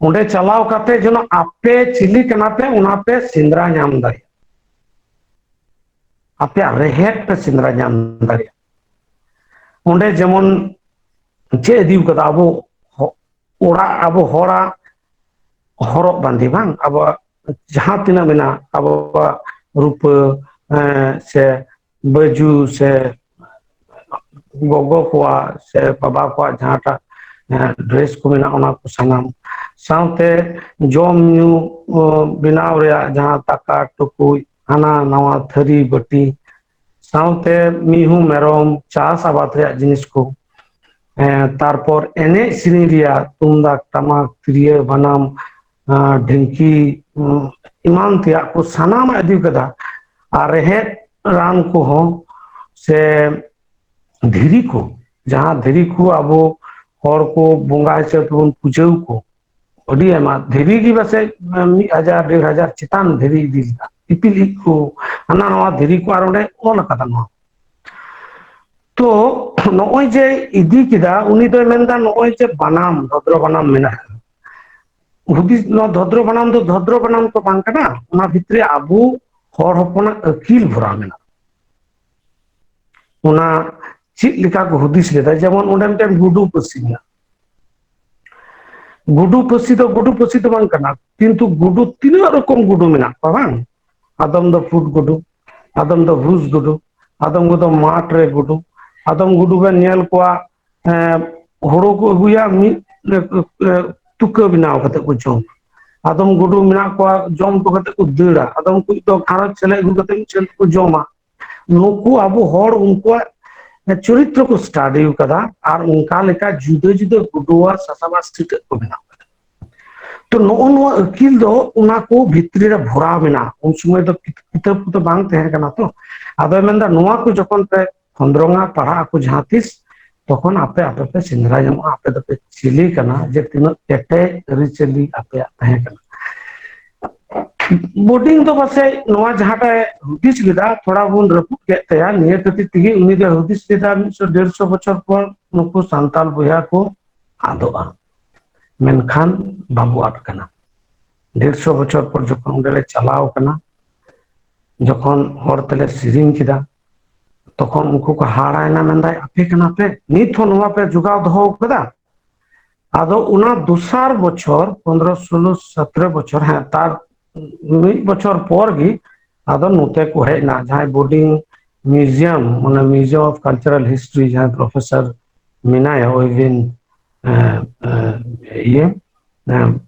ᱚᱸᱰᱮ ᱪᱟᱞᱟᱣ ᱠᱟᱛᱮ ᱡᱮᱱᱚ ᱟᱯᱮ ᱪᱤᱞᱤ ᱠᱟᱱᱟ ᱯᱮ, ᱚᱱᱟ ᱯᱮ ᱥᱮᱸᱫᱽᱨᱟ ᱧᱟᱢ ᱫᱟᱲᱮᱭᱟᱜᱼᱟ, ᱟᱯᱮᱭᱟᱜ ᱨᱮᱦᱮᱫ ᱯᱮ ᱥᱮᱸᱫᱽᱨᱟ ᱧᱟᱢ ᱫᱟᱲᱮᱭᱟᱜᱼᱟ᱾ ᱚᱸᱰᱮ ᱡᱮᱢᱚᱱ ᱪᱮᱫ ᱤᱫᱤ ᱠᱟᱫᱟ, ᱟᱵᱚ ᱦᱚ-, ᱚᱲᱟᱜ, ᱟᱵᱚ ᱦᱚᱲᱟᱜ ᱦᱚᱨᱚᱜ ᱵᱟᱸᱫᱮ, ᱵᱟᱝ, ᱟᱵᱚᱣᱟᱜ ᱡᱟᱦᱟᱸ ᱛᱤᱱᱟᱹᱜ ᱢᱮᱱᱟᱜᱼᱟ, ᱟᱵᱚᱣᱟᱜ ᱨᱩᱯᱟᱹ, ᱮᱸ, ᱥᱮ ᱵᱟᱹᱡᱩ, ᱥᱮ ᱜᱚᱜᱚ ᱠᱚᱣᱟᱜ ᱥᱮ ᱵᱟᱵᱟ ᱠᱚᱣᱟᱜ ᱡᱟᱦᱟᱸᱴᱟᱜ, ᱮᱸ, ᱰᱨᱮᱥ ᱠᱚ ᱢᱮᱱᱟᱜᱼᱟ, ᱚᱱᱟ ᱠᱚ ᱥᱟᱱᱟᱢ, ᱥᱟᱶᱛᱮ ᱡᱚᱢ ᱧᱩ ᱵᱮᱱᱟᱣ ᱨᱮᱭᱟᱜ ᱡᱟᱦᱟᱸ ᱫᱟᱠᱟ ᱴᱩᱠᱩᱡ, ᱦᱟᱱᱟ ᱱᱟᱣᱟ ᱛᱷᱟᱹᱨᱤ ᱵᱟᱹᱴᱤ, ᱥᱟᱶᱛᱮ ᱢᱤᱦᱩ ᱢᱮᱨᱚᱢ ᱪᱟᱥ ᱟᱵᱟᱫ ᱨᱮᱭᱟᱜ ᱡᱤᱱᱤᱥ ᱠᱚ, ᱛᱟᱨᱯᱚᱨ ᱮᱱᱮᱡ ᱥᱮᱨᱮᱧ ᱨᱮᱭᱟᱜ ᱛᱩᱢᱫᱟᱜ ᱴᱟᱢᱟᱠ ᱛᱤᱨᱭᱳ ᱵᱟᱱᱟᱢ, ᱰᱷᱤᱝᱠᱤ, ᱮᱢᱟᱱ ᱛᱮᱭᱟᱜ ᱠᱚ ᱥᱟᱱᱟᱢᱟᱜ ᱤᱫᱤ ᱠᱟᱫᱟ᱾ ᱟᱨ ᱨᱮᱦᱮᱫ ᱨᱟᱱ ᱠᱚᱦᱚᱸ ᱥᱮ ᱫᱷᱤᱨᱤ ᱠᱚ, ᱡᱟᱦᱟᱸ ᱫᱷᱤᱨᱤ ᱠᱚ ᱟᱵᱚ ᱦᱚᱲ ᱠᱚ ᱵᱚᱸᱜᱟ ᱦᱤᱥᱟᱹᱵ ᱛᱮᱵᱚᱱ ᱯᱩᱡᱟᱹ ᱟᱠᱚ, ᱟᱹᱰᱤ ᱟᱭᱢᱟ ᱫᱷᱤᱨᱤ ᱜᱮ ᱯᱟᱥᱮᱡ ᱢᱤᱫ ᱦᱟᱡᱟᱨ ᱰᱮᱲ ᱦᱟᱡᱟᱨ ᱪᱮᱛᱟᱱ ᱫᱷᱤᱨᱤ ᱤᱫᱤ ᱞᱮᱫᱟ, ᱤᱯᱤᱞ ᱤᱡ ᱠᱚ, ᱦᱟᱱᱟ ᱱᱟᱣᱟ ᱫᱷᱤᱨᱤ ᱠᱚ ᱟᱨ ᱚᱸᱰᱮ ᱚᱞ ᱟᱠᱟᱫᱟ ᱱᱚᱣᱟ᱾ ᱛᱚ ᱱᱚᱜᱼᱚᱭ ᱡᱮ ᱤᱫᱤ ᱠᱮᱫᱟ, ᱩᱱᱤ ᱫᱚᱭ ᱢᱮᱱᱫᱟ ᱱᱚᱜᱼᱚᱭ ᱡᱮ ᱵᱟᱱᱟᱢ, ᱵᱷᱚᱫᱨᱚ ᱵᱟᱱᱟᱢ ᱢᱮᱱᱟᱜᱼᱟ, ᱦᱩᱫᱤᱥ ᱱᱚᱣᱟ ᱵᱷᱚᱫᱨᱚ ᱵᱟᱱᱟᱢ ᱫᱚ ᱵᱷᱚᱫᱨᱚ ᱵᱟᱱᱟᱢ ᱫᱚ ᱵᱟᱝ ᱠᱟᱱᱟ, ᱚᱱᱟ ᱵᱷᱤᱛᱨᱤ ᱟᱵᱚ ᱦᱚᱲ ᱦᱚᱯᱚᱱᱟᱜ ᱟᱹᱠᱤᱞ ᱵᱷᱚᱨᱟᱣ ᱢᱮᱱᱟᱜᱼᱟ᱾ ᱚᱱᱟ ᱪᱮᱫ ᱞᱮᱠᱟ ᱠᱚ ᱦᱩᱫᱤᱥ ᱞᱮᱫᱟ? ᱡᱮᱢᱚᱱ ᱚᱸᱰᱮ ᱢᱤᱫᱴᱮᱱ ᱜᱩᱰᱩ ᱯᱟᱹᱥᱤ ᱢᱮᱱᱟᱜᱼᱟ᱾ ᱜᱩᱰᱩ ᱯᱟᱹᱥᱤ ᱫᱚ ᱜᱩᱰᱩ ᱯᱟᱹᱥᱤ ᱫᱚ ᱵᱟᱝ ᱠᱟᱱᱟ, ᱠᱤᱱᱛᱩ ᱜᱩᱰᱩ ᱛᱤᱱᱟᱹᱜ ᱨᱚᱠᱚᱢ ᱜᱩᱰᱩ ᱢᱮᱱᱟᱜ ᱠᱚᱣᱟ ᱵᱟᱝ? ᱟᱫᱚᱢ ᱫᱚ ᱯᱩᱸᱰ ᱜᱩᱰᱩ, ᱟᱫᱚᱢ ᱫᱚ ᱵᱷᱩᱥ ᱜᱩᱰᱩ, ᱟᱫᱚᱢ ᱠᱚᱫᱚ ᱢᱟᱴᱷ ᱨᱮ ᱜᱩᱰᱩ, ᱟᱫᱚᱢ ᱜᱩᱰᱩ ᱵᱮᱱ ᱧᱮᱞ ᱠᱚᱣᱟ ᱦᱩᱲᱩ ᱠᱚ ᱟᱹᱜᱩᱭᱟ, ᱢᱤᱫ ᱛᱩᱠᱟᱹ ᱵᱮᱱᱟᱣ ᱠᱟᱛᱮ ᱠᱚ ᱡᱚᱢᱟ᱾ ᱟᱫᱚᱢ ᱜᱩᱰᱩ ᱢᱮᱱᱟᱜ ᱠᱚᱣᱟ ᱡᱚᱢ ᱦᱚᱴᱚ ᱠᱟᱛᱮ ᱠᱚ ᱫᱟᱹᱲᱟ, ᱟᱫᱚᱢ ᱠᱚ ᱫᱚ ᱜᱷᱟᱨᱚᱸᱡᱽ ᱥᱮᱞᱮᱫ ᱟᱹᱜᱩ ᱠᱟᱛᱮ ᱢᱤᱫᱴᱷᱮᱱ ᱛᱮᱠᱚ ᱡᱚᱢᱟ᱾ ᱱᱩᱠᱩ ᱟᱵᱚ ᱦᱚᱲ ᱩᱱᱠᱩᱣᱟᱜ ᱪᱚᱨᱤᱛᱨᱚ ᱠᱚ ᱥᱴᱟᱰᱤ ᱟᱠᱟᱫᱟ ᱟᱨ ᱚᱱᱠᱟ ᱞᱮᱠᱟ ᱡᱩᱫᱟᱹ ᱡᱩᱫᱟᱹ ᱜᱩᱰᱩᱣᱟᱜ ᱥᱟᱥᱟᱵᱟᱫ ᱥᱤᱴᱟᱹᱜ ᱠᱚ ᱵᱮᱱᱟᱣ ᱟᱠᱟᱫᱟ᱾ ᱛᱚ ᱱᱚᱜᱼᱚ ᱱᱚᱣᱟ ᱟᱹᱠᱤᱞ ᱫᱚ ᱚᱱᱟ ᱠᱚ ᱵᱷᱤᱛᱨᱤ ᱨᱮ ᱵᱷᱚᱨᱟᱣ ᱢᱮᱱᱟᱜᱼᱟ᱾ ᱩᱱ ᱥᱚᱢᱚᱭ ᱫᱚ ᱠᱤᱛᱟᱹᱵ ᱠᱚᱫᱚ ᱵᱟᱝ ᱛᱟᱦᱮᱸ ᱠᱟᱱᱟ᱾ ᱛᱚ ᱟᱫᱚᱭ ᱢᱮᱱᱫᱟ ᱱᱚᱣᱟ ᱠᱚ ᱡᱚᱠᱷᱚᱱ ᱯᱮ ᱠᱷᱚᱸᱫᱽᱨᱚᱝᱟ, ᱯᱟᱲᱦᱟᱜ ᱟᱠᱚ ᱡᱟᱦᱟᱸ ᱛᱤᱥ, ᱛᱚᱠᱷᱚᱱ ᱟᱯᱮ ᱟᱯᱮ ᱯᱮ ᱥᱮᱸᱫᱽᱨᱟ ᱧᱟᱢᱚᱜᱼᱟ, ᱟᱯᱮ ᱫᱚᱯᱮ ᱪᱤᱞᱤ ᱠᱟᱱᱟ, ᱡᱮ ᱛᱤᱱᱟᱹᱜ ᱠᱮᱴᱮᱡ ᱟᱹᱨᱤᱪᱟᱹᱞᱤ ᱟᱯᱮᱭᱟᱜ ᱛᱟᱦᱮᱸ ᱠᱟᱱᱟ᱾ ᱵᱳᱰᱤᱝ ᱫᱚ ᱯᱟᱥᱮᱡ ᱱᱚᱣᱟ ᱡᱟᱦᱟᱸᱴᱟᱭ ᱦᱩᱫᱤᱥ ᱞᱮᱫᱟ, ᱛᱷᱚᱲᱟ ᱵᱚᱱ ᱨᱟᱹᱯᱩᱫ ᱠᱮᱫ ᱛᱟᱭᱟ᱾ ᱱᱤᱭᱟᱹ ᱠᱷᱟᱹᱛᱤᱨ ᱛᱮᱜᱮ ᱩᱱᱤ ᱫᱚᱭ ᱦᱩᱫᱤᱥ ᱞᱮᱫᱟ ᱢᱤᱫᱥᱚ ᱰᱮᱲᱥᱚ ᱵᱚᱪᱷᱚᱨ ᱯᱚᱨ ᱱᱩᱠᱩ ᱥᱟᱱᱛᱟᱞ ᱵᱚᱭᱦᱟ ᱠᱚ ᱟᱫᱚᱜᱼᱟ, ᱢᱮᱱᱠᱷᱟᱱ ᱵᱟᱵᱚ ᱟᱫ ᱠᱟᱱᱟ᱾ ᱰᱮᱲᱥᱚ ᱵᱚᱪᱷᱚᱨ ᱯᱚᱨ ᱡᱚᱠᱷᱚᱱ ᱚᱸᱰᱮ ᱞᱮ ᱪᱟᱞᱟᱣ ᱠᱟᱱᱟ, ᱡᱚᱠᱷᱚᱱ ᱦᱚᱲ ᱛᱮᱞᱮ ᱥᱮᱨᱮᱧ ᱠᱮᱫᱟ, ᱛᱚᱠᱷᱚᱱ ᱩᱱᱠᱩ ᱠᱚ ᱦᱟᱦᱟᱲᱟᱭᱮᱱᱟ, ᱢᱮᱱᱫᱟᱭ, "ᱟᱯᱮ ᱠᱟᱱᱟ ᱯᱮ, ᱱᱤᱛ ᱦᱚᱸ ᱱᱚᱣᱟ ᱯᱮ ᱡᱚᱜᱟᱣ ᱫᱚᱦᱚ ᱠᱟᱫᱟ?" ᱟᱫᱚ ᱚᱱᱟ ᱫᱚᱥᱟᱨ ᱵᱚᱪᱷᱚᱨ, ᱯᱚᱱᱨᱚ ᱥᱳᱞᱳ ᱥᱚᱛᱨᱚ ᱵᱚᱪᱷᱚᱨ, ᱦᱮᱸ, ᱛᱟᱨ ᱢᱤᱫ ᱵᱚᱪᱷᱚᱨ ᱯᱚᱨ ᱜᱮ ᱟᱫᱚ ᱱᱚᱛᱮ ᱠᱚ ᱦᱮᱡ ᱮᱱᱟ, ᱡᱟᱦᱟᱸᱭ ᱵᱳᱰᱤᱝ ᱢᱤᱣᱡᱤᱭᱟᱢ, ᱚᱱᱟ Museum of Cultural History, ᱡᱟᱦᱟᱸᱭ ᱯᱨᱚᱯᱷᱮᱥᱚᱨ ᱢᱮᱱᱟᱭᱟ, ᱚᱭᱵᱤᱱ, ᱮ, ᱮ, ᱤᱭᱟᱹ,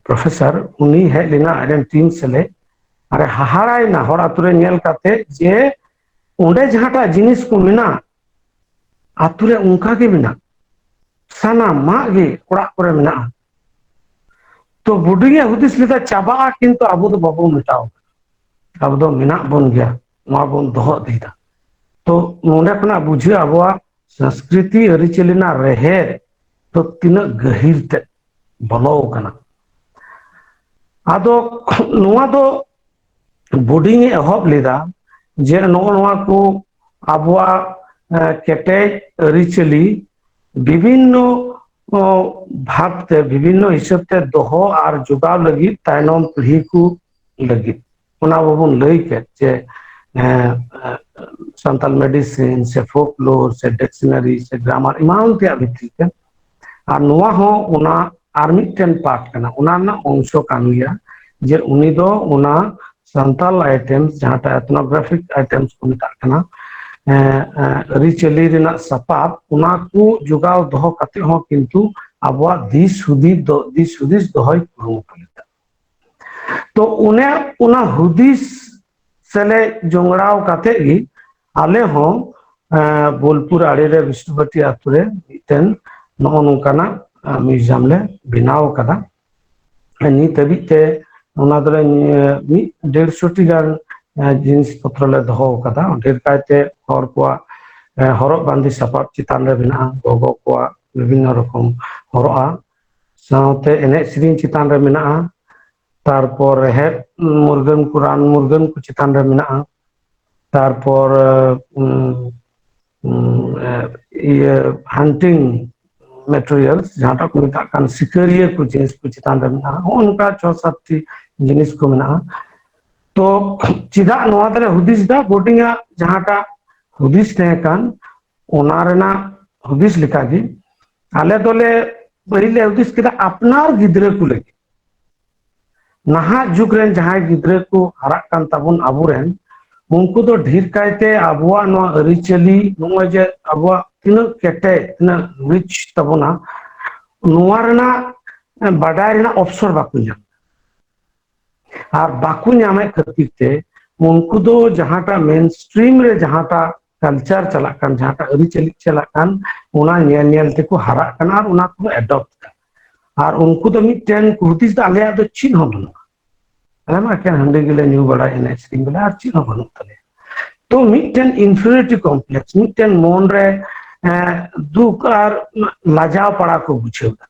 ᱯᱨᱚᱯᱷᱮᱥᱚᱨ, ᱩᱱᱤ ᱦᱮᱡ ᱞᱮᱱᱟ ᱟᱡᱨᱮᱱ ᱴᱤᱢ ᱥᱮᱞᱮᱫ, ᱟᱨᱮ ᱦᱟᱦᱟᱲᱟᱭᱮᱱᱟ ᱦᱚᱲ ᱟᱛᱳ ᱨᱮ ᱧᱮᱞ ᱠᱟᱛᱮ ᱡᱮ ᱚᱸᱰᱮ ᱡᱟᱦᱟᱸᱴᱟᱜ ᱡᱤᱱᱤᱥ ᱠᱚ ᱢᱮᱱᱟᱜ ᱟᱛᱳ ᱨᱮ ᱚᱱᱠᱟ ᱜᱮ ᱢᱮᱱᱟᱜ, ᱥᱟᱱᱟᱢᱟᱜ ᱜᱮ ᱚᱲᱟᱜ ᱠᱚᱨᱮ ᱢᱮᱱᱟᱜᱼᱟ᱾ ᱛᱚ ᱵᱳᱰᱤᱝ ᱮ ᱦᱩᱫᱤᱥ ᱞᱮᱫᱟ ᱪᱟᱵᱟᱜᱼᱟ, ᱠᱤᱱᱛᱩ ᱟᱵᱚ ᱫᱚ ᱵᱟᱵᱚ ᱢᱮᱴᱟᱣ ᱠᱟᱱᱟ, ᱟᱵᱚ ᱫᱚ ᱢᱮᱱᱟᱜ ᱵᱚᱱ ᱜᱮᱭᱟ, ᱱᱚᱣᱟ ᱵᱚᱱ ᱫᱚᱦᱚ ᱤᱫᱤᱭᱮᱫᱟ᱾ ᱛᱚ ᱱᱚᱸᱰᱮ ᱠᱷᱚᱱᱟᱜ ᱵᱩᱡᱷᱟᱹᱜᱼᱟ ᱟᱵᱚᱣᱟᱜ ᱥᱚᱝᱥᱠᱨᱤᱛᱤ ᱟᱹᱨᱤᱪᱟᱹᱞᱤ ᱨᱮᱱᱟᱜ ᱨᱮᱦᱮᱫ ᱫᱚ ᱛᱤᱱᱟᱹᱜ ᱜᱟᱹᱦᱤᱨ ᱛᱮ ᱵᱚᱞᱚ ᱟᱠᱟᱱᱟ᱾ ᱟᱫᱚ ᱱᱚᱣᱟ ᱫᱚ ᱵᱳᱰᱤᱝ ᱮ ᱮᱦᱚᱵ ᱞᱮᱫᱟ ᱡᱮ ᱱᱚᱜᱼᱚ ᱱᱚᱣᱟ ᱠᱚ ᱟᱵᱚᱣᱟᱜ ᱠᱮᱴᱮᱡ ᱟᱹᱨᱤᱪᱟᱹᱞᱤ ᱵᱤᱵᱷᱤᱱᱱᱚ ᱵᱷᱟᱵᱽ ᱛᱮ, ᱵᱤᱵᱷᱤᱱᱱᱚ ᱦᱤᱥᱟᱹᱵ ᱛᱮ ᱫᱚᱦᱚ ᱟᱨ ᱡᱚᱜᱟᱣ ᱞᱟᱹᱜᱤᱫ, ᱛᱟᱭᱱᱚᱢ ᱯᱤᱲᱦᱤ ᱠᱚ ᱞᱟᱹᱜᱤᱫ᱾ ᱚᱱᱟ ᱵᱟᱵᱚᱱ ᱞᱟᱹᱭ ᱠᱮᱫ ᱡᱮ ᱥᱟᱱᱛᱟᱞ ᱢᱮᱰᱤᱥᱤᱱ ᱥᱮ ᱯᱷᱳᱠᱞᱳᱨ ᱥᱮ ᱰᱤᱠᱥᱱᱟᱨᱤ ᱥᱮ ᱜᱨᱟᱢᱟᱨ ᱮᱢᱟᱱ ᱛᱮᱭᱟᱜ ᱵᱷᱤᱛᱨᱤ ᱛᱮ, ᱟᱨ ᱱᱚᱣᱟ ᱦᱚᱸ ᱚᱱᱟ ᱟᱨ ᱢᱤᱫᱴᱮᱱ ᱯᱟᱨᱴ ᱠᱟᱱᱟ, ᱚᱱᱟ ᱨᱮᱱᱟᱜ ᱚᱝᱥᱚ ᱠᱟᱱ ᱜᱮᱭᱟ ᱡᱮ ᱩᱱᱤ ᱫᱚ ᱚᱱᱟ ᱥᱟᱱᱛᱟᱞ ᱟᱭᱴᱮᱢᱥ, ᱡᱟᱦᱟᱸᱴᱟᱜ ᱮᱛᱷᱱᱳᱜᱨᱟᱯᱷᱤᱠ ᱟᱭᱴᱮᱢᱥ ᱠᱚ ᱢᱮᱛᱟᱜ ᱠᱟᱱᱟ, ᱟᱹᱨᱤᱪᱟᱹᱞᱤ ᱨᱮᱱᱟᱜ ᱥᱟᱯᱟᱵ, ᱚᱱᱟ ᱠᱚ ᱡᱚᱜᱟᱣ ᱫᱚᱦᱚ ᱠᱟᱛᱮ ᱦᱚᱸ ᱠᱤᱱᱛᱩ ᱟᱵᱚᱣᱟᱜ ᱫᱤᱥ ᱦᱩᱫᱤᱥ ᱫᱚ, ᱫᱤᱥ ᱦᱩᱫᱤᱥ ᱫᱚᱦᱚᱭ ᱠᱩᱨᱩᱢᱩᱴᱩ ᱞᱮᱫᱟ᱾ ᱛᱚ ᱚᱱᱮ ᱚᱱᱟ ᱦᱩᱫᱤᱥ ᱥᱮᱞᱮᱫ ᱡᱚᱝᱲᱟᱣ ᱠᱟᱛᱮ ᱜᱮ ᱟᱞᱮ ᱦᱚᱸ ᱵᱳᱞᱯᱩᱨ ᱟᱲᱮ ᱨᱮ ᱵᱤᱥᱱᱩᱵᱟᱴᱤ ᱟᱛᱳ ᱨᱮ ᱢᱤᱫᱴᱮᱱ ᱱᱚᱜᱼᱚ ᱱᱚᱝᱠᱟᱱᱟᱜ ᱢᱤᱭᱩᱡᱤᱭᱟᱢ ᱞᱮ ᱵᱮᱱᱟᱣ ᱟᱠᱟᱫᱟ᱾ ᱱᱤᱛ ᱦᱟᱹᱵᱤᱡ ᱛᱮ ᱚᱱᱟ ᱫᱚᱞᱮ ᱢᱤᱫ ᱰᱮᱲᱥᱚ ᱴᱤ ᱜᱟᱱ ᱡᱤᱱᱤᱥ ᱯᱚᱛᱨᱚ ᱞᱮ ᱫᱚᱦᱚ ᱟᱠᱟᱫᱟ᱾ ᱰᱷᱮᱨ ᱠᱟᱭᱛᱮ ᱦᱚᱲ ᱠᱚᱣᱟᱜ ᱦᱚᱨᱚᱜ ᱵᱟᱸᱫᱮ ᱥᱟᱯᱟᱵ ᱪᱮᱛᱟᱱ ᱨᱮ ᱢᱮᱱᱟᱜᱼᱟ, ᱜᱚᱜᱚ ᱠᱚᱣᱟᱜ ᱵᱤᱵᱷᱤᱱᱱᱚ ᱨᱚᱠᱚᱢ ᱦᱚᱨᱚᱜᱼᱟ, ᱥᱟᱶᱛᱮ ᱮᱱᱮᱡ ᱥᱮᱨᱮᱧ ᱪᱮᱛᱟᱱ ᱨᱮ ᱢᱮᱱᱟᱜᱼᱟ, ᱛᱟᱨᱯᱚᱨ ᱨᱮᱦᱮᱫ ᱢᱩᱨᱜᱟᱹᱱ ᱠᱚ, ᱨᱟᱱ ᱢᱩᱨᱜᱟᱹᱱ ᱠᱚ ᱪᱮᱛᱟᱱ ᱨᱮ ᱢᱮᱱᱟᱜᱼᱟ, ᱛᱟᱨᱯᱚᱨ ᱤᱭᱟᱹ ᱦᱟᱱᱴᱤᱝ ᱢᱮᱴᱮᱨᱤᱭᱟᱞᱥ, ᱡᱟᱦᱟᱸᱴᱟᱜ ᱠᱚ ᱢᱮᱛᱟᱜ ᱠᱟᱱ ᱥᱤᱠᱟᱹᱨᱤᱭᱟᱹ ᱠᱚ ᱡᱤᱱᱤᱥ ᱠᱚ ᱪᱮᱛᱟᱱ ᱨᱮ ᱢᱮᱱᱟᱜᱼᱟ᱾ ᱦᱚᱸᱜᱼᱚ ᱱᱚᱝᱠᱟ ᱪᱷᱚ ᱥᱟᱛᱴᱤ ᱡᱤᱱᱤᱥ ᱠᱚ ᱢᱮᱱᱟᱜᱼᱟ᱾ ᱛᱚ ᱪᱮᱫᱟᱜ ᱱᱚᱣᱟ ᱫᱚᱞᱮ ᱦᱩᱫᱤᱥ ᱮᱫᱟ? ᱵᱳᱰᱤᱝ ᱟᱜ ᱡᱟᱦᱟᱸᱴᱟᱜ ᱦᱩᱫᱤᱥ ᱛᱟᱦᱮᱸ ᱠᱟᱱ, ᱚᱱᱟ ᱨᱮᱱᱟᱜ ᱦᱩᱫᱤᱥ ᱞᱮᱠᱟᱜᱮ ᱟᱞᱮ ᱫᱚᱞᱮ ᱯᱟᱹᱦᱤᱞ ᱞᱮ ᱦᱩᱫᱤᱥ ᱠᱮᱫᱟ ᱟᱯᱱᱟᱨ ᱜᱤᱫᱽᱨᱟᱹ ᱠᱚ ᱞᱟᱹᱜᱤᱫ᱾ ᱱᱟᱦᱟᱜ ᱡᱩᱜᱽ ᱨᱮᱱ ᱡᱟᱦᱟᱸᱭ ᱜᱤᱫᱽᱨᱟᱹ ᱠᱚ ᱦᱟᱨᱟᱜ ᱠᱟᱱ ᱛᱟᱵᱚᱱ ᱟᱵᱚᱨᱮᱱ, ᱩᱱᱠᱩ ᱫᱚ ᱰᱷᱮᱨ ᱠᱟᱭᱛᱮ ᱟᱵᱚᱣᱟᱜ ᱱᱚᱣᱟ ᱟᱹᱨᱤᱪᱟᱹᱞᱤ, ᱱᱚᱜᱼᱚᱭ ᱡᱮ ᱟᱵᱚᱣᱟᱜ ᱛᱤᱱᱟᱹᱜ ᱠᱮᱴᱮᱡ, ᱛᱤᱱᱟᱹᱜ ᱨᱤᱪ ᱛᱟᱵᱚᱱᱟ, ᱱᱚᱣᱟ ᱨᱮᱱᱟᱜ ᱵᱟᱰᱟᱭ ᱨᱮᱱᱟᱜ ᱚᱯᱥᱚᱨ ᱵᱟᱠᱚ ᱧᱟᱢ᱾ ᱟᱨ ᱵᱟᱠᱚ ᱧᱟᱢᱮᱫ ᱠᱷᱟᱹᱛᱤᱨ ᱛᱮ ᱩᱱᱠᱩ ᱫᱚ ᱡᱟᱦᱟᱸᱴᱟᱜ ᱢᱮᱱ ᱥᱴᱨᱤᱢ ᱨᱮ ᱡᱟᱦᱟᱸᱴᱟᱜ ᱠᱟᱞᱪᱟᱨ ᱪᱟᱞᱟᱜ ᱠᱟᱱ, ᱡᱟᱦᱟᱸᱴᱟᱜ ᱟᱹᱨᱤᱪᱟᱹᱞᱤ ᱪᱟᱞᱟᱜ ᱠᱟᱱ, ᱚᱱᱟ ᱧᱮᱞ ᱧᱮᱞ ᱛᱮᱠᱚ ᱦᱟᱨᱟᱜ ᱠᱟᱱᱟ ᱟᱨ ᱚᱱᱟ ᱠᱚ ᱮᱰᱚᱯᱴ ᱫᱟ᱾ ᱟᱨ ᱩᱱᱠᱩ ᱫᱚ ᱢᱤᱫᱴᱮᱱ ᱠᱚ ᱦᱩᱫᱤᱥ ᱫᱟ, ᱟᱞᱮᱭᱟᱜ ᱫᱚ ᱪᱮᱫ ᱦᱚᱸ ᱵᱟᱹᱱᱩᱜᱼᱟ, ᱟᱞᱮ ᱢᱟ ᱮᱠᱮᱱ ᱦᱟᱺᱰᱤ ᱜᱮᱞᱮ ᱧᱩ ᱵᱟᱲᱟᱭ, ᱮᱱᱮᱡ ᱥᱮᱨᱮᱧ ᱵᱟᱲᱟᱭ, ᱟᱨ ᱪᱮᱫ ᱦᱚᱸ ᱵᱟᱹᱱᱩᱜ ᱛᱟᱞᱮᱭᱟ᱾ ᱛᱚ ᱢᱤᱫᱴᱮᱱ ᱤᱱᱯᱷᱤᱨᱤᱭᱚᱨᱤᱴᱤ ᱠᱚᱢᱯᱞᱮᱠᱥ, ᱢᱤᱫᱴᱮᱱ ᱢᱚᱱ ᱨᱮ ᱫᱩᱠ ᱟᱨ ᱞᱟᱡᱟᱣ ᱯᱟᱲᱟ ᱠᱚ ᱵᱩᱡᱷᱟᱹᱣ ᱫᱟ᱾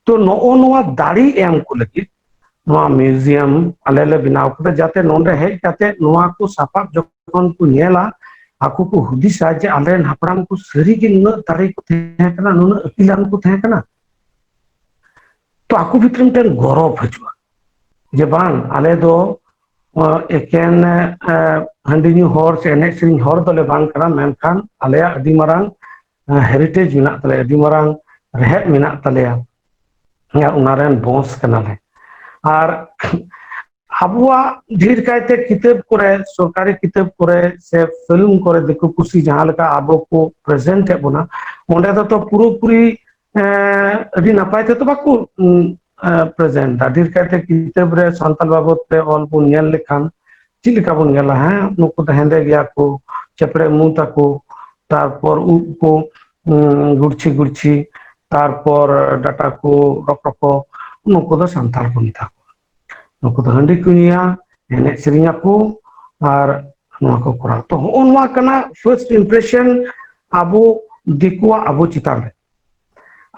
ᱛᱚ ᱱᱚᱜᱼᱚ ᱱᱚᱣᱟ ᱫᱟᱲᱮ ᱮᱢ ᱠᱚ ᱞᱟᱹᱜᱤᱫ ᱱᱚᱣᱟ ᱢᱤᱣᱡᱤᱭᱟᱢ ᱟᱞᱮ ᱞᱮ ᱵᱮᱱᱟᱣ ᱠᱮᱫᱟ, ᱡᱟᱛᱮ ᱱᱚᱰᱮ ᱦᱮᱡ ᱠᱟᱛᱮ ᱱᱚᱣᱟ ᱠᱚ ᱥᱟᱯᱟᱵ ᱡᱚᱠᱷᱚᱱ ᱠᱚ ᱧᱮᱞᱟ, ᱟᱠᱚ ᱠᱚ ᱦᱩᱫᱤᱥᱟ ᱡᱮ ᱟᱞᱮᱨᱮᱱ ᱦᱟᱯᱲᱟᱢ ᱠᱚ ᱥᱟᱹᱨᱤᱜᱮ ᱱᱩᱱᱟᱹᱜ ᱫᱟᱲᱮ ᱠᱚ ᱛᱟᱦᱮᱸ ᱠᱟᱱᱟ, ᱱᱩᱱᱟᱹᱜ ᱟᱹᱠᱤᱞᱟᱱ ᱠᱚ ᱛᱟᱦᱮᱸ ᱠᱟᱱᱟ᱾ ᱛᱚ ᱟᱠᱚ ᱵᱷᱤᱛᱨᱤ ᱢᱤᱫᱴᱮᱱ ᱜᱚᱨᱚᱵ ᱦᱤᱡᱩᱜᱼᱟ ᱡᱮ ᱵᱟᱝ, ᱟᱞᱮ ᱫᱚ ᱮᱠᱮᱱ ᱦᱟᱺᱰᱤ ᱧᱩ ᱦᱚᱲ ᱥᱮ ᱮᱱᱮᱡ ᱥᱮᱨᱮᱧ ᱦᱚᱲ ᱫᱚᱞᱮ ᱵᱟᱝ ᱠᱟᱱᱟ, ᱢᱮᱱᱠᱷᱟᱱ ᱟᱞᱮᱭᱟᱜ ᱟᱹᱰᱤ ᱢᱟᱨᱟᱝ ᱦᱮᱨᱤᱴᱮᱡᱽ ᱢᱮᱱᱟᱜ ᱛᱟᱞᱮᱭᱟ, ᱟᱹᱰᱤ ᱢᱟᱨᱟᱝ ᱨᱮᱦᱮᱫ ᱢᱮᱱᱟᱜ ᱛᱟᱞᱮᱭᱟ᱾ ᱚᱱᱟ ᱨᱮᱱ ᱵᱚᱸᱥ ᱠᱟᱱᱟᱞᱮ᱾ ᱟᱨ ᱟᱵᱚᱣᱟᱜ ᱰᱷᱮᱨ ᱠᱟᱭᱛᱮ ᱠᱤᱛᱟᱹᱵ ᱠᱚᱨᱮ, ᱥᱚᱨᱠᱟᱨᱤ ᱠᱤᱛᱟᱹᱵ ᱠᱚᱨᱮ ᱥᱮ ᱯᱷᱤᱞᱢ ᱠᱚᱨᱮ, ᱫᱤᱠᱩ ᱯᱩᱥᱤ ᱡᱟᱦᱟᱸ ᱞᱮᱠᱟ ᱟᱵᱚ ᱠᱚ ᱯᱨᱮᱡᱮᱱᱴ ᱮᱫ ᱵᱚᱱᱟ, ᱚᱸᱰᱮ ᱫᱚ ᱛᱚ ᱯᱩᱨᱟᱹᱯᱩᱨᱤ ᱟᱹᱰᱤ ᱱᱟᱯᱟᱭ ᱛᱮᱫᱚ ᱵᱟᱠᱚ ᱯᱨᱮᱡᱮᱱᱴ ᱫᱟ᱾ ᱰᱷᱮᱨ ᱠᱟᱭᱛᱮ ᱠᱤᱛᱟᱹᱵ ᱨᱮ ᱥᱟᱱᱛᱟᱲ ᱵᱟᱵᱚᱫ ᱛᱮ ᱚᱞ ᱵᱚᱱ ᱧᱮᱞ ᱞᱮᱠᱷᱟᱱ ᱪᱮᱫ ᱞᱮᱠᱟ ᱵᱚᱱ ᱧᱮᱞᱟ? ᱦᱮᱸ, ᱱᱩᱠᱩ ᱫᱚ ᱦᱮᱸᱫᱮ ᱜᱮᱭᱟ ᱠᱚ, ᱪᱮᱯᱲᱮ ᱢᱩ ᱛᱟᱠᱚ, ᱛᱟᱨᱯᱚᱨ ᱩᱵ ᱠᱚ ᱜᱩᱲᱪᱷᱤ ᱜᱩᱲᱪᱷᱤ, ᱛᱟᱨᱯᱚᱨ ᱰᱟᱴᱟ ᱠᱚ ᱨᱚᱠ ᱨᱚᱠᱚ, ᱱᱩᱠᱩ ᱫᱚ ᱥᱟᱱᱛᱟᱲ ᱠᱚ ᱢᱮᱛᱟ ᱠᱚᱣᱟ᱾ ᱱᱩᱠᱩ ᱫᱚ ᱦᱟᱺᱰᱤ ᱠᱚ ᱧᱩᱭᱟ, ᱮᱱᱮᱡ ᱥᱮᱨᱮᱧ ᱟᱠᱚ, ᱟᱨ ᱱᱚᱣᱟ ᱠᱚ ᱠᱚᱨᱟᱣ᱾ ᱛᱚ ᱦᱚᱸᱜᱼᱚ ᱱᱚᱣᱟ ᱠᱟᱱᱟ ᱯᱷᱟᱨᱥᱴ ᱤᱢᱯᱨᱮᱥᱚᱱ ᱟᱵᱚ ᱫᱤᱠᱩᱣᱟᱜ ᱟᱵᱚ ᱪᱮᱛᱟᱱ ᱨᱮ᱾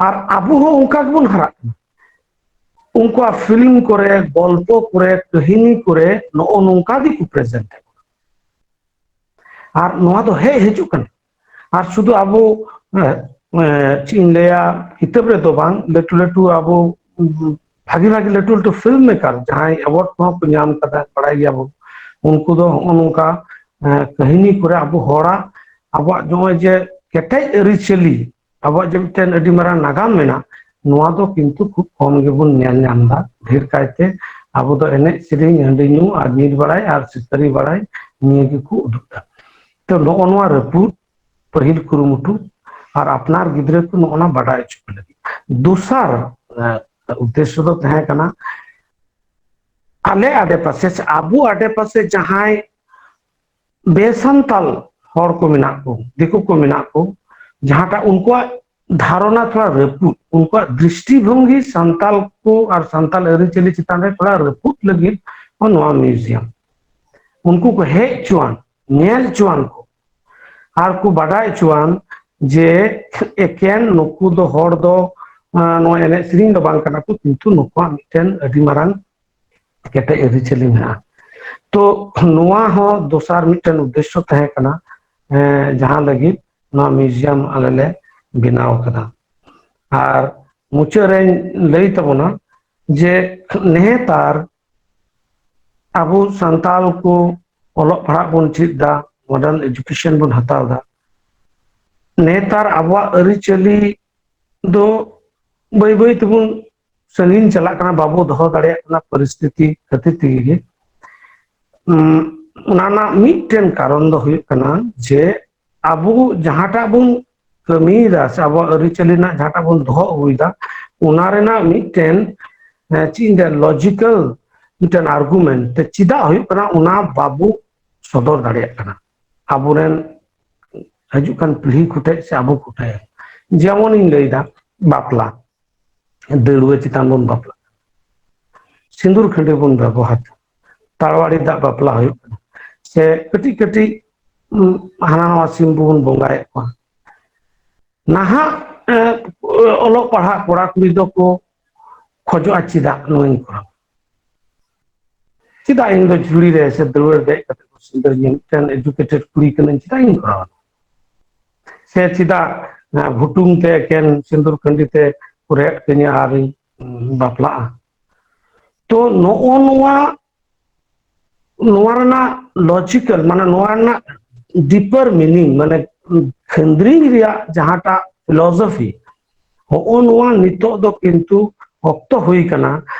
ᱟᱨ ᱟᱵᱚ ᱦᱚᱸ ᱚᱱᱠᱟ ᱜᱮᱵᱚᱱ ᱦᱟᱨᱟᱜ ᱠᱟᱱᱟ᱾ ᱩᱱᱠᱩᱣᱟᱜ ᱯᱷᱤᱞᱢ ᱠᱚᱨᱮ, ᱜᱚᱞᱯᱚ ᱠᱚᱨᱮ, ᱠᱟᱹᱦᱱᱤ ᱠᱚᱨᱮ ᱱᱚᱜᱼᱚ ᱱᱚᱝᱠᱟ ᱜᱮᱠᱚ ᱯᱨᱮᱡᱮᱱᱴ ᱮᱫ ᱵᱚᱱᱟ᱾ ᱟᱨ ᱱᱚᱣᱟ ᱫᱚ ᱦᱮᱡ ᱦᱤᱡᱩᱜ ᱠᱟᱱᱟ᱾ ᱟᱨ ᱥᱩᱫᱷᱩ ᱟᱵᱚ, ᱮ, ᱮ, ᱪᱮᱫ ᱤᱧ ᱞᱟᱹᱭᱟ, ᱠᱤᱛᱟᱹᱵ ᱨᱮᱫᱚ ᱵᱟᱝ, ᱞᱟᱹᱴᱩ ᱞᱟᱹᱴᱩ ᱟᱵᱚ, ᱩᱢ, ᱵᱷᱟᱜᱤ ᱵᱷᱟᱜᱤ ᱞᱟᱹᱴᱩ ᱞᱟᱹᱴᱩ ᱯᱷᱤᱞᱢ ᱢᱮᱠᱟᱨ ᱡᱟᱦᱟᱸᱭ ᱮᱣᱟᱨᱰ ᱠᱚᱦᱚᱸ ᱠᱚ ᱧᱟᱢ ᱠᱟᱫᱟ, ᱵᱟᱲᱟᱭ ᱜᱮᱭᱟᱵᱚᱱ, ᱩᱱᱠᱩ ᱫᱚ ᱦᱚᱸᱜᱼᱚ ᱱᱚᱝᱠᱟ, ᱮ, ᱠᱟᱹᱦᱱᱤ ᱠᱚᱨᱮ ᱟᱵᱚ ᱦᱚᱲᱟᱜ, ᱟᱵᱚᱣᱟᱜ ᱱᱚᱜᱼᱚᱭ ᱡᱮ ᱠᱮᱴᱮᱡ ᱟᱹᱨᱤᱪᱟᱹᱞᱤ, ᱟᱵᱚᱣᱟᱜ ᱡᱮ ᱢᱤᱫᱴᱮᱱ ᱟᱹᱰᱤ ᱢᱟᱨᱟᱝ ᱱᱟᱜᱟᱢ ᱢᱮᱱᱟᱜ, ᱱᱚᱣᱟ ᱫᱚ ᱠᱤᱱᱛᱩ ᱠᱷᱩᱵ ᱠᱚᱢ ᱜᱮᱵᱚᱱ ᱧᱮᱞ ᱧᱟᱢ ᱮᱫᱟ᱾ ᱰᱷᱮᱨ ᱠᱟᱭᱛᱮ ᱟᱵᱚ ᱫᱚ ᱮᱱᱮᱡ ᱥᱮᱨᱮᱧ, ᱦᱟᱺᱰᱤ ᱧᱩ ᱟᱨ ᱧᱤᱨ ᱵᱟᱲᱟᱭ ᱟᱨ ᱥᱤᱠᱟᱹᱨᱤ ᱵᱟᱲᱟᱭ, ᱱᱤᱭᱟᱹ ᱜᱮᱠᱚ ᱩᱫᱩᱜ ᱮᱫᱟ᱾ ᱛᱚ ᱱᱚᱜᱼᱚ ᱱᱚᱣᱟ ᱨᱟᱹᱯᱩᱫ, ᱯᱟᱹᱦᱤᱞ ᱠᱩᱨᱩᱢᱩᱴᱩ, ᱟᱨ ᱟᱯᱱᱟᱨ ᱜᱤᱫᱽᱨᱟᱹ ᱠᱚ ᱱᱚᱜᱼᱚ ᱱᱟ ᱵᱟᱰᱟᱭ ᱦᱚᱪᱚ ᱠᱚ ᱞᱟᱹᱜᱤᱫ᱾ ᱫᱚᱥᱟᱨ, ᱩᱫᱽᱫᱮᱥᱥᱚ ᱫᱚ ᱛᱟᱦᱮᱸ ᱠᱟᱱᱟ ᱟᱞᱮ ᱟᱰᱮᱯᱟᱥᱮ ᱥᱮ ᱟᱵᱚ ᱟᱰᱮᱯᱟᱥᱮ ᱡᱟᱦᱟᱸᱭ ᱵᱮᱥᱟᱱᱛᱟᱞ ᱦᱚᱲ ᱠᱚ ᱢᱮᱱᱟᱜ ᱠᱚ, ᱫᱤᱠᱩ ᱠᱚ ᱢᱮᱱᱟᱜ ᱠᱚ, ᱡᱟᱦᱟᱸᱴᱟᱜ ᱩᱱᱠᱩᱣᱟᱜ ᱫᱷᱟᱨᱚᱱᱟ ᱛᱷᱚᱲᱟ ᱨᱟᱹᱯᱩᱫ, ᱩᱱᱠᱩᱣᱟᱜ ᱫᱨᱤᱥᱴᱤᱵᱷᱚᱝᱜᱤ ᱥᱟᱱᱛᱟᱞ ᱠᱚ ᱟᱨ ᱥᱟᱱᱛᱟᱞ ᱟᱹᱨᱤᱪᱟᱹᱞᱤ ᱪᱮᱛᱟᱱ ᱨᱮ ᱛᱷᱚᱲᱟ ᱨᱟᱹᱯᱩᱫ ᱞᱟᱹᱜᱤᱫ ᱦᱚᱸ ᱱᱚᱣᱟ ᱢᱤᱣᱡᱤᱭᱟᱢ᱾ ᱩᱱᱠᱩ ᱠᱚ ᱦᱮᱡ ᱦᱚᱪᱚᱣᱟᱱ, ᱧᱮᱞ ᱦᱚᱪᱚᱣᱟᱱ ᱠᱚ, ᱟᱨ ᱠᱚ ᱵᱟᱰᱟᱭ ᱦᱚᱪᱚᱣᱟᱱ ᱡᱮ ᱮᱠᱮᱱ ᱱᱩᱠᱩ ᱫᱚ ᱦᱚᱲ ᱫᱚ, ᱟᱸ, ᱱᱚᱣᱟ ᱮᱱᱮᱡ ᱥᱮᱨᱮᱧ ᱫᱚ ᱵᱟᱝ ᱠᱟᱱᱟ ᱠᱚ, ᱠᱤᱱᱛᱩ ᱱᱩᱠᱩᱣᱟᱜ ᱢᱤᱫᱴᱮᱱ ᱟᱹᱰᱤ ᱢᱟᱨᱟᱝ ᱠᱮᱴᱮᱡ ᱟᱹᱨᱤᱪᱟᱹᱞᱤ ᱢᱮᱱᱟᱜᱼᱟ᱾ ᱛᱚ ᱱᱚᱣᱟ ᱦᱚᱸ ᱫᱚᱥᱟᱨ ᱢᱤᱫᱴᱮᱱ ᱩᱫᱽᱫᱮᱥᱥᱚ ᱛᱟᱦᱮᱸ ᱠᱟᱱᱟ, ᱮᱸ, ᱡᱟᱦᱟᱸ ᱞᱟᱹᱜᱤᱫ ᱱᱚᱣᱟ ᱢᱤᱣᱡᱤᱭᱟᱢ ᱟᱞᱮ ᱞᱮ ᱵᱮᱱᱟᱣ ᱠᱟᱫᱟ᱾ ᱟᱨ ᱢᱩᱪᱟᱹᱫ ᱨᱮᱧ ᱞᱟᱹᱭ ᱛᱟᱵᱚᱱᱟ ᱡᱮ ᱱᱮᱛᱟᱨ ᱟᱵᱚ ᱥᱟᱱᱛᱟᱲ ᱠᱚ ᱚᱞᱚᱜ ᱯᱟᱲᱦᱟᱜ ᱵᱚᱱ ᱪᱮᱫ ᱫᱟ, ᱢᱚᱰᱟᱨᱱ ᱮᱰᱩᱠᱮᱥᱚᱱ ᱵᱚᱱ ᱦᱟᱛᱟᱣ ᱫᱟ, ᱱᱮᱛᱟᱨ ᱟᱵᱚᱣᱟᱜ ᱟᱹᱨᱤᱪᱟᱹᱞᱤ ᱫᱚ ᱵᱟᱹᱭ ᱵᱟᱹᱭ ᱛᱮᱵᱚᱱ ᱥᱟᱺᱜᱤᱧ ᱪᱟᱞᱟᱜ ᱠᱟᱱᱟ, ᱵᱟᱵᱚ ᱫᱚᱦᱚ ᱫᱟᱲᱮᱭᱟᱜ ᱠᱟᱱᱟ ᱯᱚᱨᱤᱥᱛᱷᱤᱛᱤ ᱠᱷᱟᱹᱛᱤᱨ ᱛᱮᱜᱮ᱾ ᱩᱸ, ᱚᱱᱟ ᱨᱮᱱᱟᱜ ᱢᱤᱫᱴᱮᱱ ᱠᱟᱨᱚᱱ ᱫᱚ ᱦᱩᱭᱩᱜ ᱠᱟᱱᱟ ᱡᱮ ᱟᱵᱚ ᱡᱟᱦᱟᱸᱴᱟᱜ ᱵᱚᱱ ᱠᱟᱹᱢᱤᱭᱮᱫᱟ ᱥᱮ ᱟᱵᱚᱣᱟᱜ ᱟᱹᱨᱤᱪᱟᱹᱞᱤ ᱨᱮᱱᱟᱜ ᱡᱟᱦᱟᱸᱴᱟᱜ ᱵᱚᱱ ᱫᱚᱦᱚ ᱟᱹᱜᱩᱭᱮᱫᱟ, ᱚᱱᱟ ᱨᱮᱱᱟᱜ ᱢᱤᱫᱴᱮᱱ, ᱮ, ᱪᱮᱫ ᱤᱧ ᱞᱟᱹᱭᱟ, ᱞᱚᱡᱤᱠᱟᱞ ᱢᱤᱫᱴᱮᱱ ᱟᱨᱜᱩᱢᱮᱱᱴ ᱛᱮ ᱪᱮᱫᱟᱜ ᱦᱩᱭᱩᱜ ᱠᱟᱱᱟ, ᱚᱱᱟ ᱵᱟᱵᱚ ᱥᱚᱫᱚᱨ ᱫᱟᱲᱮᱭᱟᱜ ᱠᱟᱱᱟ ᱟᱵᱚᱨᱮᱱ ᱦᱤᱡᱩᱜ ᱠᱟᱱ ᱯᱤᱲᱦᱤ ᱠᱚᱴᱷᱮᱡ ᱥᱮ ᱟᱵᱚ ᱠᱚᱴᱷᱮᱡ᱾ ᱡᱮᱢᱚᱱᱤᱧ ᱞᱟᱹᱭᱫᱟ, ᱵᱟᱯᱞᱟ, ᱫᱟᱹᱲᱣᱟᱹ ᱪᱮᱛᱟᱱ ᱵᱚᱱ ᱵᱟᱯᱞᱟᱜ ᱠᱟᱱᱟ, ᱥᱤᱸᱫᱩᱨ ᱠᱷᱟᱹᱰᱤ ᱵᱚᱱ ᱵᱮᱵᱚᱦᱟᱨ ᱫᱟ, ᱛᱟᱲᱣᱟᱲᱤ ᱫᱟᱜ ᱵᱟᱯᱞᱟ ᱦᱩᱭᱩᱜ ᱠᱟᱱᱟ, ᱥᱮ ᱠᱟᱹᱴᱤᱡ ᱠᱟᱹᱴᱤᱡ, ᱩᱸ, ᱦᱟᱱᱟ ᱱᱟᱣᱟ ᱥᱤᱢ ᱵᱚᱱ ᱵᱚᱸᱜᱟᱭᱮᱫ ᱠᱚᱣᱟ᱾ ᱱᱟᱦᱟᱜ, ᱮ, ᱚᱞᱚᱜ ᱯᱟᱲᱦᱟᱜ ᱠᱚᱲᱟ ᱠᱩᱲᱤ ᱫᱚᱠᱚ ᱠᱷᱚᱡᱚᱜᱼᱟ, ᱪᱮᱫᱟᱜ ᱱᱚᱣᱟᱧ ᱠᱚᱨᱟᱣᱟ? ᱪᱮᱫᱟᱜ ᱤᱧ ᱫᱚ ᱡᱷᱩᱲᱤ ᱨᱮ ᱥᱮ ᱫᱟᱹᱣᱲᱟᱹ ᱨᱮ ᱫᱮᱡ ᱠᱟᱛᱮ ᱠᱚ ᱥᱤᱸᱫᱩᱨ ᱤᱧᱟ? ᱢᱤᱫᱴᱮᱱ ᱮᱰᱩᱠᱮᱴᱮᱰ ᱠᱩᱲᱤ ᱠᱟᱹᱱᱟᱹᱧ, ᱪᱮᱫᱟᱜ ᱤᱧ ᱠᱚᱨᱟᱣᱟ? ᱥᱮ ᱪᱮᱫᱟᱜ, ᱮ, ᱵᱷᱩᱴᱩᱝ ᱛᱮ ᱮᱠᱮᱱ ᱥᱤᱸᱫᱩᱨ ᱠᱷᱟᱹᱰᱤ ᱛᱮ ᱠᱚ ᱨᱮᱫ ᱠᱟᱹᱧᱟ ᱟᱨᱤᱧ, ᱩᱸ, ᱵᱟᱯᱞᱟᱜᱼᱟ? ᱛᱚ ᱱᱚᱜᱼᱚ ᱱᱚᱣᱟ, ᱱᱚᱣᱟ ᱨᱮᱱᱟᱜ ᱞᱚᱡᱤᱠᱟᱞ, ᱢᱟᱱᱮ ᱱᱚᱣᱟ ᱨᱮᱱᱟᱜ ᱰᱤᱯᱟᱨ ᱢᱤᱱᱤᱝ, ᱢᱟᱱᱮ ᱠᱷᱟᱹᱱᱫᱽᱨᱤᱝ ᱨᱮᱭᱟᱜ ᱡᱟᱦᱟᱸᱴᱟᱜ ᱯᱷᱤᱞᱚᱥᱚᱯᱷᱤ, ᱦᱚᱜᱼᱚ ᱱᱚᱣᱟ ᱱᱤᱛᱚᱜ ᱫᱚ ᱠᱤᱱᱛᱩ ᱚᱠᱛᱚ ᱦᱩᱭ ᱠᱟᱱᱟ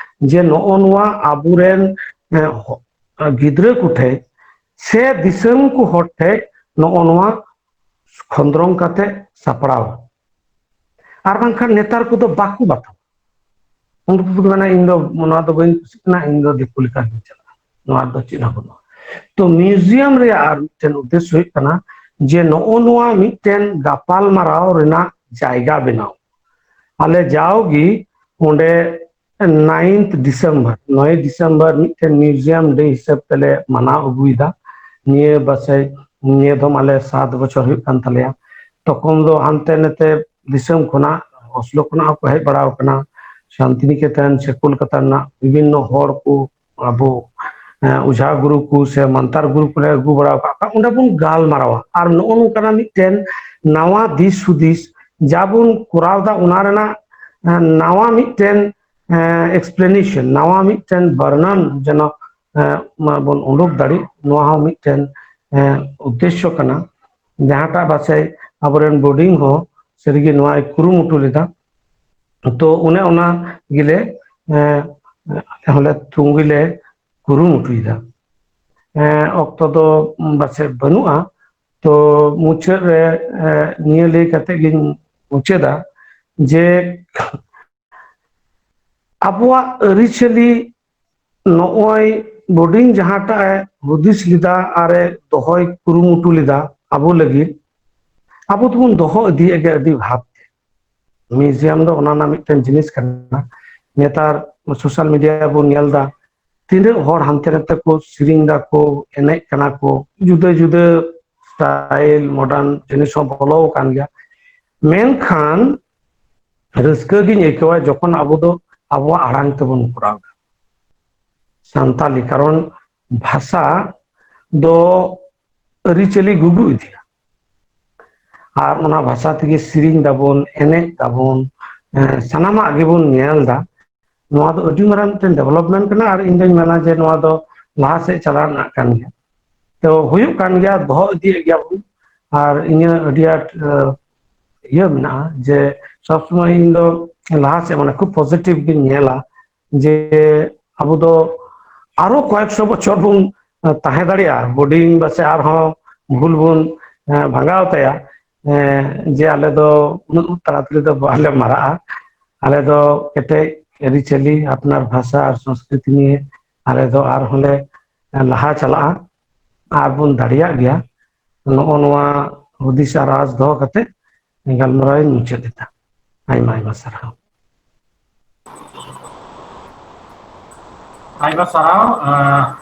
ᱡᱮ ᱱᱚᱜᱼᱚ ᱱᱚᱣᱟ ᱟᱵᱚᱨᱮᱱ, ᱮ, ᱦᱚ-, ᱜᱤᱫᱽᱨᱟᱹ ᱠᱚᱴᱷᱮᱡ ᱥᱮ ᱫᱤᱥᱚᱢ ᱠᱚ ᱦᱚᱲ ᱴᱷᱮᱡ ᱱᱚᱜᱼᱚ ᱱᱚᱣᱟ ᱠᱷᱚᱸᱫᱽᱨᱚᱝ ᱠᱟᱛᱮ ᱥᱟᱯᱲᱟᱣ᱾ ᱟᱨ ᱵᱟᱝᱠᱷᱟᱱ ᱱᱮᱛᱟᱨ ᱠᱚᱫᱚ ᱵᱟᱠᱚ ᱵᱟᱛᱟᱣᱟ᱾ ᱩᱱᱠᱩ ᱠᱚ ᱢᱮᱱᱟ, "ᱤᱧ ᱫᱚ ᱱᱚᱣᱟ ᱫᱚ ᱵᱟᱹᱧ ᱠᱩᱥᱤᱜ ᱠᱟᱱᱟ, ᱤᱧ ᱫᱚ ᱫᱤᱠᱩ ᱞᱮᱠᱟ ᱜᱤᱧ ᱪᱟᱞᱟᱜᱼᱟ, ᱱᱚᱣᱟ ᱨᱮᱫᱚ ᱪᱮᱫ ᱦᱚᱸ ᱵᱟᱹᱱᱩᱜᱼᱟ᱾" ᱛᱚ ᱢᱤᱣᱡᱤᱭᱟᱢ ᱨᱮᱭᱟᱜ ᱟᱨ ᱢᱤᱫᱴᱮᱱ ᱩᱫᱽᱫᱮᱥᱥᱚ ᱦᱩᱭᱩᱜ ᱠᱟᱱᱟ ᱡᱮ ᱱᱚᱜᱼᱚ ᱱᱚᱣᱟ ᱢᱤᱫᱴᱮᱱ ᱜᱟᱯᱟᱞ ᱢᱟᱨᱟᱣ ᱨᱮᱱᱟᱜ ᱡᱟᱭᱜᱟ ᱵᱮᱱᱟᱣ᱾ ᱟᱞᱮ ᱡᱟᱣᱜᱮ ᱚᱸᱰᱮ ᱱᱟᱭᱤᱱᱛᱷ ᱰᱤᱥᱮᱢᱵᱚᱨ, ᱱᱚᱭ ᱰᱤᱥᱮᱢᱵᱚᱨ ᱢᱤᱫᱴᱮᱱ ᱢᱤᱣᱡᱤᱭᱟᱢ ᱰᱮ ᱦᱤᱥᱟᱹᱵ ᱛᱮᱞᱮ ᱢᱟᱱᱟᱣ ᱟᱹᱜᱩᱭᱮᱫᱟ᱾ ᱱᱤᱭᱟᱹ ᱵᱟᱥᱮᱡ ᱱᱤᱭᱟᱹ ᱫᱚᱢ ᱟᱞᱮ ᱥᱟᱛ ᱵᱚᱪᱷᱚᱨ ᱦᱩᱭᱩᱜ ᱠᱟᱱ ᱛᱟᱞᱮᱭᱟ᱾ ᱛᱚᱠᱷᱚᱱ ᱫᱚ ᱦᱟᱱᱛᱮ ᱱᱟᱛᱮ ᱫᱤᱥᱚᱢ ᱠᱷᱚᱱᱟᱜ, ᱚᱥᱞᱳ ᱠᱷᱚᱱᱟᱜ ᱦᱚᱸᱠᱚ ᱦᱮᱡ ᱵᱟᱲᱟ ᱟᱠᱟᱱᱟ, ᱥᱟᱱᱛᱤᱱᱤᱠᱮᱛᱚᱱ ᱥᱮ ᱠᱳᱞᱠᱟᱛᱟ ᱨᱮᱱᱟᱜ ᱵᱤᱵᱷᱤᱱᱱᱚ ᱦᱚᱲ ᱠᱚ, ᱟᱵᱚ, ᱮᱸ, ᱚᱡᱷᱟ ᱜᱩᱨᱩ ᱠᱚ ᱥᱮ ᱢᱟᱱᱛᱟᱨ ᱜᱩᱨᱩ ᱠᱚᱞᱮ ᱟᱹᱜᱩ ᱵᱟᱲᱟ ᱟᱠᱟᱫ ᱠᱚᱣᱟ, ᱚᱸᱰᱮ ᱵᱚᱱ ᱜᱟᱞᱢᱟᱨᱟᱣᱟ᱾ ᱟᱨ ᱱᱚᱜᱼᱚ ᱱᱚᱝᱠᱟᱱᱟᱜ ᱢᱤᱫᱴᱮᱱ ᱱᱟᱣᱟ ᱫᱤᱥ ᱦᱩᱫᱤᱥ ᱡᱟ ᱵᱚᱱ ᱠᱚᱨᱟᱣ ᱮᱫᱟ, ᱚᱱᱟ ᱨᱮᱱᱟᱜ, ᱮᱸ, ᱱᱟᱣᱟ ᱢᱤᱫᱴᱮᱱ, ᱮᱸ, explanation, ᱱᱟᱣᱟ ᱢᱤᱫᱴᱮᱱ ᱵᱚᱨᱱᱚᱱ ᱡᱮᱱᱚ, ᱮᱸ, ᱢᱟ ᱵᱚᱱ ᱩᱰᱩᱠ ᱫᱟᱲᱮᱜ, ᱱᱚᱣᱟ ᱦᱚᱸ ᱢᱤᱫᱴᱮᱱ, ᱮᱸ, ᱩᱫᱽᱫᱮᱥᱥᱚ ᱠᱟᱱᱟ᱾ ᱡᱟᱦᱟᱸᱴᱟᱜ ᱯᱟᱥᱮᱡ ᱟᱵᱚᱨᱮᱱ ᱵᱳᱨᱰᱤᱝ ᱦᱚᱸ ᱥᱟᱹᱨᱤᱜᱮ ᱱᱚᱣᱟᱭ ᱠᱩᱨᱩᱢᱩᱴᱩ ᱞᱮᱫᱟ᱾ ᱛᱚ ᱚᱱᱮ ᱚᱱᱟ ᱜᱮᱞᱮ, ᱮᱸ, ᱟᱞᱮ ᱦᱚᱸᱞᱮ ᱛᱩᱸᱜᱤ ᱞᱮ ᱠᱩᱨᱩᱢᱩᱴᱩᱭᱮᱫᱟ᱾ ᱮᱸ, ᱚᱠᱛᱚ ᱫᱚ ᱯᱟᱥᱮᱡ ᱵᱟᱹᱱᱩᱜᱼᱟ, ᱛᱚ ᱢᱩᱪᱟᱹᱫ ᱨᱮ, ᱮᱸ, ᱱᱤᱭᱟᱹ ᱞᱟᱹᱭ ᱠᱟᱛᱮ ᱜᱤᱧ ᱢᱩᱪᱟᱹᱫᱟ ᱡᱮ ᱟᱵᱚᱣᱟᱜ ᱟᱹᱨᱤᱪᱟᱹᱞᱤ ᱱᱚᱜᱼᱚᱭ ᱵᱳᱨᱰᱤᱝ ᱡᱟᱦᱟᱸᱴᱟᱜ ᱮ ᱦᱩᱫᱤᱥ ᱞᱮᱫᱟ ᱟᱨ ᱮ ᱫᱚᱦᱚᱭ ᱠᱩᱨᱩᱢᱩᱴᱩ ᱞᱮᱫᱟ ᱟᱵᱚ ᱞᱟᱹᱜᱤᱫ, ᱟᱵᱚ ᱫᱚᱵᱚᱱ ᱫᱚᱦᱚ ᱤᱫᱤᱭᱮᱫ ᱜᱮᱭᱟ ᱟᱹᱰᱤ ᱵᱷᱟᱵᱽ ᱛᱮ᱾ ᱢᱤᱣᱡᱤᱭᱟᱢ ᱫᱚ ᱚᱱᱟ ᱨᱮᱱᱟᱜ ᱢᱤᱫᱴᱮᱱ ᱡᱤᱱᱤᱥ ᱠᱟᱱᱟ᱾ ᱱᱮᱛᱟᱨ ᱥᱳᱥᱟᱞ ᱢᱤᱰᱤᱭᱟ ᱵᱚᱱ ᱧᱮᱞ ᱮᱫᱟ, ᱛᱤᱱᱟᱹᱜ ᱦᱚᱲ ᱦᱟᱱᱛᱮ ᱱᱟᱛᱮ ᱠᱚ ᱥᱮᱨᱮᱧ ᱫᱟᱠᱚ, ᱮᱱᱮᱡ ᱠᱟᱱᱟ ᱠᱚ, ᱡᱩᱫᱟᱹ ᱡᱩᱫᱟᱹ ᱥᱴᱟᱭᱤᱞ, ᱢᱚᱰᱟᱨᱱ ᱡᱤᱱᱤᱥ ᱦᱚᱸ ᱵᱚᱞᱚ ᱟᱠᱟᱱ ᱜᱮᱭᱟ᱾ ᱢᱮᱱᱠᱷᱟᱱ ᱨᱟᱹᱥᱠᱟᱹ ᱜᱤᱧ ᱟᱹᱭᱠᱟᱹᱣᱟ ᱡᱚᱠᱷᱚᱱ ᱟᱵᱚ ᱫᱚ ᱟᱵᱚᱣᱟᱜ ᱟᱲᱟᱝ ᱛᱮᱵᱚᱱ ᱠᱚᱨᱟᱣ ᱮᱫᱟ ᱥᱟᱱᱛᱟᱞᱤ, ᱠᱟᱨᱚᱱ ᱵᱷᱟᱥᱟ ᱫᱚ ᱟᱹᱨᱤᱪᱟᱹᱞᱤ ᱜᱩᱜᱩ ᱤᱫᱤᱜᱼᱟ᱾ ᱟᱨ ᱚᱱᱟ ᱵᱷᱟᱥᱟ ᱛᱮᱜᱮ ᱥᱮᱨᱮᱧ ᱫᱟᱵᱚᱱ, ᱮᱱᱮᱡ ᱫᱟᱵᱚᱱ, ᱮᱸ, ᱥᱟᱱᱟᱢᱟᱜ ᱜᱮᱵᱚᱱ ᱧᱮᱞ ᱮᱫᱟ᱾ ᱱᱚᱣᱟ ᱫᱚ ᱟᱹᱰᱤ ᱢᱟᱨᱟᱝ ᱢᱤᱫᱴᱮᱱ ᱰᱮᱵᱷᱞᱚᱯᱢᱮᱱᱴ ᱠᱟᱱᱟ, ᱟᱨ ᱤᱧ ᱫᱚᱧ ᱢᱮᱱᱟ ᱡᱮ ᱱᱚᱣᱟ ᱫᱚ ᱞᱟᱦᱟ ᱥᱮᱫ ᱪᱟᱞᱟᱣ ᱨᱮᱱᱟᱜ ᱠᱟᱱ ᱜᱮᱭᱟ᱾ ᱛᱚ ᱦᱩᱭᱩᱜ ᱠᱟᱱ ᱜᱮᱭᱟ, ᱫᱚᱦᱚ ᱤᱫᱤᱭᱮᱫ ᱜᱮᱭᱟ ᱵᱚᱱ, ᱟᱨ ᱤᱧᱟᱹᱜ ᱟᱹᱰᱤ ᱟᱸᱴ, ᱟᱸ, ᱤᱭᱟᱹ ᱢᱮᱱᱟᱜᱼᱟ ᱡᱮ ᱥᱚᱵ ᱥᱚᱢᱚᱭ ᱤᱧ ᱫᱚ ᱞᱟᱦᱟ ᱥᱮᱫ, ᱢᱟᱱᱮ, ᱠᱷᱩᱵ ᱯᱚᱡᱤᱴᱤᱵᱷ ᱜᱤᱧ ᱧᱮᱞᱟ ᱡᱮ ᱟᱵᱚ ᱫᱚ ᱟᱨᱚ ᱠᱚᱭᱮᱠ ᱥᱚ ᱵᱚᱪᱷᱚᱨ ᱵᱚᱱ, ᱟᱸ, ᱛᱟᱦᱮᱸ ᱫᱟᱲᱮᱭᱟᱜᱼᱟ, ᱵᱳᱨᱰᱤᱝ ᱵᱟᱥᱮ ᱟᱨᱦᱚᱸ ᱵᱷᱩᱞ ᱵᱚᱱ, ᱟᱸ, ᱵᱷᱟᱸᱜᱟᱣ ᱛᱟᱭᱟ, ᱟᱸ, ᱡᱮ ᱟᱞᱮ ᱫᱚ ᱩᱱᱟᱹᱜ ᱛᱟᱲᱟᱛᱟᱲᱤ ᱫᱚ ᱵᱟᱞᱮ ᱢᱟᱨᱟᱜᱼᱟ, ᱟᱞᱮ ᱫᱚ ᱠᱮᱴᱮᱡ ᱟᱹᱨᱤᱪᱟᱹᱞᱤ, ᱟᱯᱱᱟᱨ ᱵᱷᱟᱥᱟ ᱟᱨ ᱥᱚᱝᱥᱠᱨᱤᱛᱤ ᱱᱤᱭᱮ ᱟᱞᱮ ᱫᱚ ᱟᱨᱦᱚᱸ ᱞᱮ ᱞᱟᱦᱟ ᱪᱟᱞᱟᱜᱼᱟ ᱟᱨ ᱵᱚᱱ ᱫᱟᱲᱮᱭᱟᱜ ᱜᱮᱭᱟ᱾ ᱱᱚᱜᱼᱚ ᱱᱚᱣᱟ ᱦᱩᱫᱤᱥ ᱟᱨ ᱟᱸᱥ ᱫᱚᱦᱚ ᱠᱟᱛᱮ ᱜᱟᱞᱢᱟᱨᱟᱣ ᱤᱧ ᱢᱩᱪᱟᱹᱫ ᱮᱫᱟ᱾ ᱟᱭᱢᱟ ᱟᱭᱢᱟ ᱥᱟᱨᱦᱟᱣ᱾ ᱟᱭᱢᱟ ᱥᱟᱨᱦᱟᱣ, ᱟᱸ,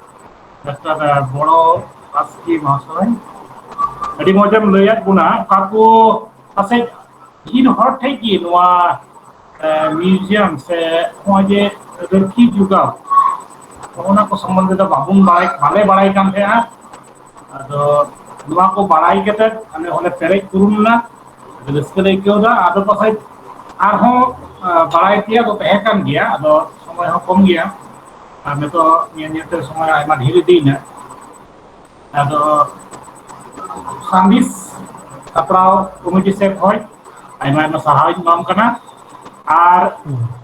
ᱰᱟᱠᱛᱟᱨ ᱵᱚᱲᱚ ᱵᱟᱥᱠᱮ ᱢᱚᱦᱟᱥᱚᱭ, ᱟᱹᱰᱤ ᱢᱚᱡᱮᱢ ᱞᱟᱹᱭᱟᱫ ᱵᱚᱱᱟ᱾ ᱚᱠᱟ ᱠᱚ ᱯᱟᱥᱮᱡ ᱤᱧ ᱦᱚᱲ ᱴᱷᱮᱡ ᱜᱮ ᱱᱚᱣᱟ, ᱮ, ᱢᱤᱣᱡᱤᱭᱟᱢ ᱥᱮ ᱱᱚᱜᱼᱚᱭ ᱡᱮ ᱨᱟᱹᱠᱷᱤ ᱡᱚᱜᱟᱣ, ᱱᱚᱜᱼᱚ ᱱᱟ ᱠᱚ ᱥᱚᱢᱵᱚᱱᱫᱷᱮ ᱫᱚ ᱵᱟᱵᱚᱱ ᱵᱟᱲᱟᱭ, ᱵᱟᱞᱮ ᱵᱟᱲᱟᱭ ᱠᱟᱱ ᱛᱟᱦᱮᱸᱜᱼᱟ᱾ ᱟᱫᱚ ᱱᱚᱣᱟ ᱠᱚ ᱵᱟᱲᱟᱭ ᱠᱟᱛᱮ ᱟᱞᱮ ᱦᱚᱸᱞᱮ ᱯᱮᱨᱮᱡ ᱯᱩᱨᱩᱱ ᱮᱱᱟ, ᱟᱹᱰᱤ ᱨᱟᱹᱥᱠᱟᱹ ᱞᱮ ᱟᱹᱭᱠᱟᱹᱣ ᱮᱫᱟ᱾ ᱟᱫᱚ ᱯᱟᱥᱮᱡ ᱟᱨᱦᱚᱸ, ᱟ, ᱵᱟᱲᱟᱭ ᱛᱮᱭᱟᱜ ᱫᱚ ᱛᱟᱦᱮᱸ ᱠᱟᱱ ᱜᱮᱭᱟ, ᱟᱫᱚ ᱥᱚᱢᱚᱭ ᱦᱚᱸ ᱠᱚᱢ ᱜᱮᱭᱟ᱾ ᱟᱨ ᱱᱤᱛᱚᱜ ᱧᱮᱞ ᱧᱮᱞ ᱛᱮ ᱥᱚᱢᱚᱭ ᱟᱭᱢᱟ ᱰᱷᱮᱨ ᱤᱫᱤᱭᱮᱱᱟ᱾ ᱟᱫᱚ ᱥᱟᱸᱫᱤᱥ ᱥᱟᱯᱲᱟᱣ ᱠᱚᱢᱤᱴᱤ ᱥᱮᱫ ᱠᱷᱚᱱ ᱟᱭᱢᱟ ᱟᱭᱢᱟ ᱥᱟᱨᱦᱟᱣ ᱤᱧ ᱮᱢᱟᱢ ᱠᱟᱱᱟ᱾ ᱟᱨ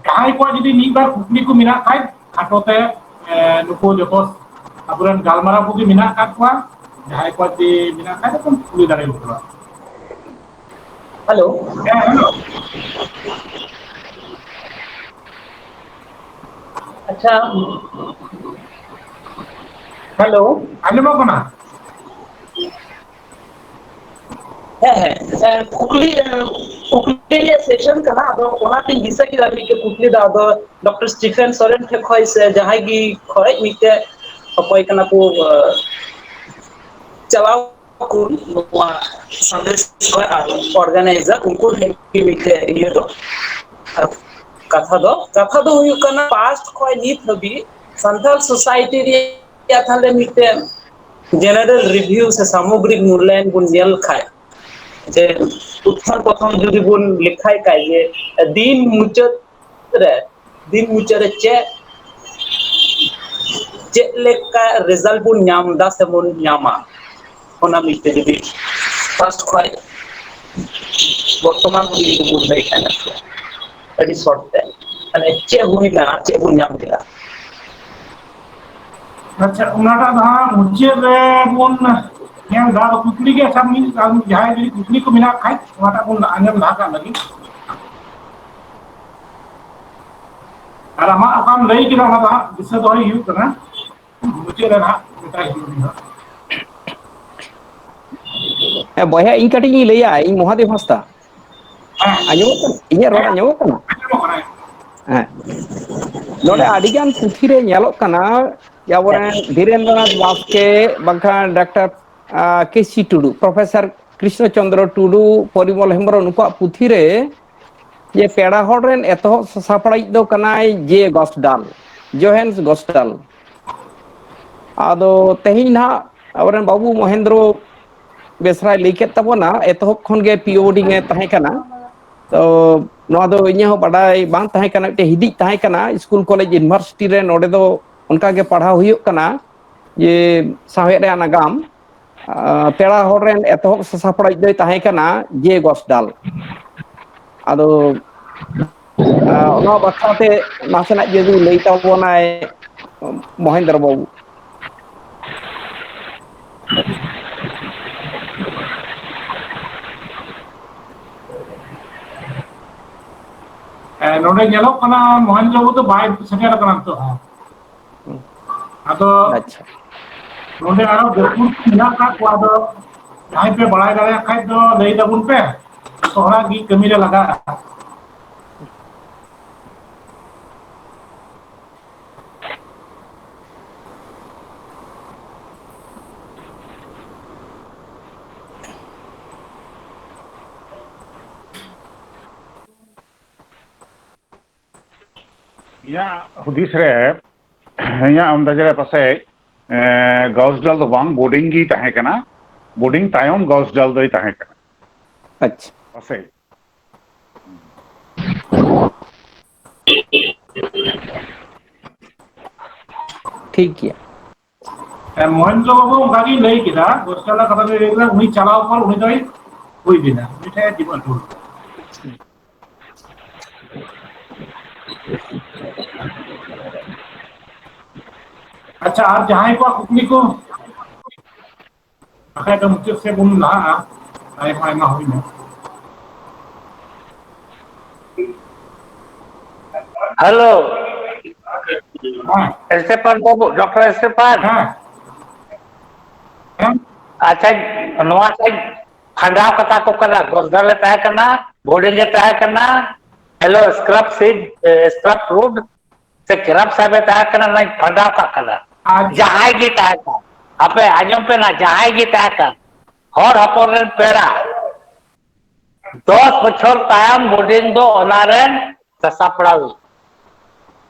ᱡᱟᱦᱟᱸᱭ ᱠᱚᱣᱟᱜ ᱡᱩᱫᱤ ᱢᱤᱫ ᱵᱟᱨ ᱠᱩᱠᱞᱤ ᱠᱚ ᱢᱮᱱᱟᱜ ᱠᱷᱟᱡ, ᱠᱷᱟᱴᱚ ᱛᱮ, ᱮ, ᱱᱩᱠᱩ ᱡᱚᱛᱚ ᱟᱵᱚᱨᱮᱱ ᱜᱟᱞᱢᱟᱨᱟᱣ ᱠᱚᱜᱮ ᱢᱮᱱᱟᱜ ᱟᱠᱟᱫ ᱠᱚᱣᱟ, ᱡᱟᱦᱟᱸᱭ ᱠᱚᱣᱟᱜ ᱡᱩᱫᱤ ᱢᱮᱱᱟᱜ ᱠᱷᱟᱡ ᱫᱚ ᱠᱩᱞᱤ ᱫᱟᱲᱮᱭᱟᱠᱚᱣᱟ᱾ ᱦᱮᱞᱳ᱾ ᱦᱮᱸ, ᱦᱮᱞᱳ᱾ ᱟᱪᱪᱷᱟ, ᱦᱮᱞᱳ᱾ ᱟᱸᱡᱚᱢᱚᱜ ᱠᱟᱱᱟ? ᱦᱮᱸ, ᱦᱮᱸ, ᱦᱮᱸ, ᱠᱩᱠᱞᱤ, ᱠᱩᱠᱞᱤ ᱨᱮᱭᱟᱜ ᱥᱮᱥᱚᱱ ᱠᱟᱱᱟ, ᱟᱫᱚ ᱚᱱᱟᱛᱤᱧ ᱫᱤᱥᱟᱹ ᱠᱮᱫᱟ ᱢᱤᱫᱴᱮᱡ ᱠᱩᱠᱞᱤ ᱫᱚ, ᱟᱫᱚ ᱰᱚᱠᱴᱚᱨ ᱥᱴᱤᱯᱷᱮᱱ ᱥᱚᱨᱮᱱ ᱴᱷᱮᱱ ᱠᱷᱚᱡ ᱥᱮ ᱡᱟᱦᱟᱸᱭ ᱜᱮ ᱠᱷᱚᱡ ᱢᱤᱫᱴᱮᱡ ᱚᱠᱚᱭ ᱠᱟᱱᱟ ᱠᱚ, ᱟᱸ, ᱪᱟᱞᱟᱣ ᱠᱚ ᱱᱚᱣᱟ ᱥᱟᱸᱫᱮᱥ ᱠᱷᱚᱡ ᱟᱨ ᱚᱨᱜᱟᱱᱟᱭᱡᱟᱨ, ᱩᱱᱠᱩ ᱴᱷᱮᱱ ᱜᱮ ᱢᱤᱫᱴᱮᱡ ᱤᱭᱟᱹ ᱫᱚ᱾ ᱟᱨ ᱠᱟᱛᱷᱟ ᱫᱚ, ᱠᱟᱛᱷᱟ ᱫᱚ ᱦᱩᱭᱩᱜ ᱠᱟᱱᱟ, ᱯᱟᱥᱴ ᱠᱷᱚᱡ ᱱᱤᱛ ᱦᱟᱹᱵᱤᱡ ᱥᱟᱱᱛᱟᱲ ᱥᱳᱥᱟᱭᱴᱤ ᱨᱮᱭᱟᱜ ᱛᱟᱦᱞᱮ ᱢᱤᱫᱴᱮᱱ ᱡᱮᱱᱟᱨᱮᱞ ᱨᱤᱵᱷᱤᱭᱩ ᱥᱮ ᱥᱟᱢᱚᱜᱽᱨᱤᱠ ᱢᱩᱞᱞᱟᱭᱚᱱ ᱵᱚᱱ ᱧᱮᱞ ᱠᱷᱟᱡ, ᱡᱮ ᱩᱛᱛᱷᱟᱱ ᱯᱚᱛᱷᱚᱱ ᱡᱩᱫᱤ ᱵᱚᱱ ᱞᱮᱠᱷᱟᱭ ᱠᱷᱟᱡ, ᱡᱮ ᱫᱤᱱ ᱢᱩᱪᱟᱹᱫ ᱨᱮ, ᱫᱤᱱ ᱢᱩᱪᱟᱹᱫ ᱨᱮ ᱪᱮᱫ, ᱪᱮᱫ ᱞᱮᱠᱟ ᱨᱮᱡᱟᱞᱴ ᱵᱚᱱ ᱧᱟᱢ ᱮᱫᱟ ᱥᱮ ᱵᱚᱱ ᱧᱟᱢᱟ, ᱚᱱᱟ ᱢᱤᱫᱴᱮᱡ ᱡᱩᱫᱤ ᱯᱟᱥᱴ ᱠᱷᱚᱡ ᱵᱚᱨᱛᱚᱢᱟᱱ ᱦᱟᱹᱵᱤᱡ ᱡᱩᱫᱤ ᱵᱚᱱ ᱞᱟᱹᱭ ᱠᱷᱟᱱ ᱟᱨᱠᱤ, ᱟᱹᱰᱤ ᱥᱚᱨᱴ ᱛᱮ, ᱢᱟᱱᱮ ᱪᱮᱫ ᱦᱩᱭᱱᱟ ᱟᱨ ᱪᱮᱫ ᱵᱚᱱ ᱧᱟᱢ ᱠᱮᱫᱟ? ᱟᱪᱪᱷᱟ, ᱚᱱᱟᱴᱟᱜ ᱫᱚ ᱦᱟᱸᱜ ᱢᱩᱪᱟᱹᱫ ᱨᱮ ᱵᱚᱱ ᱧᱮᱞ ᱫᱟ᱾ ᱟᱫᱚ ᱠᱩᱠᱞᱤ ᱜᱮ ᱟᱪᱪᱷᱟ, ᱢᱤᱫ ᱟᱨ ᱡᱟᱦᱟᱸᱭ ᱡᱩᱫᱤ ᱠᱩᱠᱞᱤ ᱠᱚ ᱢᱮᱱᱟᱜ ᱠᱷᱟᱡ, ᱚᱱᱟᱴᱟᱜ ᱵᱚᱱ ᱟᱸᱡᱚᱢ ᱞᱟᱦᱟ ᱠᱟᱜ ᱞᱟᱹᱜᱤᱫ᱾ ᱟᱨ ᱟᱢᱟᱜ ᱚᱠᱟᱢ ᱞᱟᱹᱭ ᱠᱮᱫᱟ, ᱚᱱᱟ ᱫᱚ ᱦᱟᱸᱜ ᱫᱤᱥᱟᱹ ᱫᱚᱦᱚᱭ ᱦᱩᱭᱩᱜ ᱠᱟᱱᱟ᱾ ᱢᱩᱪᱟᱹᱫ ᱨᱮ ᱱᱟᱦᱟᱜ ᱢᱮᱛᱟᱭ ᱦᱩᱭᱩᱜ ᱠᱟᱱᱟ᱾ ᱦᱮᱸ, ᱵᱚᱭᱦᱟ, ᱤᱧ ᱠᱟᱹᱴᱤᱡ ᱤᱧ ᱞᱟᱹᱭᱟ, ᱤᱧ ᱢᱚᱦᱟᱫᱮᱵ ᱦᱟᱸᱥᱫᱟ᱾ ᱦᱮᱸ᱾ ᱟᱸᱡᱚᱢᱚᱜ ᱠᱟᱱᱟ? ᱤᱧᱟᱹᱜ ᱨᱚᱲ ᱦᱮᱸ᱾ ᱟᱸᱡᱚᱢᱚᱜ ᱠᱟᱱᱟ? ᱟᱸᱡᱚᱢᱚᱜ ᱠᱟᱱᱟ᱾ ᱦᱮᱸ᱾ ᱱᱚᱰᱮ ᱦᱮᱸ᱾ ᱟᱹᱰᱤᱜᱟᱱ ᱯᱩᱛᱷᱤ ᱨᱮ ᱧᱮᱞᱚᱜ ᱠᱟᱱᱟ ᱡᱮ ᱟᱵᱚᱨᱮᱱ ᱫᱷᱤᱨᱮᱱᱫᱨᱚᱱᱟᱛᱷ ᱵᱟᱥᱠᱮ, ᱵᱟᱝᱠᱷᱟᱱ ᱰᱟᱠᱛᱟᱨ, ᱟᱸ, ᱠᱮ ᱥᱤ ᱴᱩᱰᱩ, ᱯᱨᱚᱯᱷᱮᱥᱚᱨ ᱠᱨᱤᱥᱱᱚ ᱪᱚᱸᱫᱽᱨᱚ ᱴᱩᱰᱩ, ᱯᱚᱨᱤᱢᱚᱞ ᱦᱮᱢᱵᱨᱚᱢ, ᱱᱩᱠᱩᱣᱟᱜ ᱯᱩᱛᱷᱤ ᱨᱮ ᱡᱮ ᱯᱮᱲᱟ ᱦᱚᱲ ᱨᱮᱱ ᱮᱛᱚᱦᱚᱵ ᱥᱟᱥᱟᱯᱲᱟᱣᱤᱡ ᱫᱚ ᱠᱟᱱᱟᱭ ᱡᱮ ᱜᱚᱥᱰᱟᱞ, ᱡᱳᱦᱮᱱᱥ ᱜᱚᱥᱰᱟᱞ᱾ ᱟᱫᱚ ᱛᱮᱦᱮᱧ ᱱᱟᱦᱟᱜ ᱟᱵᱚᱨᱮᱱ ᱵᱟᱹᱵᱩ ᱢᱚᱦᱮᱱᱫᱨᱚ ᱵᱮᱥᱨᱟᱭ ᱞᱟᱹᱭ ᱠᱮᱫ ᱛᱟᱵᱚᱱᱟ, ᱮᱛᱚᱦᱚᱵ ᱠᱷᱚᱱ ᱜᱮ ᱯᱤ ᱳ ᱵᱳᱨᱰᱤᱝ ᱮ ᱛᱟᱦᱮᱸ ᱠᱟᱱᱟ᱾ ᱛᱚ ᱱᱚᱣᱟ ᱫᱚ ᱤᱧᱟᱹᱜ ᱦᱚᱸ ᱵᱟᱰᱟᱭ ᱵᱟᱝ ᱛᱟᱦᱮᱸ ᱠᱟᱱᱟ, ᱢᱤᱫᱴᱮᱱ ᱦᱤᱫᱤᱡ ᱛᱟᱦᱮᱸ ᱠᱟᱱᱟ, ᱥᱠᱩᱞ ᱠᱚᱞᱮᱡᱽ ᱤᱭᱩᱱᱤᱵᱷᱟᱨᱥᱤᱴᱤ ᱨᱮ ᱱᱚᱰᱮ ᱫᱚ ᱚᱱᱠᱟ ᱜᱮ ᱯᱟᱲᱦᱟᱣ ᱦᱩᱭᱩᱜ ᱠᱟᱱᱟ ᱡᱮ ᱥᱟᱶᱦᱮᱫ ᱨᱮᱭᱟᱜ ᱱᱟᱜᱟᱢ, ᱟᱸ, ᱯᱮᱲᱟ ᱦᱚᱲ ᱨᱮᱱ ᱮᱛᱚᱦᱚᱵ ᱥᱟᱥᱟᱯᱲᱟᱣᱤᱡ ᱫᱚᱭ ᱛᱟᱦᱮᱸ ᱠᱟᱱᱟ ᱡᱮ ᱜᱚᱥᱰᱟᱞ᱾ ᱟᱫᱚ, ᱟᱸ, ᱚᱱᱟ ᱵᱟᱠᱷᱨᱟ ᱛᱮ ᱱᱟᱥᱮᱱᱟᱜ ᱡᱩᱫᱤ ᱞᱟᱹᱭ ᱛᱟᱵᱚᱱᱟᱭ ᱢᱚᱦᱮᱱᱫᱨᱚ ᱵᱟᱹᱵᱩ᱾ ᱦᱮᱸ, ᱱᱚᱰᱮ ᱧᱮᱞᱚᱜ ᱠᱟᱱᱟ ᱢᱚᱦᱮᱱᱫᱨᱚ ᱵᱟᱹᱵᱩ ᱫᱚ ᱵᱟᱭ ᱥᱮᱴᱮᱨ ᱟᱠᱟᱱᱟ ᱱᱤᱛᱚᱜ ᱦᱚᱸ᱾ ᱦᱩᱸ᱾ ᱟᱫᱚ ᱟᱪᱪᱷᱟ᱾ ᱱᱚᱰᱮ ᱟᱨᱚ ᱜᱟᱹᱠᱷᱩᱲ ᱠᱚ ᱢᱮᱱᱟᱜ ᱟᱠᱟᱫ ᱠᱚᱣᱟ, ᱟᱫᱚ ᱡᱟᱦᱟᱸᱭ ᱯᱮ ᱵᱟᱲᱟᱭ ᱫᱟᱲᱮᱭᱟᱜ ᱠᱷᱟᱡ ᱫᱚ ᱞᱟᱹᱭ ᱛᱟᱵᱚᱱ ᱯᱮ, ᱡᱚᱛᱚ ᱦᱚᱲᱟᱜ ᱜᱮ ᱠᱟᱹᱢᱤ ᱨᱮ ᱞᱟᱜᱟᱜᱼᱟ᱾ ᱤᱧᱟᱹᱜ ᱦᱩᱫᱤᱥ ᱨᱮ, ᱤᱧᱟᱹᱜ ᱟᱱᱫᱟᱡ ᱨᱮ ᱯᱟᱥᱮᱡ, ᱮᱸ, ᱜᱟᱣᱥᱰᱟᱞ ᱫᱚ ᱵᱟᱝ, ᱵᱳᱨᱰᱤᱝ ᱜᱮᱭ ᱛᱟᱦᱮᱸ ᱠᱟᱱᱟ᱾ ᱵᱳᱨᱰᱤᱝ ᱛᱟᱭᱚᱢ ᱜᱟᱣᱥᱰᱟᱞ ᱫᱚᱭ ᱛᱟᱦᱮᱸ ᱠᱟᱱᱟ᱾ ᱟᱪᱪᱷᱟ᱾ ᱯᱟᱥᱮᱡ᱾ ᱴᱷᱤᱠ ᱜᱮᱭᱟ᱾ ᱦᱮᱸ, ᱢᱚᱦᱮᱱᱫᱨᱚ ᱵᱟᱹᱵᱩ ᱚᱱᱠᱟ ᱜᱮᱭ ᱞᱟᱹᱭ ᱠᱮᱫᱟ, ᱜᱟᱣᱥᱰᱟᱞ ᱨᱮᱱᱟᱜ ᱠᱟᱛᱷᱟ ᱫᱚᱭ ᱞᱟᱹᱭ ᱠᱮᱫᱟ, ᱩᱱᱤ ᱪᱟᱞᱟᱣ ᱯᱚᱨ ᱩᱱᱤ ᱫᱚᱭ ᱦᱩᱭ ᱞᱮᱱᱟ, ᱩᱱᱤ ᱴᱷᱮᱱ ᱮ ᱡᱤᱵᱚᱱ ᱦᱩᱭ᱾ ᱟᱪᱪᱷᱟ, ᱟᱨ ᱡᱟᱦᱟᱸᱭ ᱠᱚᱣᱟᱜ ᱠᱩᱠᱞᱤ ᱠᱚ? ᱵᱟᱠᱷᱟᱡ ᱫᱚ ᱢᱩᱪᱟᱹᱫ ᱥᱮᱫ ᱵᱚᱱ ᱞᱟᱦᱟᱜᱼᱟ, ᱴᱟᱭᱤᱢ ᱟᱭᱢᱟ ᱦᱩᱭᱱᱟ᱾ ᱦᱮᱞᱳ᱾ ᱦᱮᱸ᱾ ᱥᱴᱮᱯᱷᱟᱱ ᱵᱟᱹᱵᱩ, ᱰᱚᱠᱴᱚᱨ ᱥᱴᱮᱯᱷᱟᱱ᱾ ᱦᱮᱸ᱾ ᱦᱮᱸ᱾ ᱟᱪᱪᱷᱟ, ᱱᱚᱣᱟ ᱠᱟᱹᱡ ᱯᱷᱟᱸᱰᱟᱣ ᱠᱟᱛᱟ ᱠᱚ ᱠᱟᱱᱟ, ᱜᱚᱥᱫᱟᱞ ᱮ ᱛᱟᱦᱮᱸ ᱠᱟᱱᱟ, ᱵᱳᱨᱰᱤᱝ ᱮ ᱛᱟᱦᱮᱸ ᱠᱟᱱᱟ, ᱦᱮᱞᱳ, ᱥᱠᱨᱟᱯ ᱥᱤᱰ, ᱮ, ᱥᱠᱨᱟᱯ ᱨᱩᱴ, ᱥᱮ ᱠᱮᱨᱟᱯ ᱥᱟᱦᱮᱵ ᱮ ᱛᱟᱦᱮᱸ ᱠᱟᱱᱟ, ᱚᱱᱟᱧ ᱯᱷᱟᱸᱰᱟᱣ ᱠᱟᱜ ᱠᱟᱱᱟ᱾ ᱟᱪᱪᱷᱟ᱾ ᱡᱟᱦᱟᱸᱭ ᱜᱮ ᱛᱟᱦᱮᱸ ᱠᱟᱱ, ᱟᱯᱮ ᱟᱸᱡᱚᱢ ᱯᱮ ᱱᱟ, ᱡᱟᱦᱟᱸᱭ ᱜᱮ ᱛᱟᱦᱮᱸ ᱠᱟᱱ, ᱦᱚᱲ ᱦᱚᱯᱚᱱ ᱨᱮᱱ ᱯᱮᱲᱟ, ᱫᱚᱥ ᱵᱚᱪᱷᱚᱨ ᱛᱟᱭᱚᱢ ᱵᱳᱨᱰᱤᱝ ᱫᱚ ᱚᱱᱟ ᱨᱮᱱ ᱥᱟᱥᱟᱯᱲᱟᱣᱤᱡ᱾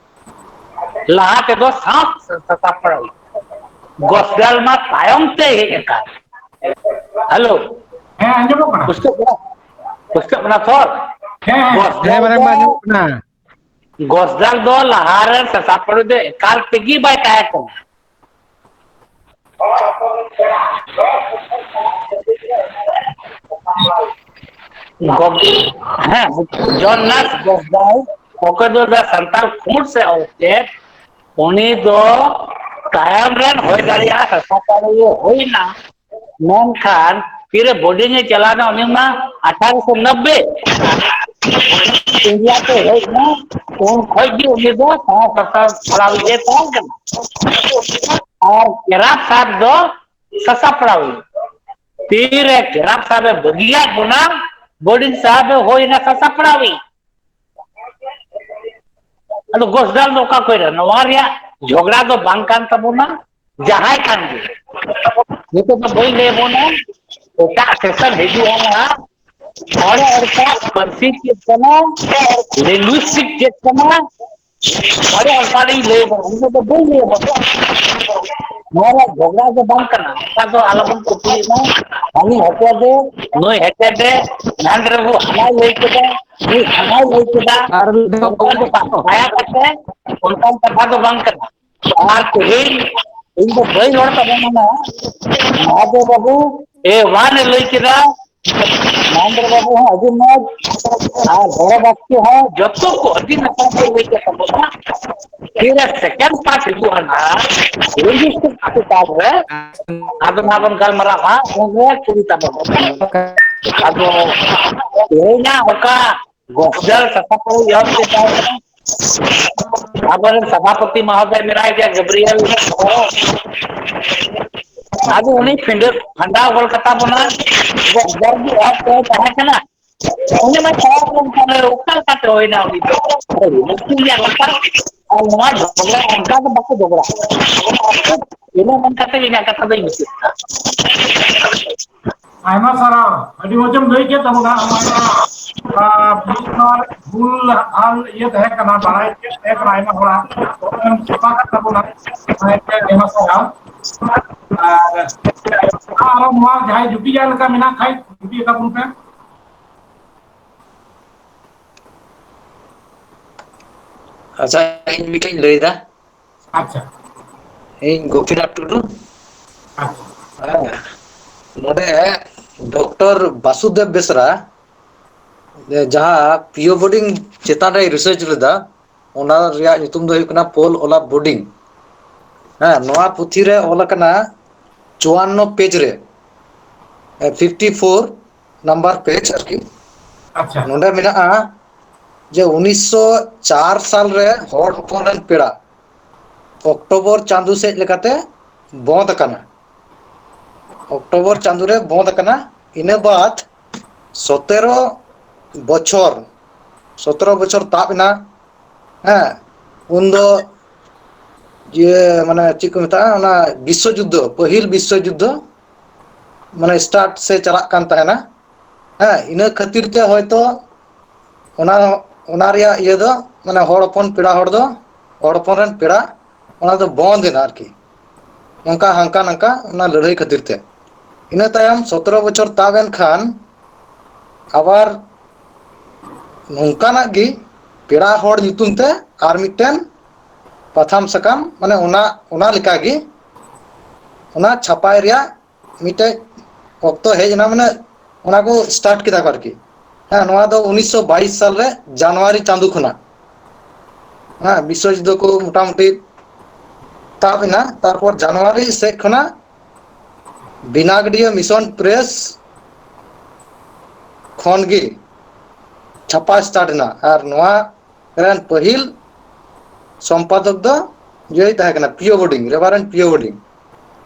ᱞᱟᱦᱟ ᱛᱮᱫᱚ ᱥᱟᱶ ᱥᱟᱥᱟᱯᱲᱟᱣᱤᱡ᱾ ᱜᱚᱥᱫᱟᱞ ᱢᱟ ᱛᱟᱭᱚᱢ ᱛᱮ ᱦᱮᱡ ᱟᱠᱟᱱ᱾ ᱦᱮᱞᱳ᱾ ᱦᱮᱸ, ᱟᱸᱡᱚᱢᱚᱜ ᱠᱟᱱᱟ᱾ ᱯᱩᱥᱴᱟᱹᱜ ᱠᱟᱱᱟ? ᱯᱩᱥᱴᱟᱹᱜ ᱠᱟᱱᱟ ᱛᱚ? ᱦᱮᱸ, ᱦᱮᱸ᱾ ᱜᱚᱥᱫᱟᱞ ᱦᱮᱸ, ᱢᱟᱨᱟᱝ ᱫᱚ, ᱵᱟ, ᱟᱸᱡᱚᱢᱚᱜ ᱠᱟᱱᱟ᱾ ᱜᱚᱥᱫᱟᱞ ᱫᱚ ᱞᱟᱦᱟ ᱨᱮᱱ ᱥᱟᱥᱟᱯᱲᱟᱣᱤᱡ ᱫᱚ ᱮᱠᱟᱞ ᱛᱮᱜᱮ ᱵᱟᱭ ᱛᱟᱦᱮᱸ ᱠᱟᱱᱟ᱾ ᱜᱚᱢ-, ᱦᱮᱸ, ᱡᱚᱱᱱᱟᱥ ᱜᱚᱥᱫᱟᱞ, ᱚᱠᱚᱭ ᱫᱚ ᱫᱟ ᱥᱟᱱᱛᱟᱲ ᱠᱷᱩᱸᱴ ᱥᱮ ᱚᱞ ᱪᱮᱫ, ᱩᱱᱤ ᱫᱚ ᱛᱟᱭᱚᱢ ᱨᱮᱱ ᱦᱩᱭ ᱫᱟᱲᱮᱭᱟᱜᱼᱟ, ᱥᱟᱥᱟᱯᱟᱲᱤᱭᱟᱹ ᱦᱩᱭᱱᱟ, ᱢᱮᱱᱠᱷᱟᱱ ᱛᱤᱨᱮ ᱵᱳᱨᱰᱤᱝ ᱮ ᱪᱟᱞᱟᱣᱱᱟ, ᱩᱱᱤ ᱢᱟ ᱟᱴᱷᱟᱨᱚᱥᱚ ᱱᱚᱵᱵᱳᱭ ᱤᱱᱰᱤᱭᱟ ᱛᱮ ᱦᱮᱡ ᱮᱱᱟ, ᱩᱱ ᱠᱷᱚᱡ ᱜᱮ ᱩᱱᱤ ᱫᱚ ᱥᱟᱶ ᱥᱟᱥᱟᱯᱲᱟᱣᱤᱡ ᱮ ᱛᱟᱦᱮᱸ ᱠᱟᱱᱟ᱾ ᱟᱨ ᱠᱮᱨᱟᱯ ᱥᱟᱦᱮᱵ ᱫᱚ ᱥᱟᱥᱟᱯᱲᱟᱣᱤᱡ᱾ ᱛᱤᱨᱮ ᱠᱮᱨᱟᱯ ᱥᱟᱦᱮᱵ ᱮ ᱵᱟᱹᱜᱤᱭᱟᱫ ᱵᱚᱱᱟ, ᱵᱳᱨᱰᱤᱝ ᱥᱟᱦᱮᱵ ᱮ ᱦᱩᱭᱱᱟ ᱥᱟᱥᱟᱯᱲᱟᱣᱤᱡ᱾ ᱟᱫᱚ ᱜᱚᱥᱫᱟᱞ ᱫᱚ ᱚᱠᱟ ᱠᱷᱚᱡ ᱨᱮ? ᱱᱚᱣᱟ ᱨᱮᱭᱟᱜ ᱡᱷᱚᱜᱽᱲᱟ ᱫᱚ ᱵᱟᱝ ᱠᱟᱱ ᱛᱟᱵᱚᱱᱟ᱾ ᱡᱟᱦᱟᱸᱭ ᱠᱟᱱ ᱜᱮ, ᱱᱤᱛᱚᱜ ᱫᱚ ᱵᱟᱹᱧ ᱞᱟᱹᱭ ᱟᱵᱚᱱᱟ, ᱮᱴᱟᱜ ᱥᱮᱥᱚᱱ ᱦᱤᱡᱩᱜᱼᱟ ᱱᱟᱦᱟᱜ᱾ ᱦᱚᱲᱮ ᱚᱨ ᱠᱟᱜ, ᱯᱟᱹᱨᱥᱤ ᱪᱮᱫ ᱠᱟᱱᱟ, ᱞᱤᱝᱜᱩᱤᱥᱴᱤᱠ ᱪᱮᱫ ᱠᱟᱱᱟ, ᱦᱚᱲᱮ ᱚᱨ ᱠᱟᱜ ᱤᱧ ᱞᱟᱹᱭ ᱟᱵᱚᱱᱟ, ᱱᱤᱛᱚᱜ ᱫᱚ ᱵᱟᱹᱧ ᱞᱟᱹᱭ ᱟᱵᱚᱱᱟ᱾ ᱱᱚᱣᱟ ᱨᱮᱭᱟᱜ ᱡᱷᱚᱜᱽᱲᱟ ᱫᱚ ᱵᱟᱝ ᱠᱟᱱᱟ, ᱚᱱᱠᱟ ᱫᱚ ᱟᱞᱚᱵᱚᱱ ᱠᱩᱠᱞᱤᱜ ᱢᱟ᱾ ᱦᱟᱹᱱᱤ ᱦᱮᱴᱮᱫ ᱮ, ᱱᱩᱭ ᱦᱮᱴᱮᱫ ᱮ, ᱱᱟᱱᱫᱨᱮᱵᱩ ᱦᱟᱱᱟᱭ ᱞᱟᱹᱭ ᱠᱮᱫᱟ, ᱱᱩᱭ ᱦᱟᱱᱟᱭ ᱞᱟᱹᱭ ᱠᱮᱫᱟ, ᱟᱨ ᱢᱤᱫ ᱫᱷᱟᱣ ᱚᱱᱠᱟᱱ ᱠᱚ ᱵᱟᱝ, ᱫᱟᱭᱟ ᱠᱟᱛᱮ ᱚᱱᱠᱟᱱ ᱠᱟᱛᱷᱟ ᱫᱚ ᱵᱟᱝ ᱠᱟᱱᱟ᱾ ᱟᱨ ᱛᱮᱦᱮᱧ ᱤᱧ ᱫᱚ ᱵᱟᱹᱧ ᱨᱚᱲ ᱛᱟᱵᱚᱱ ᱠᱟᱱᱟ᱾ ᱢᱚᱦᱟᱫᱮᱵ ᱵᱟᱹᱵᱩ ᱮ ᱣᱟᱱ ᱮ ᱞᱟᱹᱭ ᱠᱮᱫᱟ, ᱢᱚᱦᱮᱱᱫᱨᱚ ᱵᱟᱹᱵᱩ ᱦᱚᱸ ᱟᱹᱰᱤ ᱢᱚᱡᱽ, ᱟᱨ ᱦᱚᱲ ᱵᱟᱥᱠᱮ ᱦᱚᱸ ᱡᱚᱛᱚ ᱠᱚ ᱟᱹᱰᱤ ᱱᱟᱯᱟᱭ ᱠᱚ ᱞᱟᱹᱭ ᱠᱮᱫ ᱛᱟᱵᱚᱱᱟ᱾ ᱯᱷᱤᱨ ᱥᱮᱠᱮᱱᱰ ᱯᱟᱨᱴ ᱦᱤᱡᱩᱜᱼᱟ ᱱᱟᱦᱟᱜ, ᱞᱤᱝᱜᱩᱤᱥᱴᱤᱠ ᱯᱟᱨᱴ ᱨᱮ, ᱟᱫᱚ ᱱᱟᱦᱟᱜ ᱵᱚᱱ ᱜᱟᱞᱢᱟᱨᱟᱣᱟ, ᱩᱱᱨᱮ ᱠᱩᱞᱤ ᱛᱟᱵᱚᱱ᱾ ᱟᱫᱚ ᱛᱮᱦᱮᱧᱟᱜ ᱚᱠᱟ ᱜᱚᱥᱫᱟᱞ ᱥᱟᱯᱷᱟ ᱠᱚ ᱮᱦᱚᱵ ᱠᱮᱫᱟ, ᱟᱵᱚᱨᱮᱱ ᱥᱚᱵᱷᱟᱯᱚᱛᱤ ᱢᱚᱦᱳᱫᱚᱭ ᱢᱮᱱᱟᱭ ᱜᱮᱭᱟ, ᱜᱮᱵᱽᱨᱤᱭᱮᱞ᱾ ᱟᱫᱚ ᱩᱱᱤ ᱯᱷᱤᱸᱰᱟᱹ ᱯᱷᱟᱸᱰᱟᱣ ᱜᱚᱞ ᱠᱟᱛᱟ ᱵᱚᱱᱟ᱾ ᱟᱫᱚ ᱟᱡᱟᱨ ᱜᱮ ᱟᱡ ᱛᱮ ᱛᱟᱦᱮᱸ ᱠᱟᱱᱟ᱾ ᱩᱱᱤ ᱢᱟ ᱪᱟᱞᱟᱣ ᱞᱮᱱᱠᱷᱟᱱ ᱚᱠᱟ ᱞᱮᱠᱟᱛᱮ ᱦᱩᱭᱱᱟ ᱩᱱᱤ ᱫᱚ? ᱟᱨ ᱱᱚᱣᱟ ᱡᱷᱚᱜᱽᱲᱟ ᱚᱱᱠᱟ ᱫᱚ ᱵᱟᱠᱚ ᱡᱷᱚᱜᱽᱲᱟ᱾ ᱤᱱᱟᱹ ᱢᱮᱱ ᱠᱟᱛᱮ ᱤᱧᱟᱹᱜ ᱠᱟᱛᱷᱟ ᱫᱚᱧ ᱢᱩᱪᱟᱹᱫ ᱮᱫᱟ᱾ ᱟᱭᱢᱟ ᱥᱟᱨᱦᱟᱣ, ᱟᱹᱰᱤ ᱢᱚᱡᱽ ᱮᱢ ᱞᱟᱹᱭ ᱠᱮᱫ ᱛᱟᱵᱚᱱᱟ᱾ ᱟᱢᱟᱜ, ᱟ, ᱢᱤᱫ ᱵᱟᱨ ᱵᱷᱩᱞ ᱟᱨ ᱤᱭᱟᱹ ᱛᱟᱦᱮᱸ ᱠᱟᱱᱟ, ᱵᱟᱲᱟᱭ ᱪᱮᱫ ᱛᱟᱦᱮᱸ ᱠᱟᱱᱟ, ᱟᱭᱢᱟ ᱦᱚᱲᱟᱜ ᱚᱱᱟ ᱥᱟᱯᱷᱟ ᱠᱟᱜ ᱛᱟᱵᱚᱱᱟ᱾ ᱚᱱᱟ ᱤᱭᱟᱹᱛᱮ ᱟᱭᱢᱟ ᱥᱟᱨᱦᱟᱣ᱾ ᱟᱨ ᱟᱨᱚ ᱱᱚᱣᱟ ᱡᱟᱦᱟᱸᱭ ᱡᱩᱴᱤ ᱡᱟᱦᱟᱸ ᱞᱮᱠᱟ ᱢᱮᱱᱟᱜ ᱠᱷᱟᱡ, ᱡᱩᱴᱤ ᱟᱠᱟᱵᱚᱱ ᱯᱮ᱾ ᱟᱪᱪᱷᱟ, ᱤᱧ ᱢᱤᱫᱴᱮᱱ ᱤᱧ ᱞᱟᱹᱭ ᱮᱫᱟ᱾ ᱟᱪᱪᱷᱟ᱾ ᱤᱧ ᱜᱳᱯᱤᱱᱟᱛᱷ ᱴᱩᱰᱩ᱾ ᱟᱪᱪᱷᱟ᱾ ᱦᱮᱸ, ᱱᱚᱰᱮ ᱰᱚᱠᱴᱚᱨ ᱵᱟᱥᱩᱫᱮᱵ ᱵᱮᱥᱨᱟ ᱡᱟᱦᱟᱸ ᱯᱤᱭᱳ ᱵᱳᱨᱰᱤᱝ ᱪᱮᱛᱟᱱ ᱨᱮᱭ ᱨᱤᱥᱟᱨᱪ ᱞᱮᱫᱟ, ᱚᱱᱟ ᱨᱮᱭᱟᱜ ᱧᱩᱛᱩᱢ ᱫᱚ ᱦᱩᱭᱩᱜ ᱠᱟᱱᱟ ᱯᱳᱞ ᱚᱞᱟᱯ ᱵᱳᱨᱰᱤᱝ᱾ ᱦᱮᱸ, ᱱᱚᱣᱟ ᱯᱩᱛᱷᱤ ᱨᱮ ᱚᱞ ᱟᱠᱟᱱᱟ ᱪᱩᱣᱟᱱᱱᱚ ᱯᱮᱡᱽ ᱨᱮ, ᱯᱷᱤᱯᱴᱤ ᱯᱷᱳᱨ ᱱᱟᱢᱵᱟᱨ ᱯᱮᱡᱽ ᱟᱨᱠᱤ᱾ ᱟᱪᱪᱷᱟ᱾ ᱱᱚᱰᱮ ᱢᱮᱱᱟᱜᱼᱟ ᱡᱮ ᱩᱱᱤᱥᱥᱚ ᱪᱟᱨ ᱥᱟᱞ ᱨᱮ ᱦᱚᱲ ᱦᱚᱯᱚᱱ ᱨᱮᱱ ᱯᱮᱲᱟ ᱚᱠᱴᱳᱵᱚᱨ ᱪᱟᱸᱫᱳ ᱥᱮᱫ ᱞᱮᱠᱟᱛᱮ ᱵᱚᱸᱫ ᱟᱠᱟᱱᱟ᱾ ᱚᱠᱴᱳᱵᱚᱨ ᱪᱟᱸᱫᱳ ᱨᱮ ᱵᱚᱸᱫ ᱟᱠᱟᱱᱟ᱾ ᱤᱱᱟᱹ ᱵᱟᱫ ᱥᱚᱛᱮᱨᱚ ᱵᱚᱪᱷᱚᱨ, ᱥᱚᱛᱮᱨᱚ ᱵᱚᱪᱷᱚᱨ ᱛᱟᱵ ᱮᱱᱟ᱾ ᱦᱮᱸ, ᱩᱱᱫᱚ ᱤᱭᱟᱹ, ᱢᱟᱱᱮ ᱪᱮᱫ ᱠᱚ ᱢᱮᱛᱟᱜᱼᱟ, ᱚᱱᱟ ᱵᱤᱥᱥᱚ ᱡᱩᱫᱽᱫᱷᱚ, ᱯᱟᱹᱦᱤᱞ ᱵᱤᱥᱥᱚ ᱡᱩᱫᱽᱫᱷᱚ ᱢᱟᱱᱮ start ᱥᱮ ᱪᱟᱞᱟᱜ ᱠᱟᱱ ᱛᱟᱦᱮᱱᱟ᱾ ᱦᱮᱸ, ᱤᱱᱟᱹ ᱠᱷᱟᱹᱛᱤᱨ ᱛᱮ ᱦᱚᱭᱛᱚ ᱚᱱᱟ, ᱚᱱᱟ ᱨᱮᱭᱟᱜ ᱤᱭᱟᱹ ᱫᱚ, ᱢᱟᱱᱮ ᱦᱚᱲ ᱦᱚᱯᱚᱱ ᱯᱮᱲᱟ ᱦᱚᱲ ᱫᱚ, ᱦᱚᱲ ᱦᱚᱯᱚᱱ ᱨᱮᱱ ᱯᱮᱲᱟ, ᱚᱱᱟ ᱫᱚ ᱵᱚᱱᱫ ᱮᱱᱟ ᱟᱨᱠᱤ᱾ ᱱᱚᱝᱠᱟ ᱦᱟᱱᱠᱟ ᱱᱟᱝᱠᱟ ᱚᱱᱟ ᱞᱟᱹᱲᱦᱟᱹᱭ ᱠᱷᱟᱹᱛᱤᱨ ᱛᱮ᱾ ᱤᱱᱟᱹ ᱛᱟᱭᱚᱢ ᱥᱚᱛᱨᱚ ᱵᱚᱪᱷᱚᱨ ᱛᱟᱵ ᱮᱱ ᱠᱷᱟᱱ ᱟᱵᱟᱨ ᱱᱚᱝᱠᱟᱱᱟᱜ ᱜᱮ ᱯᱮᱲᱟ ᱦᱚᱲ ᱧᱩᱛᱩᱢ ᱛᱮ ᱟᱨ ᱢᱤᱫᱴᱮᱱ ᱯᱟᱛᱷᱟᱢ ᱥᱟᱠᱟᱢ, ᱢᱟᱱᱮ ᱚᱱᱟ, ᱚᱱᱟ ᱞᱮᱠᱟᱜᱮ ᱚᱱᱟ ᱪᱷᱟᱯᱟᱭ ᱨᱮᱭᱟᱜ ᱢᱤᱫᱴᱮᱡ ᱚᱠᱛᱚ ᱦᱮᱡ ᱮᱱᱟ, ᱢᱟᱱᱮ ᱚᱱᱟ ᱠᱚ start ᱠᱮᱫᱟ ᱠᱚ ᱟᱨᱠᱤ᱾ ᱦᱮᱸ, ᱱᱚᱣᱟ ᱫᱚ ᱩᱱᱤᱥᱥᱚ ᱵᱟᱭᱤᱥ ᱥᱟᱞ ᱨᱮ ᱡᱟᱱᱩᱣᱟᱨᱤ ᱪᱟᱸᱫᱳ ᱠᱷᱚᱱᱟᱜ, ᱦᱮᱸ, ᱵᱤᱥᱥᱚ ᱡᱩᱫᱽᱫᱷᱚ ᱠᱚ ᱢᱚᱴᱟᱢᱩᱴᱤ ᱛᱟᱵ ᱮᱱᱟ᱾ ᱛᱟᱨᱯᱚᱨ ᱡᱟᱱᱩᱣᱟᱨᱤ ᱥᱮᱫ ᱠᱷᱚᱱᱟᱜ ᱵᱤᱱᱟᱜᱽᱰᱤᱭᱟᱹ ᱢᱤᱥᱚᱱ ᱯᱨᱮᱥ ᱠᱷᱚᱱ ᱜᱮ ᱪᱷᱟᱯᱟ start ᱮᱱᱟ᱾ ᱟᱨ ᱱᱚᱣᱟ ᱨᱮᱱ ᱯᱟᱹᱦᱤᱞ ᱥᱚᱢᱯᱟᱫᱚᱠ ᱫᱚ ᱤᱭᱟᱹᱭ ᱛᱟᱦᱮᱸ ᱠᱟᱱᱟ, ᱯᱤᱭᱳ ᱵᱳᱰᱤᱝ, ᱨᱮᱵᱷᱟᱨᱮᱱᱰ ᱯᱤᱭᱳ ᱵᱳᱰᱤᱝ᱾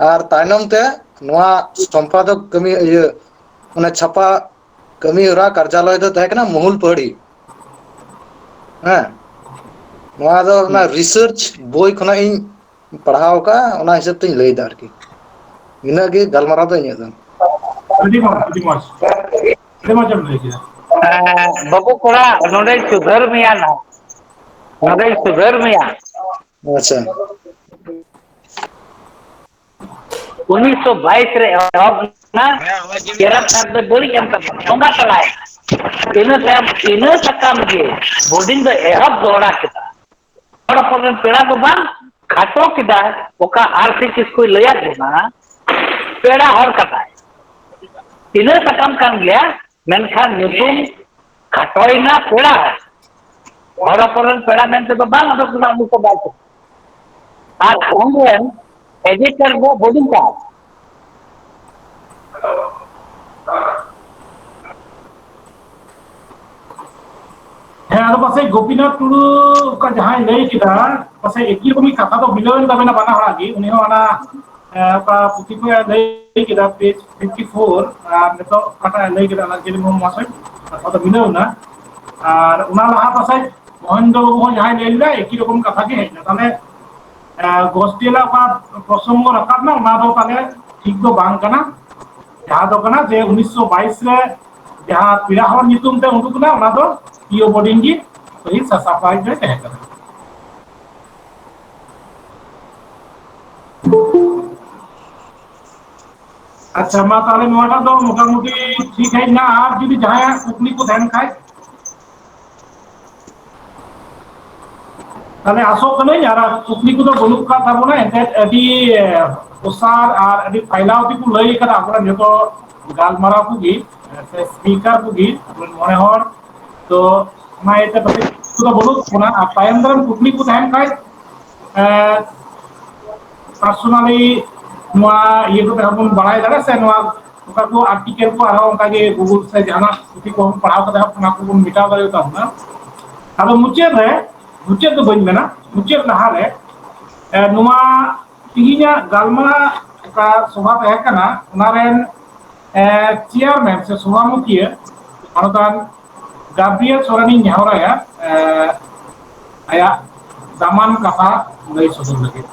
ᱟᱨ ᱛᱟᱭᱱᱚᱢ ᱛᱮ ᱱᱚᱣᱟ ᱥᱚᱢᱯᱟᱫᱚᱠ ᱠᱟᱹᱢᱤ, ᱤᱭᱟᱹ, ᱚᱱᱟ ᱪᱷᱟᱯᱟ ᱠᱟᱹᱢᱤ ᱦᱚᱨᱟ ᱠᱟᱨᱡᱟᱞᱚᱭ ᱫᱚ ᱛᱟᱦᱮᱸ ᱠᱟᱱᱟ ᱢᱩᱦᱩᱞ ᱯᱟᱹᱦᱲᱤ᱾ ᱦᱮᱸ, ᱱᱚᱣᱟ ᱫᱚ ᱚᱱᱟ ᱦᱩᱸ᱾ ᱨᱤᱥᱟᱨᱪ ᱵᱳᱭ ᱠᱷᱚᱱᱟᱜ ᱤᱧ ᱯᱟᱲᱦᱟᱣ ᱟᱠᱟᱫᱼᱟ, ᱚᱱᱟ ᱦᱤᱥᱟᱹᱵ ᱛᱤᱧ ᱞᱟᱹᱭᱫᱟ ᱟᱨᱠᱤ᱾ ᱤᱱᱟᱹᱜ ᱜᱮ ᱜᱟᱞᱢᱟᱨᱟᱣ ᱫᱚ ᱤᱧᱟᱹᱜ ᱫᱚ᱾ ᱟᱹᱰᱤ ᱢᱚᱡᱽ, ᱟᱹᱰᱤ ᱢᱚᱡᱽ᱾ ᱟᱹᱰᱤ ᱢᱚᱡᱽ ᱮᱢ ᱞᱟᱹᱭ ᱠᱮᱫᱟ᱾ ᱦᱮᱸ, ᱵᱟᱹᱵᱩ ᱠᱚᱲᱟ, ᱱᱚᱰᱮᱧ ᱥᱩᱫᱷᱟᱹᱨ ᱢᱮᱭᱟ ᱱᱟᱦᱟᱜ᱾ ᱱᱚᱰᱮᱧ ᱥᱩᱫᱷᱟᱹᱨ ᱢᱮᱭᱟ᱾ ᱟᱪᱪᱷᱟ᱾ ᱩᱱᱤᱥᱥᱚ ᱵᱟᱭᱤᱥ ᱨᱮ ᱮᱦᱚᱵ ᱮᱱᱟ᱾ ᱪᱮᱨᱟ ᱥᱟᱨ ᱫᱚ ᱵᱟᱹᱲᱤᱡ ᱮᱱ ᱛᱟᱵᱚᱱᱟ, ᱵᱚᱸᱜᱟ ᱛᱟᱞᱟᱭᱮᱱᱟ᱾ ᱤᱱᱟᱹ ᱛᱟᱭᱚᱢ ᱤᱱᱟᱹ ᱥᱟᱠᱟᱢ ᱜᱮ ᱵᱳᱰᱤᱝ ᱫᱚ ᱮᱦᱚᱵ ᱫᱚᱦᱲᱟ ᱠᱮᱫᱟ᱾ ᱦᱚᱲ ᱦᱚᱯᱚᱱ ᱨᱮᱱ ᱯᱮᱲᱟ ᱫᱚ ᱵᱟᱝ, ᱠᱷᱟᱴᱚ ᱠᱮᱫᱟᱭ, ᱚᱠᱟ ᱟᱨ ᱥᱤ ᱠᱤᱥᱠᱩᱭ ᱞᱟᱹᱭᱟᱫ ᱵᱚᱱᱟ, ᱯᱮᱲᱟ ᱦᱚᱲ ᱠᱟᱛᱷᱟᱭ᱾ ᱤᱱᱟᱹ ᱥᱟᱠᱟᱢ ᱠᱟᱱ ᱜᱮᱭᱟ, ᱢᱮᱱᱠᱷᱟᱱ ᱧᱩᱛᱩᱢ ᱠᱷᱟᱴᱚᱭᱮᱱᱟ ᱯᱮᱲᱟ᱾ ᱦᱚᱲ ᱦᱚᱯᱚᱱ ᱨᱮᱱ ᱯᱮᱲᱟ ᱢᱮᱱᱛᱮ ᱫᱚ ᱵᱟᱝ ᱟᱫᱚᱜ ᱠᱟᱱᱟ ᱩᱱᱤ ᱠᱚ ᱵᱟᱭ ᱠᱚ᱾ ᱟᱨ ᱩᱱ ᱨᱮᱱ ᱮᱰᱤᱴᱚᱨ ᱫᱚ ᱵᱚᱰᱤᱝ ᱠᱟᱱ᱾ ᱦᱮᱸ, ᱟᱫᱚ ᱯᱟᱥᱮᱡ ᱜᱳᱯᱤᱱᱟᱛᱷ ᱴᱩᱰᱩ ᱚᱠᱟ ᱡᱟᱦᱟᱸᱭ ᱞᱟᱹᱭ ᱠᱮᱫᱟ, ᱯᱟᱥᱮᱡ ᱮᱠᱤ ᱨᱚᱠᱚᱢ ᱠᱟᱛᱷᱟ ᱫᱚ ᱢᱤᱞᱟᱹᱣ ᱮᱱ ᱛᱟᱵᱮᱱᱟ ᱵᱟᱱᱟ ᱦᱚᱲᱟᱜ ᱜᱮ᱾ ᱩᱱᱤ ᱦᱚᱸ ᱚᱱᱟ, ᱮ, ᱚᱠᱟ ᱯᱩᱛᱷᱤ ᱠᱷᱚᱱ ᱮ ᱞᱟᱹᱭ ᱠᱮᱫᱟ, ᱯᱮᱡᱽ ᱯᱷᱤᱯᱴᱤ ᱯᱷᱳᱨ, ᱟᱨ ᱱᱤᱛᱚᱜ ᱚᱠᱟᱴᱟᱜ ᱮ ᱞᱟᱹᱭ ᱠᱮᱫᱟ, ᱚᱱᱟ ᱡᱮᱨᱤᱢᱳᱦᱚᱱ ᱢᱚᱦᱟᱥᱚᱭ, ᱠᱟᱛᱷᱟ ᱫᱚ ᱢᱤᱞᱟᱹᱣ ᱮᱱᱟ᱾ ᱟᱨ ᱚᱱᱟ ᱞᱟᱦᱟ ᱯᱟᱥᱮᱡ ᱢᱚᱦᱮᱱᱫᱨᱚ ᱵᱟᱵᱩ ᱦᱚᱸ ᱡᱟᱦᱟᱸᱭ ᱞᱟᱹᱭ ᱞᱮᱫᱟ, ᱮᱠᱤ ᱨᱚᱠᱚᱢ ᱠᱟᱛᱷᱟ ᱜᱮ ᱦᱮᱡ ᱮᱱᱟ᱾ ᱛᱟᱦᱞᱮ, ᱮ, ᱜᱳᱥᱴᱤ ᱨᱮᱱᱟᱜ ᱚᱠᱟ ᱯᱨᱚᱥᱚᱝᱜᱚ ᱨᱟᱠᱟᱵ ᱮᱱᱟ, ᱚᱱᱟ ᱫᱚ ᱛᱟᱦᱞᱮ ᱴᱷᱤᱠ ᱫᱚ ᱵᱟᱝ ᱠᱟᱱᱟ᱾ ᱡᱟᱦᱟᱸ ᱫᱚ ᱠᱟᱱᱟ ᱡᱮ ᱩᱱᱤᱥᱥᱚ ᱵᱟᱭᱤᱥ ᱨᱮ ᱡᱟᱦᱟᱸ ᱯᱮᱲᱟ ᱦᱚᱲ ᱧᱩᱛᱩᱢ ᱛᱮ ᱩᱰᱩᱠ ᱮᱱᱟ, ᱚᱱᱟ ᱫᱚ ᱯᱤ ᱳ ᱵᱳᱰᱤᱝ ᱜᱮ ᱯᱟᱹᱦᱤᱞ ᱥᱟᱥᱟᱯᱲᱟᱣᱤᱡ ᱫᱚᱭ ᱛᱟᱦᱮᱸ ᱠᱟᱱᱟ᱾ ᱟᱪᱪᱷᱟ, ᱢᱟ ᱛᱟᱦᱞᱮ ᱱᱚᱣᱟᱴᱟᱜ ᱫᱚ ᱢᱚᱴᱟᱢᱩᱴᱤ ᱴᱷᱤᱠ ᱦᱮᱡ ᱮᱱᱟ᱾ ᱟᱨ ᱡᱩᱫᱤ ᱡᱟᱦᱟᱸᱭᱟᱜ ᱠᱩᱠᱞᱤ ᱠᱚ ᱛᱟᱦᱮᱱ ᱠᱷᱟᱡ? ᱛᱟᱦᱞᱮ ᱟᱥᱚᱜ ᱠᱟᱹᱱᱟᱹᱧ ᱟᱨ ᱠᱩᱠᱞᱤ ᱠᱚᱫᱚ ᱵᱟᱹᱱᱩᱜ ᱠᱟᱜ ᱛᱟᱵᱚᱱᱟ, ᱮᱱᱛᱮᱫ ᱟᱹᱰᱤ, ᱮ, ᱚᱥᱟᱨ ᱟᱨ ᱟᱹᱰᱤ ᱯᱷᱟᱭᱞᱟᱣ ᱛᱮᱠᱚ ᱞᱟᱹᱭ ᱠᱟᱫᱟ ᱟᱵᱚᱨᱮᱱ ᱡᱚᱛᱚ ᱜᱟᱞᱢᱟᱨᱟᱣ ᱠᱚᱜᱮ, ᱮ, ᱥᱮ ᱥᱯᱤᱠᱟᱨ ᱠᱚᱜᱮ, ᱟᱵᱚᱨᱮᱱ ᱢᱚᱬᱮ ᱦᱚᱲ᱾ ᱛᱚ ᱚᱱᱟ ᱤᱭᱟᱹᱛᱮ ᱯᱟᱥᱮᱡ ᱠᱩᱠᱞᱤ ᱠᱚᱫᱚ ᱵᱟᱹᱱᱩᱜ ᱛᱟᱵᱚᱱᱟ, ᱟᱨ ᱛᱟᱭᱚᱢ ᱫᱟᱨᱟᱢ ᱠᱩᱠᱞᱤ ᱠᱚ ᱛᱟᱦᱮᱱ ᱠᱷᱟᱡ, ᱮ, ᱯᱟᱨᱥᱳᱱᱟᱞᱤ ᱱᱚᱣᱟ ᱤᱭᱟᱹ ᱠᱚᱛᱮ ᱦᱚᱸ ᱵᱚᱱ ᱵᱟᱲᱟᱭ ᱫᱟᱲᱮᱭᱟᱜᱼᱟ, ᱥᱮ ᱱᱚᱣᱟ ᱚᱠᱟ ᱠᱚ ᱟᱨᱴᱤᱠᱮᱞ ᱠᱚ ᱟᱨᱦᱚᱸ ᱚᱱᱠᱟ ᱜᱮ ᱜᱩᱜᱩᱞ ᱥᱮ ᱡᱟᱦᱟᱱᱟᱜ ᱯᱩᱛᱷᱤ ᱠᱚᱦᱚᱸ ᱯᱟᱲᱦᱟᱣ ᱠᱟᱛᱮ ᱦᱚᱸ ᱚᱱᱟ ᱠᱚᱵᱚᱱ ᱢᱮᱴᱟᱣ ᱫᱟᱲᱮᱭᱟᱜ ᱛᱟᱵᱚᱱᱟ᱾ ᱟᱫᱚ ᱢᱩᱪᱟᱹᱫ ᱨᱮ, ᱢᱩᱪᱟᱹᱫ ᱫᱚ ᱵᱟᱹᱧ ᱢᱮᱱᱟ, ᱢᱩᱪᱟᱹᱫ ᱞᱟᱦᱟᱨᱮ, ᱮ, ᱱᱚᱣᱟ ᱛᱤᱦᱤᱧᱟᱜ ᱜᱟᱞᱢᱟᱨᱟᱣ ᱚᱠᱟ ᱥᱚᱵᱷᱟ ᱛᱟᱦᱮᱸ ᱠᱟᱱᱟ, ᱚᱱᱟ ᱨᱮᱱ, ᱮ, ᱪᱮᱭᱟᱨᱢᱮᱱ ᱥᱮ ᱥᱚᱵᱷᱟᱢᱩᱠᱷᱤᱭᱟᱹ ᱢᱟᱱᱚᱛᱟᱱ ᱜᱟᱵᱨᱤᱭᱮᱞ ᱥᱚᱨᱮᱱᱤᱧ ᱱᱮᱦᱚᱨᱟᱭᱟ, ᱮ, ᱟᱭᱟᱜ ᱫᱟᱢᱟᱱ ᱠᱟᱛᱷᱟ ᱞᱟᱹᱭ ᱥᱚᱫᱚᱨ ᱞᱟᱹᱜᱤᱫ᱾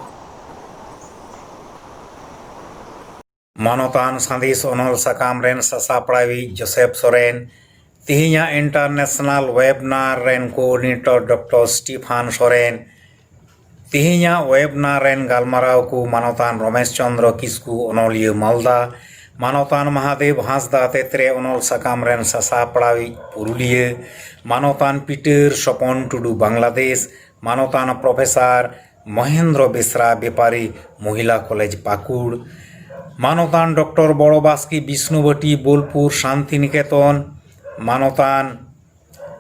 ᱢᱟᱱᱚᱛᱟᱱ ᱥᱟᱸᱫᱮᱥ ᱚᱱᱚᱞ ᱥᱟᱠᱟᱢ ᱨᱮᱱ ᱥᱟᱥᱟᱯᱲᱟᱣᱤᱡ ᱡᱳᱥᱮᱯ ᱥᱚᱨᱮᱱ, ᱛᱤᱦᱤᱧᱟᱜ ᱤᱱᱴᱟᱨᱱᱮᱥᱱᱟᱞ ᱣᱮᱵᱱᱟᱨ ᱨᱮᱱ ᱠᱳᱚᱨᱰᱤᱱᱮᱴᱚᱨ ᱰᱚᱠᱴᱚᱨ ᱥᱴᱤᱯᱷᱟᱱ ᱥᱚᱨᱮᱱ, ᱛᱤᱦᱤᱧᱟᱜ ᱣᱮᱵᱱᱟᱨ ᱨᱮᱱ ᱜᱟᱞᱢᱟᱨᱟᱣ ᱠᱚ ᱢᱟᱱᱚᱛᱟᱱ ᱨᱚᱢᱮᱥ ᱪᱚᱸᱫᱽᱨᱚ ᱠᱤᱥᱠᱩ ᱚᱱᱚᱞᱤᱭᱟᱹ ᱢᱟᱞᱫᱟ, ᱢᱟᱱᱚᱛᱟᱱ ᱢᱟᱦᱟᱫᱮᱵ ᱦᱟᱸᱥᱫᱟ ᱛᱮᱛᱨᱮ ᱚᱱᱚᱞ ᱥᱟᱠᱟᱢ ᱨᱮᱱ ᱥᱟᱥᱟᱯᱲᱟᱣᱤᱡ ᱯᱩᱨᱩᱞᱤᱭᱟᱹ, ᱢᱟᱱᱚᱛᱟᱱ ᱯᱤᱴᱟᱹᱨ ᱥᱚᱯᱚᱱ ᱴᱩᱰᱩ ᱵᱟᱝᱞᱟᱫᱮᱥ, ᱢᱟᱱᱚᱛᱟᱱ ᱯᱨᱚᱯᱷᱮᱥᱚᱨ ᱢᱚᱦᱮᱱᱫᱨᱚ ᱵᱮᱥᱨᱟ ᱵᱮᱯᱟᱨᱤ ᱢᱚᱦᱤᱞᱟ ᱠᱚᱞᱮᱡᱽ ᱯᱟᱹᱠᱩᱲ, ᱢᱟᱱᱚᱛᱟᱱ ᱰᱚᱠᱴᱚᱨ ᱵᱚᱲᱚ ᱵᱟᱥᱠᱮ ᱵᱤᱥᱱᱩᱵᱟᱴᱤ ᱵᱳᱞᱯᱩᱨ ᱥᱟᱱᱛᱤᱱᱤᱠᱮᱛᱚᱱ, ᱢᱟᱱᱚᱛᱟᱱ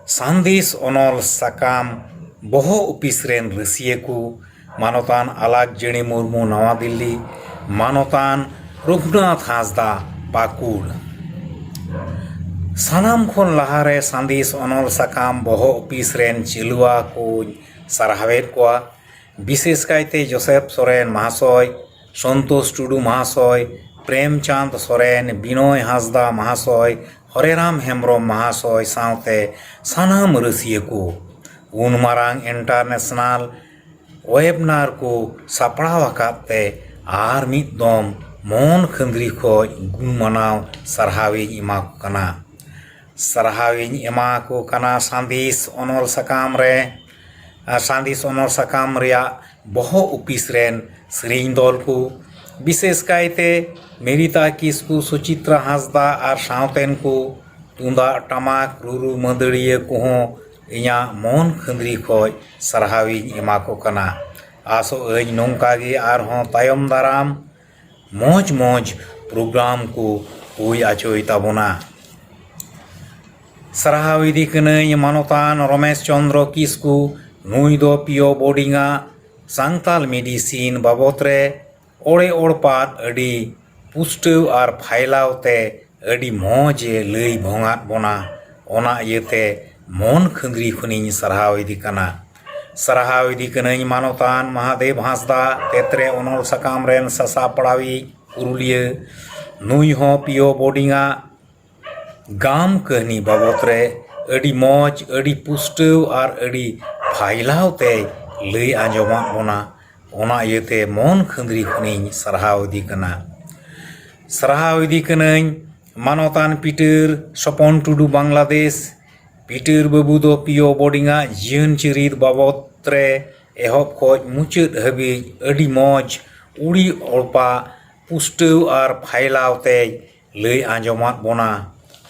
ᱥᱟᱸᱫᱮᱥ ᱚᱱᱚᱞ ᱥᱟᱠᱟᱢ ᱵᱚᱦᱚᱜ ᱚᱯᱷᱤᱥ ᱨᱮᱱ ᱨᱟᱹᱥᱤᱭᱟᱹ ᱠᱚ, ᱢᱟᱱᱚᱛᱟᱱ ᱟᱞᱟᱠ ᱡᱟᱹᱲᱤ ᱢᱩᱨᱢᱩ ᱱᱟᱣᱟ ᱫᱤᱞᱞᱤ, ᱢᱟᱱᱚᱛᱟᱱ ᱨᱚᱜᱷᱩᱱᱟᱛᱷ ᱦᱟᱸᱥᱫᱟ ᱯᱟᱹᱠᱩᱲ᱾ ᱥᱟᱱᱟᱢ ᱠᱷᱚᱱ ᱞᱟᱦᱟᱨᱮ ᱥᱟᱸᱫᱮᱥ ᱚᱱᱚᱞ ᱥᱟᱠᱟᱢ ᱵᱚᱦᱚᱜ ᱚᱯᱷᱤᱥ ᱨᱮᱱ ᱪᱟᱹᱞᱩᱣᱟ ᱠᱚᱧ ᱥᱟᱨᱦᱟᱣᱮᱫ ᱠᱚᱣᱟ, ᱵᱤᱥᱮᱥ ᱠᱟᱭᱛᱮ ᱡᱳᱥᱮᱯ ᱥᱚᱨᱮᱱ ᱢᱟᱦᱟᱥᱚᱭ, ᱥᱚᱱᱛᱳᱥ ᱴᱩᱰᱩ ᱢᱟᱦᱟᱥᱚᱭ, ᱯᱨᱮᱢᱪᱟᱸᱫᱽ ᱥᱚᱨᱮᱱ, ᱵᱤᱱᱚᱭ ᱦᱟᱸᱥᱫᱟ ᱢᱟᱦᱟᱥᱚᱭ, ᱦᱚᱨᱮᱨᱟᱢ ᱦᱮᱢᱵᱨᱚᱢ ᱢᱟᱦᱟᱥᱚᱭ ᱥᱟᱶᱛᱮ ᱥᱟᱱᱟᱢ ᱨᱟᱹᱥᱤᱭᱟᱹ ᱠᱚ᱾ ᱩᱱ ᱢᱟᱨᱟᱝ ᱤᱱᱴᱟᱨᱱᱮᱥᱱᱟᱞ ᱣᱮᱵᱱᱟᱨ ᱠᱚ ᱥᱟᱯᱲᱟᱣ ᱟᱠᱟᱫ ᱛᱮ ᱟᱨ ᱢᱤᱫ ᱫᱚᱢ ᱢᱚᱱ ᱠᱷᱟᱹᱱᱫᱽᱨᱤ ᱠᱷᱚᱡ ᱜᱩᱱ ᱢᱟᱱᱟᱣ ᱥᱟᱨᱦᱟᱣᱤᱧ ᱮᱢᱟ ᱠᱚ ᱠᱟᱱᱟ᱾ ᱥᱟᱨᱦᱟᱣᱤᱧ ᱮᱢᱟ ᱠᱚ ᱠᱟᱱᱟ ᱥᱟᱸᱫᱮᱥ ᱚᱱᱚᱞ ᱥᱟᱠᱟᱢ ᱨᱮ, ᱟᱨ ᱥᱟᱸᱫᱮᱥ ᱚᱱᱚᱞ ᱥᱟᱠᱟᱢ ᱨᱮᱭᱟᱜ ᱵᱚᱦᱚᱜ ᱚᱯᱷᱤᱥ ᱨᱮᱱ ᱥᱮᱨᱮᱧ ᱫᱚᱞ ᱠᱚ, ᱵᱤᱥᱮᱥ ᱠᱟᱭᱛᱮ ᱢᱮᱨᱤᱛᱟ ᱠᱤᱥᱠᱩ, ᱥᱩᱪᱤᱛᱨᱟ ᱦᱟᱸᱥᱫᱟ ᱟᱨ ᱥᱟᱶᱛᱮᱱ ᱠᱚ, ᱛᱩᱢᱫᱟᱜ ᱴᱟᱢᱟᱠ ᱨᱩᱨᱩ ᱢᱟᱹᱫᱟᱹᱲᱤᱭᱟᱹ ᱠᱚᱦᱚᱸ ᱤᱧᱟᱹᱜ ᱢᱚᱱ ᱠᱷᱟᱹᱱᱫᱽᱨᱤ ᱠᱷᱚᱡ ᱥᱟᱨᱦᱟᱣᱤᱧ ᱮᱢᱟ ᱠᱚ ᱠᱟᱱᱟ᱾ ᱟᱥᱚᱜ ᱟᱹᱧ ᱱᱚᱝᱠᱟ ᱜᱮ ᱟᱨᱦᱚᱸ ᱛᱟᱭᱚᱢ ᱫᱟᱨᱟᱢ ᱢᱚᱡᱽ ᱢᱚᱡᱽ ᱯᱨᱳᱜᱨᱟᱢ ᱠᱚ ᱦᱩᱭ ᱟᱪᱚᱭ ᱛᱟᱵᱚᱱᱟ᱾ ᱥᱟᱨᱦᱟᱣ ᱤᱫᱤ ᱠᱟᱹᱱᱟᱹᱧ ᱢᱟᱱᱚᱛᱟᱱ ᱨᱚᱢᱮᱥ ᱪᱚᱸᱫᱽᱨᱚ ᱠᱤᱥᱠᱩ, ᱱᱩᱭ ᱫᱚ ᱯᱤ ᱳ ᱵᱳᱨᱰᱤᱝ ᱟᱜ ᱥᱟᱱᱛᱟᱞ ᱢᱮᱰᱤᱥᱤᱱ ᱵᱟᱵᱚᱛ ᱨᱮ ᱚᱲᱮ ᱚᱲᱯᱟᱛ ᱟᱹᱰᱤ ᱯᱩᱥᱴᱟᱹᱣ ᱟᱨ ᱯᱷᱟᱭᱞᱟᱣ ᱛᱮ ᱟᱹᱰᱤ ᱢᱚᱡᱽ ᱮ ᱞᱟᱹᱭ ᱵᱷᱚᱝᱟᱫ ᱵᱚᱱᱟ᱾ ᱚᱱᱟ ᱤᱭᱟᱹᱛᱮ ᱢᱚᱱ ᱠᱷᱟᱹᱱᱫᱽᱨᱤ ᱠᱷᱚᱱᱤᱧ ᱥᱟᱨᱦᱟᱣ ᱤᱫᱤ ᱠᱟᱱᱟ᱾ ᱥᱟᱨᱦᱟᱣ ᱤᱫᱤ ᱠᱟᱹᱱᱟᱹᱧ ᱢᱟᱱᱚᱛᱟᱱ ᱢᱟᱦᱟᱫᱮᱵ ᱦᱟᱸᱥᱫᱟ, ᱛᱮᱛᱨᱮ ᱚᱱᱚᱞ ᱥᱟᱠᱟᱢ ᱨᱮᱱ ᱥᱟᱥᱟᱯᱲᱟᱣᱤᱡ ᱯᱩᱨᱩᱞᱤᱭᱟᱹ᱾ ᱱᱩᱭ ᱦᱚᱸ ᱯᱤᱭᱳ ᱵᱳᱨᱰᱤᱝ ᱟᱜ ᱜᱟᱢ ᱠᱟᱹᱦᱱᱤ ᱵᱟᱵᱚᱛ ᱨᱮ ᱟᱹᱰᱤ ᱢᱚᱡᱽ, ᱟᱹᱰᱤ ᱯᱩᱥᱴᱟᱹᱣ ᱟᱨ ᱟᱹᱰᱤ ᱯᱷᱟᱭᱞᱟᱣ ᱛᱮᱭ ᱞᱟᱹᱭ ᱟᱸᱡᱚᱢᱟᱫ ᱵᱚᱱᱟ᱾ ᱚᱱᱟ ᱤᱭᱟᱹᱛᱮ ᱢᱚᱱ ᱠᱷᱟᱹᱱᱫᱽᱨᱤ ᱠᱷᱚᱱᱤᱧ ᱥᱟᱨᱦᱟᱣ ᱤᱫᱤ ᱠᱟᱱᱟ᱾ ᱥᱟᱨᱦᱟᱣ ᱤᱫᱤ ᱠᱟᱹᱱᱟᱹᱧ ᱢᱟᱱᱚᱛᱟᱱ ᱯᱤᱴᱟᱹᱨ ᱥᱚᱯᱚᱱ ᱴᱩᱰᱩ, ᱵᱟᱝᱞᱟᱫᱮᱥ᱾ ᱯᱤᱴᱟᱹᱨ ᱵᱟᱹᱵᱩ ᱫᱚ ᱯᱤᱭᱳ ᱵᱳᱨᱰᱤᱝ ᱟᱜ ᱡᱤᱭᱚᱱ ᱪᱤᱨᱤᱛ ᱵᱟᱵᱚᱛ ᱨᱮ ᱮᱦᱚᱵ ᱠᱷᱚᱱ ᱢᱩᱪᱟᱹᱫ ᱦᱟᱹᱵᱤᱡ ᱟᱹᱰᱤ ᱢᱚᱡᱽ, ᱩᱲᱤ ᱚᱲᱯᱟ, ᱯᱩᱥᱴᱟᱹᱣ ᱟᱨ ᱯᱷᱟᱭᱞᱟᱣ ᱛᱮᱭ ᱞᱟᱹᱭ ᱟᱸᱡᱚᱢᱟᱫ ᱵᱚᱱᱟ᱾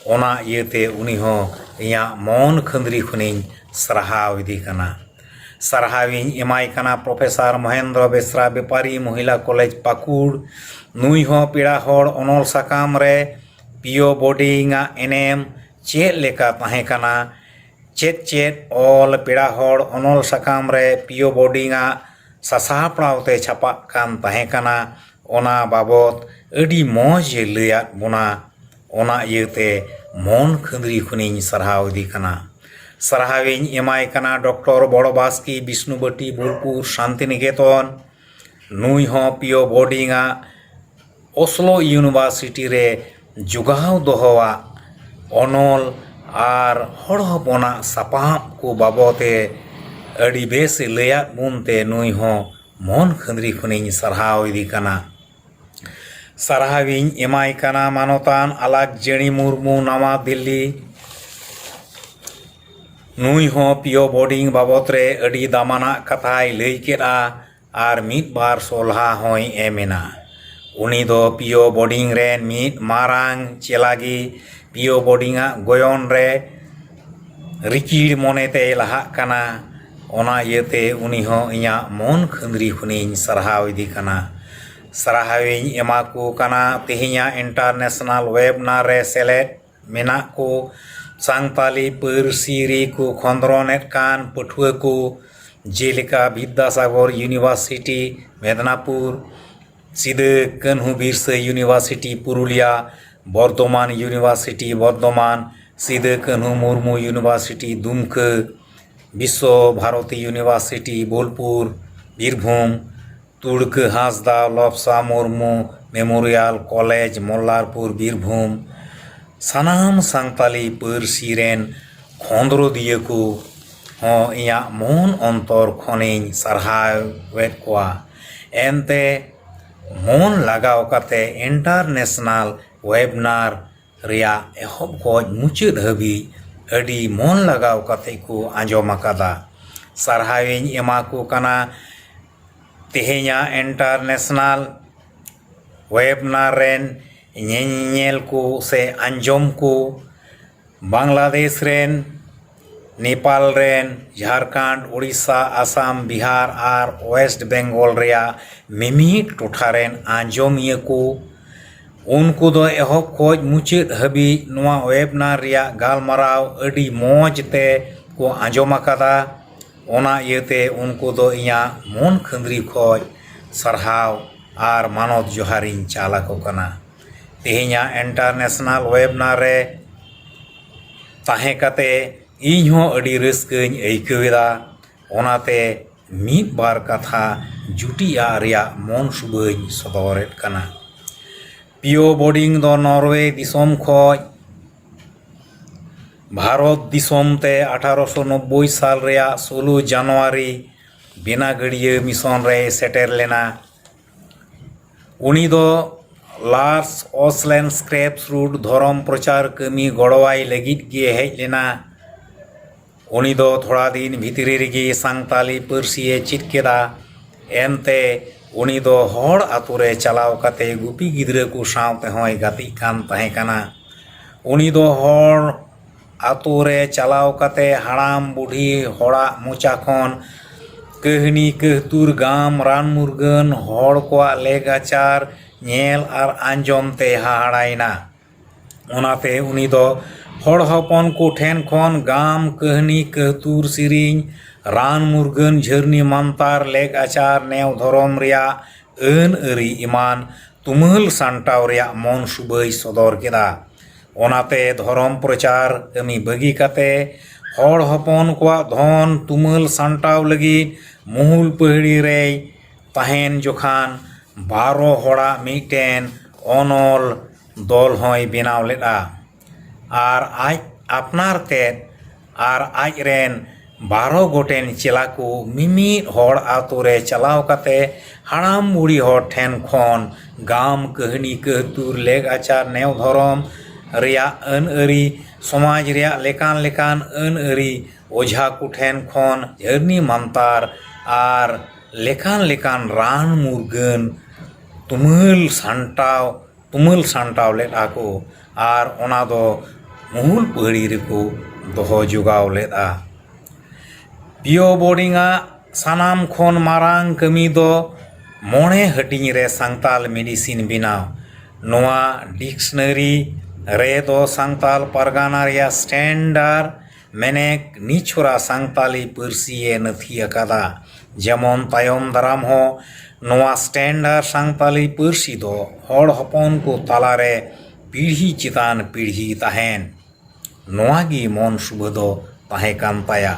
ᱚᱱᱟ ᱤᱭᱟᱹᱛᱮ ᱩᱱᱤ ᱦᱚᱸ ᱤᱧᱟᱹᱜ ᱢᱚᱱ ᱠᱷᱟᱹᱱᱫᱽᱨᱤ ᱠᱷᱚᱱᱤᱧ ᱥᱟᱨᱦᱟᱣ ᱤᱫᱤ ᱠᱟᱱᱟ᱾ ᱥᱟᱨᱦᱟᱣᱤᱧ ᱮᱢᱟᱭ ᱠᱟᱱᱟ ᱯᱨᱚᱯᱷᱮᱥᱚᱨ ᱢᱚᱦᱮᱱᱫᱨᱚ ᱵᱮᱥᱨᱟ, ᱵᱮᱯᱟᱨᱤ ᱢᱚᱦᱤᱞᱟ ᱠᱚᱞᱮᱡᱽ, ᱯᱟᱹᱠᱩᱲ᱾ ᱱᱩᱭ ᱦᱚᱸ ᱯᱮᱲᱟ ᱦᱚᱲ ᱚᱱᱚᱞ ᱥᱟᱠᱟᱢ ᱨᱮ ᱯᱤᱭᱳ ᱵᱳᱨᱰᱤᱝ ᱟᱜ ᱮᱱᱮᱢ ᱪᱮᱫ ᱞᱮᱠᱟ ᱛᱟᱦᱮᱸ ᱠᱟᱱᱟ, ᱪᱮᱫ ᱪᱮᱫ ᱚᱞ ᱯᱮᱲᱟ ᱦᱚᱲ ᱚᱱᱚᱞ ᱥᱟᱠᱟᱢ ᱨᱮ ᱯᱤᱭᱳ ᱵᱳᱨᱰᱤᱝ ᱟᱜ ᱥᱟᱥᱟᱯᱲᱟᱣ ᱛᱮ ᱪᱷᱟᱯᱟᱜ ᱠᱟᱱ ᱛᱟᱦᱮᱸ ᱠᱟᱱᱟ, ᱚᱱᱟ ᱵᱟᱵᱚᱛ ᱟᱹᱰᱤ ᱢᱚᱡᱽ ᱮ ᱞᱟᱹᱭᱟᱫ ᱵᱚᱱᱟ᱾ ᱚᱱᱟ ᱤᱭᱟᱹᱛᱮ ᱢᱚᱱ ᱠᱷᱟᱹᱱᱫᱽᱨᱤ ᱠᱷᱚᱱᱤᱧ ᱥᱟᱨᱦᱟᱣ ᱤᱫᱤ ᱠᱟᱱᱟ᱾ ᱥᱟᱨᱦᱟᱣᱤᱧ ᱮᱢᱟᱭ ᱠᱟᱱᱟ ᱰᱚᱠᱴᱚᱨ ᱵᱚᱲᱚ ᱵᱟᱥᱠᱮ, ᱵᱤᱥᱱᱩᱵᱟᱴᱤ, ᱵᱳᱞᱯᱩᱨ, ᱥᱟᱱᱛᱤᱱᱤᱠᱮᱛᱚᱱ᱾ ᱱᱩᱭ ᱦᱚᱸ ᱯᱤᱭᱳ ᱵᱳᱨᱰᱤᱝ ᱟᱜ ᱚᱥᱞᱳ ᱤᱭᱩᱱᱤᱵᱷᱟᱨᱥᱤᱴᱤ ᱨᱮ ᱡᱚᱜᱟᱣ ᱫᱚᱦᱚᱣᱟᱜ ᱚᱱᱚᱞ ᱟᱨ ᱦᱚᱲ ᱦᱚᱯᱚᱱᱟᱜ ᱥᱟᱯᱟᱵ ᱠᱚ ᱵᱟᱵᱚᱛ ᱮ ᱟᱹᱰᱤ ᱵᱮᱥ ᱮ ᱞᱟᱹᱭᱟᱫ ᱵᱚᱱ ᱛᱮ ᱱᱩᱭ ᱦᱚᱸ ᱢᱚᱱ ᱠᱷᱟᱹᱱᱫᱽᱨᱤ ᱠᱷᱚᱱᱤᱧ ᱥᱟᱨᱦᱟᱣ ᱤᱫᱤ ᱠᱟᱱᱟ᱾ ᱥᱟᱨᱦᱟᱣᱤᱧ ᱮᱢᱟᱭ ᱠᱟᱱᱟ ᱢᱟᱱᱚᱛᱟᱱ ᱟᱞᱟᱠ ᱡᱟᱹᱱᱤ ᱢᱩᱨᱢᱩ, ᱱᱟᱣᱟ ᱫᱤᱞᱞᱤ᱾ ᱱᱩᱭ ᱦᱚᱸ ᱯᱤᱭᱳ ᱵᱳᱨᱰᱤᱝ ᱵᱟᱵᱚᱛ ᱨᱮ ᱟᱹᱰᱤ ᱫᱟᱢᱟᱱᱟᱜ ᱠᱟᱛᱷᱟᱭ ᱞᱟᱹᱭ ᱠᱮᱫᱼᱟ ᱟᱨ ᱢᱤᱫ ᱵᱟᱨ ᱥᱚᱞᱦᱟ ᱦᱚᱸᱭ ᱮᱢ ᱮᱱᱟ᱾ ᱩᱱᱤ ᱫᱚ ᱯᱤᱭᱳ ᱵᱳᱨᱰᱤᱝ ᱨᱮᱱ ᱢᱤᱫ ᱢᱟᱨᱟᱝ ᱪᱮᱞᱟᱜᱮ᱾ ᱯᱤᱭᱳ ᱵᱳᱨᱰᱤᱝ ᱟᱜ ᱜᱚᱭᱚᱱ ᱨᱮ ᱨᱤᱠᱤᱲ ᱢᱚᱱᱮ ᱛᱮᱭ ᱞᱟᱦᱟᱜ ᱠᱟᱱᱟ᱾ ᱚᱱᱟ ᱤᱭᱟᱹᱛᱮ ᱩᱱᱤ ᱦᱚᱸ ᱤᱧᱟᱹᱜ ᱢᱚᱱ ᱠᱷᱟᱹᱱᱫᱽᱨᱤ ᱠᱷᱚᱱᱤᱧ ᱥᱟᱨᱦᱟᱣ ᱤᱫᱤ ᱠᱟᱱᱟ᱾ ᱥᱟᱨᱦᱟᱣᱤᱧ ᱮᱢᱟ ᱠᱚ ᱠᱟᱱᱟ ᱛᱮᱦᱮᱧᱟᱜ ᱤᱱᱴᱟᱨᱱᱮᱥᱱᱟᱞ ᱣᱮᱵᱤᱱᱟᱨ ᱨᱮ ᱥᱮᱞᱮᱫ ᱢᱮᱱᱟᱜ ᱠᱚ ᱥᱟᱱᱛᱟᱞᱤ ᱯᱟᱹᱨᱥᱤ ᱨᱮᱠᱚ ᱠᱷᱚᱸᱫᱽᱨᱚᱱᱮᱫ ᱠᱟᱱ ᱯᱟᱹᱴᱷᱩᱣᱟᱹ ᱠᱚ, ᱡᱮᱞᱮᱠᱟ ᱵᱤᱫᱽᱫᱟᱥᱟᱜᱚᱨ ᱤᱭᱩᱱᱤᱵᱷᱟᱨᱥᱤᱴᱤ ᱢᱮᱫᱽᱱᱟᱯᱩᱨ, ᱥᱤᱫᱟᱹ ᱠᱟᱹᱱᱦᱩ ᱵᱤᱨᱥᱟᱹ ᱤᱭᱩᱱᱤᱵᱷᱟᱨᱥᱤᱴᱤ ᱯᱩᱨᱩᱞᱤᱭᱟ, ᱵᱚᱨᱫᱷᱚᱢᱟᱱ ᱤᱭᱩᱱᱤᱵᱷᱟᱨᱥᱤᱴᱤ ᱵᱚᱨᱫᱷᱚᱢᱟᱱ, ᱥᱤᱫᱟᱹ ᱠᱟᱹᱱᱦᱩ Murmu university Dumka, Vishva Bharati university Bolpur, Birbhum, Turku Hansda Lapsa Murmu memorial college Mollarpur Birbhum, ᱥᱟᱱᱟᱢ ᱥᱟᱱᱛᱟᱞᱤ ᱯᱟᱹᱨᱥᱤ ᱨᱮᱱ ᱠᱷᱚᱸᱫᱽᱨᱚᱫᱤᱭᱟᱹ ᱠᱚ ᱦᱚᱸ ᱤᱧᱟᱹᱜ ᱢᱚᱱ ᱚᱱᱛᱚᱨ ᱠᱷᱚᱱᱤᱧ ᱥᱟᱨᱦᱟᱣᱮᱫ ᱠᱚᱣᱟ᱾ ᱮᱱᱛᱮ ᱢᱚᱱ ᱞᱟᱜᱟᱣ ᱠᱟᱛᱮ ᱤᱱᱴᱟᱨᱱᱮᱥᱱᱟᱞ ᱣᱮᱵᱱᱟᱨ ᱨᱮᱭᱟᱜ ᱮᱦᱚᱵ ᱠᱷᱚᱱ ᱢᱩᱪᱟᱹᱫ ᱦᱟᱹᱵᱤᱡ ᱟᱹᱰᱤ ᱢᱚᱱ ᱞᱟᱜᱟᱣ ᱠᱟᱛᱮ ᱠᱚ ᱟᱸᱡᱚᱢ ᱟᱠᱟᱫᱟ᱾ ᱥᱟᱨᱦᱟᱣᱤᱧ ᱮᱢᱟ ᱠᱚ ᱠᱟᱱᱟ᱾ ᱛᱮᱦᱮᱧᱟᱜ ᱤᱱᱴᱟᱨᱱᱮᱥᱱᱟᱞ ᱣᱮᱵᱱᱟᱨ ᱨᱮᱱ ᱧᱮᱧᱮᱞ ᱠᱚ ᱥᱮ ᱟᱸᱡᱚᱢ ᱠᱚ ᱵᱟᱝᱞᱟᱫᱮᱥ ᱨᱮᱱ, ᱱᱮᱯᱟᱞ ᱨᱮᱱ, ᱡᱷᱟᱲᱠᱷᱚᱸᱰ, ᱳᱰᱤᱥᱟ, ᱟᱥᱟᱢ, ᱵᱤᱦᱟᱨ ᱟᱨ ᱳᱭᱮᱥᱴ ᱵᱮᱝᱜᱚᱞ ᱨᱮᱭᱟᱜ ᱢᱤᱢᱤᱫ ᱴᱚᱴᱷᱟ ᱨᱮᱱ ᱟᱸᱡᱚᱢᱤᱭᱟᱹ ᱠᱚ, ᱩᱱᱠᱩ ᱫᱚ ᱮᱦᱚᱵ ᱠᱷᱚᱱ ᱢᱩᱪᱟᱹᱫ ᱦᱟᱹᱵᱤᱡ ᱱᱚᱣᱟ ᱣᱮᱵᱱᱟᱨ ᱨᱮᱭᱟᱜ ᱜᱟᱞᱢᱟᱨᱟᱣ ᱟᱹᱰᱤ ᱢᱚᱡᱽ ᱛᱮ ᱠᱚ ᱟᱸᱡᱚᱢ ᱟᱠᱟᱫᱟ᱾ ᱚᱱᱟ ᱤᱭᱟᱹᱛᱮ ᱩᱱᱠᱩ ᱫᱚ ᱤᱧᱟᱹᱜ ᱢᱚᱱ ᱠᱷᱟᱹᱱᱫᱽᱨᱤ ᱠᱷᱚᱱ ᱥᱟᱨᱦᱟᱣ ᱟᱨ ᱢᱟᱱᱚᱛ ᱡᱚᱦᱟᱨᱤᱧ ᱪᱟᱞ ᱟᱠᱚ ᱠᱟᱱᱟ᱾ ᱛᱮᱦᱮᱧᱟᱜ ᱤᱱᱴᱟᱨᱱᱮᱥᱱᱟᱞ ᱣᱮᱵᱱᱟᱨ ᱨᱮ ᱛᱟᱦᱮᱸ ᱠᱟᱛᱮ ᱤᱧ ᱦᱚᱸ ᱟᱹᱰᱤ ᱨᱟᱹᱥᱠᱟᱹᱧ ᱟᱹᱭᱠᱟᱹᱣ ᱮᱫᱟ᱾ ᱚᱱᱟᱛᱮ ᱢᱤᱫ ᱵᱟᱨ ᱠᱟᱛᱷᱟ ᱡᱩᱴᱤᱡ ᱟᱜ ᱨᱮᱭᱟᱜ ᱢᱚᱱ ᱥᱩᱵᱟᱹᱧ ᱥᱚᱫᱚᱨᱮᱫ ᱠᱟᱱᱟ᱾ ᱯᱤᱭᱳ ᱵᱳᱰᱤᱝ ᱫᱚ ᱱᱚᱨᱣᱮ ᱫᱤᱥᱚᱢ ᱠᱷᱚᱱ ᱵᱷᱟᱨᱚᱛ ᱫᱤᱥᱚᱢ ᱛᱮ ᱟᱴᱷᱟᱨᱚᱥᱚ ᱱᱚᱵᱵᱳᱭ ᱥᱟᱞ ᱨᱮᱭᱟᱜ ᱥᱳᱞᱳ ᱡᱟᱱᱩᱣᱟᱨᱤ ᱵᱮᱱᱟᱜᱟᱹᱲᱤᱭᱟᱹ ᱢᱤᱥᱚᱱ ᱨᱮᱭ ᱥᱮᱴᱮᱨ ᱞᱮᱱᱟ᱾ ᱩᱱᱤ ᱫᱚ ᱞᱟᱨᱥ ᱚᱥᱞᱮᱱ ᱥᱠᱨᱮᱯᱥ ᱨᱩᱴ ᱫᱷᱚᱨᱚᱢ ᱯᱨᱚᱪᱟᱨ ᱠᱟᱹᱢᱤ ᱜᱚᱲᱚᱣᱟᱭ ᱞᱟᱹᱜᱤᱫ ᱜᱮ ᱦᱮᱡ ᱞᱮᱱᱟ᱾ ᱩᱱᱤ ᱫᱚ ᱛᱷᱚᱲᱟ ᱫᱤᱱ ᱵᱷᱤᱛᱨᱤ ᱨᱮᱜᱮ ᱥᱟᱱᱛᱟᱞᱤ ᱯᱟᱹᱨᱥᱤᱭᱮ ᱪᱮᱫ ᱠᱮᱫᱟ᱾ ᱮᱱᱛᱮ ᱩᱱᱤ ᱫᱚ ᱦᱚᱲ ᱟᱛᱳ ᱨᱮ ᱪᱟᱞᱟᱣ ᱠᱟᱛᱮ ᱜᱩᱯᱤ ᱜᱤᱫᱽᱨᱟᱹ ᱠᱚ ᱥᱟᱶ ᱛᱮᱦᱚᱸᱭ ᱜᱟᱛᱮᱜ ᱠᱟᱱ ᱛᱟᱦᱮᱸ ᱠᱟᱱᱟ᱾ ᱩᱱᱤ ᱫᱚ ᱦᱚᱲ ᱟᱛᱳ ᱨᱮ ᱪᱟᱞᱟᱣ ᱠᱟᱛᱮ ᱦᱟᱲᱟᱢ ᱵᱩᱰᱷᱤ ᱦᱚᱲᱟᱜ ᱢᱚᱪᱟ ᱠᱷᱚᱱ ᱠᱟᱹᱦᱱᱤ, ᱠᱟᱹᱦᱛᱩᱨ, ᱜᱟᱢ, ᱨᱟᱱ ᱢᱩᱨᱜᱟᱹᱱ, ᱦᱚᱲ ᱠᱚᱣᱟᱜ ᱞᱮᱜᱟᱪᱟᱨ ᱧᱮᱞ ᱟᱨ ᱟᱸᱡᱚᱢ ᱛᱮ ᱦᱟᱦᱟᱲᱟᱭᱮᱱᱟ᱾ ᱚᱱᱟᱛᱮ ᱩᱱᱤ ᱫᱚ ᱦᱚᱲ ᱦᱚᱯᱚᱱ ᱠᱚ ᱴᱷᱮᱱ ᱠᱷᱚᱱ ᱜᱟᱢ, ᱠᱟᱹᱦᱱᱤ, ᱠᱟᱹᱦᱛᱩᱨ, ᱥᱮᱨᱮᱧ, ᱨᱟᱱ ᱢᱩᱨᱜᱟᱹᱱ, ᱡᱷᱟᱹᱨᱱᱤ ᱢᱟᱱᱛᱟᱨ, ᱞᱮᱜ ᱟᱪᱟᱨ, ᱱᱮᱣ ᱫᱷᱚᱨᱚᱢ ᱨᱮᱭᱟᱜ ᱟᱹᱱ ᱟᱹᱨᱤ ᱮᱢᱟᱱ ᱛᱩᱢᱟᱹᱞ ᱥᱟᱢᱴᱟᱣ ᱨᱮᱭᱟᱜ ᱢᱚᱱ ᱥᱩᱵᱟᱹᱭ ᱥᱚᱫᱚᱨ ᱠᱮᱫᱟ᱾ ᱚᱱᱟᱛᱮ ᱫᱷᱚᱨᱚᱢ ᱯᱨᱚᱪᱟᱨ ᱠᱟᱹᱢᱤ ᱵᱟᱹᱜᱤ ᱠᱟᱛᱮ ᱦᱚᱲ ᱦᱚᱯᱚᱱ ᱠᱚᱣᱟᱜ ᱫᱷᱚᱱ ᱛᱩᱢᱟᱹᱞ ᱥᱟᱢᱴᱟᱣ ᱞᱟᱹᱜᱤᱫ ᱢᱩᱦᱩᱞ ᱯᱟᱹᱦᱲᱤ ᱨᱮᱭ ᱛᱟᱦᱮᱱ ᱡᱚᱠᱷᱟᱱ ᱵᱟᱨᱚ ᱦᱚᱲᱟᱜ ᱢᱤᱫᱴᱮᱱ ᱚᱱᱚᱞ ᱫᱚᱞ ᱦᱚᱸᱭ ᱵᱮᱱᱟᱣ ᱞᱮᱫᱼᱟ᱾ ᱟᱨ ᱟᱡ ᱟᱯᱱᱟᱨ ᱛᱮᱫ ᱟᱨ ᱟᱡ ᱨᱮᱱ ᱵᱟᱨᱚ ᱜᱚᱴᱮᱱ ᱪᱮᱞᱟ ᱠᱚ ᱢᱤᱢᱤᱫ ᱦᱚᱲ ᱟᱛᱳ ᱨᱮ ᱪᱟᱞᱟᱣ ᱠᱟᱛᱮ ᱦᱟᱲᱟᱢ ᱵᱩᱲᱦᱤ ᱦᱚᱲ ᱴᱷᱮᱱ ᱠᱷᱚᱱ ᱜᱟᱢ ᱠᱟᱹᱦᱱᱤ ᱠᱟᱹᱦᱛᱩᱨ ᱞᱮᱜ ᱟᱪᱟᱨ ᱱᱮᱣ ᱫᱷᱚᱨᱚᱢ ᱨᱮᱭᱟᱜ ᱟᱹᱱ ᱟᱹᱨᱤ, ᱥᱚᱢᱟᱡᱽ ᱨᱮᱭᱟᱜ ᱞᱮᱠᱟᱱ ᱞᱮᱠᱟᱱ ᱟᱹᱱ ᱟᱹᱨᱤ, ᱚᱡᱷᱟ ᱠᱚ ᱴᱷᱮᱱ ᱠᱷᱚᱱ ᱡᱷᱟᱹᱨᱱᱤ ᱢᱟᱱᱛᱟᱨ ᱟᱨ ᱞᱮᱠᱟᱱ ᱞᱮᱠᱟᱱ ᱨᱟᱱ ᱢᱩᱨᱜᱟᱹᱱ ᱛᱩᱢᱟᱹᱞ ᱥᱟᱢᱴᱟᱣ ᱛᱩᱢᱟᱹᱞ ᱥᱟᱢᱴᱟᱣ ᱞᱮᱫᱼᱟ ᱠᱚ ᱟᱨ ᱚᱱᱟ ᱫᱚ ᱢᱩᱦᱩᱞ ᱯᱟᱹᱦᱲᱤ ᱨᱮᱠᱚ ᱫᱚᱦᱚ ᱡᱚᱜᱟᱣ ᱞᱮᱫᱼᱟ᱾ ᱯᱤᱭᱳ ᱵᱳᱨᱰᱤᱝ ᱟᱜ ᱥᱟᱱᱟᱢ ᱠᱷᱚᱱ ᱢᱟᱨᱟᱝ ᱠᱟᱹᱢᱤ ᱫᱚ ᱢᱚᱬᱮ ᱦᱟᱹᱴᱤᱧ ᱨᱮ ᱥᱟᱱᱛᱟᱞ ᱢᱮᱰᱤᱥᱤᱱ ᱵᱮᱱᱟᱣ᱾ ᱱᱚᱣᱟ ᱰᱤᱠᱥᱱᱟᱨᱤ ᱨᱮ ᱫᱚ ᱥᱟᱱᱛᱟᱞ ᱯᱟᱨᱜᱟᱱᱟ ᱨᱮᱭᱟᱜ ᱥᱴᱮᱱᱰᱟᱨ ᱢᱮᱱᱮᱠ ᱱᱤᱪᱷᱚᱨᱟ ᱥᱟᱱᱛᱟᱞᱤ ᱯᱟᱹᱨᱥᱤ ᱮ ᱱᱟᱹᱛᱷᱤ ᱟᱠᱟᱫᱟ᱾ ᱡᱮᱢᱚᱱ ᱛᱟᱭᱚᱢ ᱫᱟᱨᱟᱢ ᱦᱚᱸ ᱱᱚᱣᱟ ᱥᱴᱮᱱᱰᱟᱨ ᱥᱟᱱᱛᱟᱞᱤ ᱯᱟᱹᱨᱥᱤ ᱫᱚ ᱦᱚᱲ ᱦᱚᱯᱚᱱ ᱠᱚ ᱛᱟᱞᱟᱨᱮ ᱯᱤᱲᱦᱤ ᱪᱮᱛᱟᱱ ᱯᱤᱲᱦᱤ ᱛᱟᱦᱮᱱ᱾ ᱱᱚᱣᱟ ᱜᱮ ᱢᱚᱱ ᱥᱩᱵᱷᱟᱹ ᱫᱚ ᱛᱟᱦᱮᱸ ᱠᱟᱱ ᱛᱟᱭᱟ᱾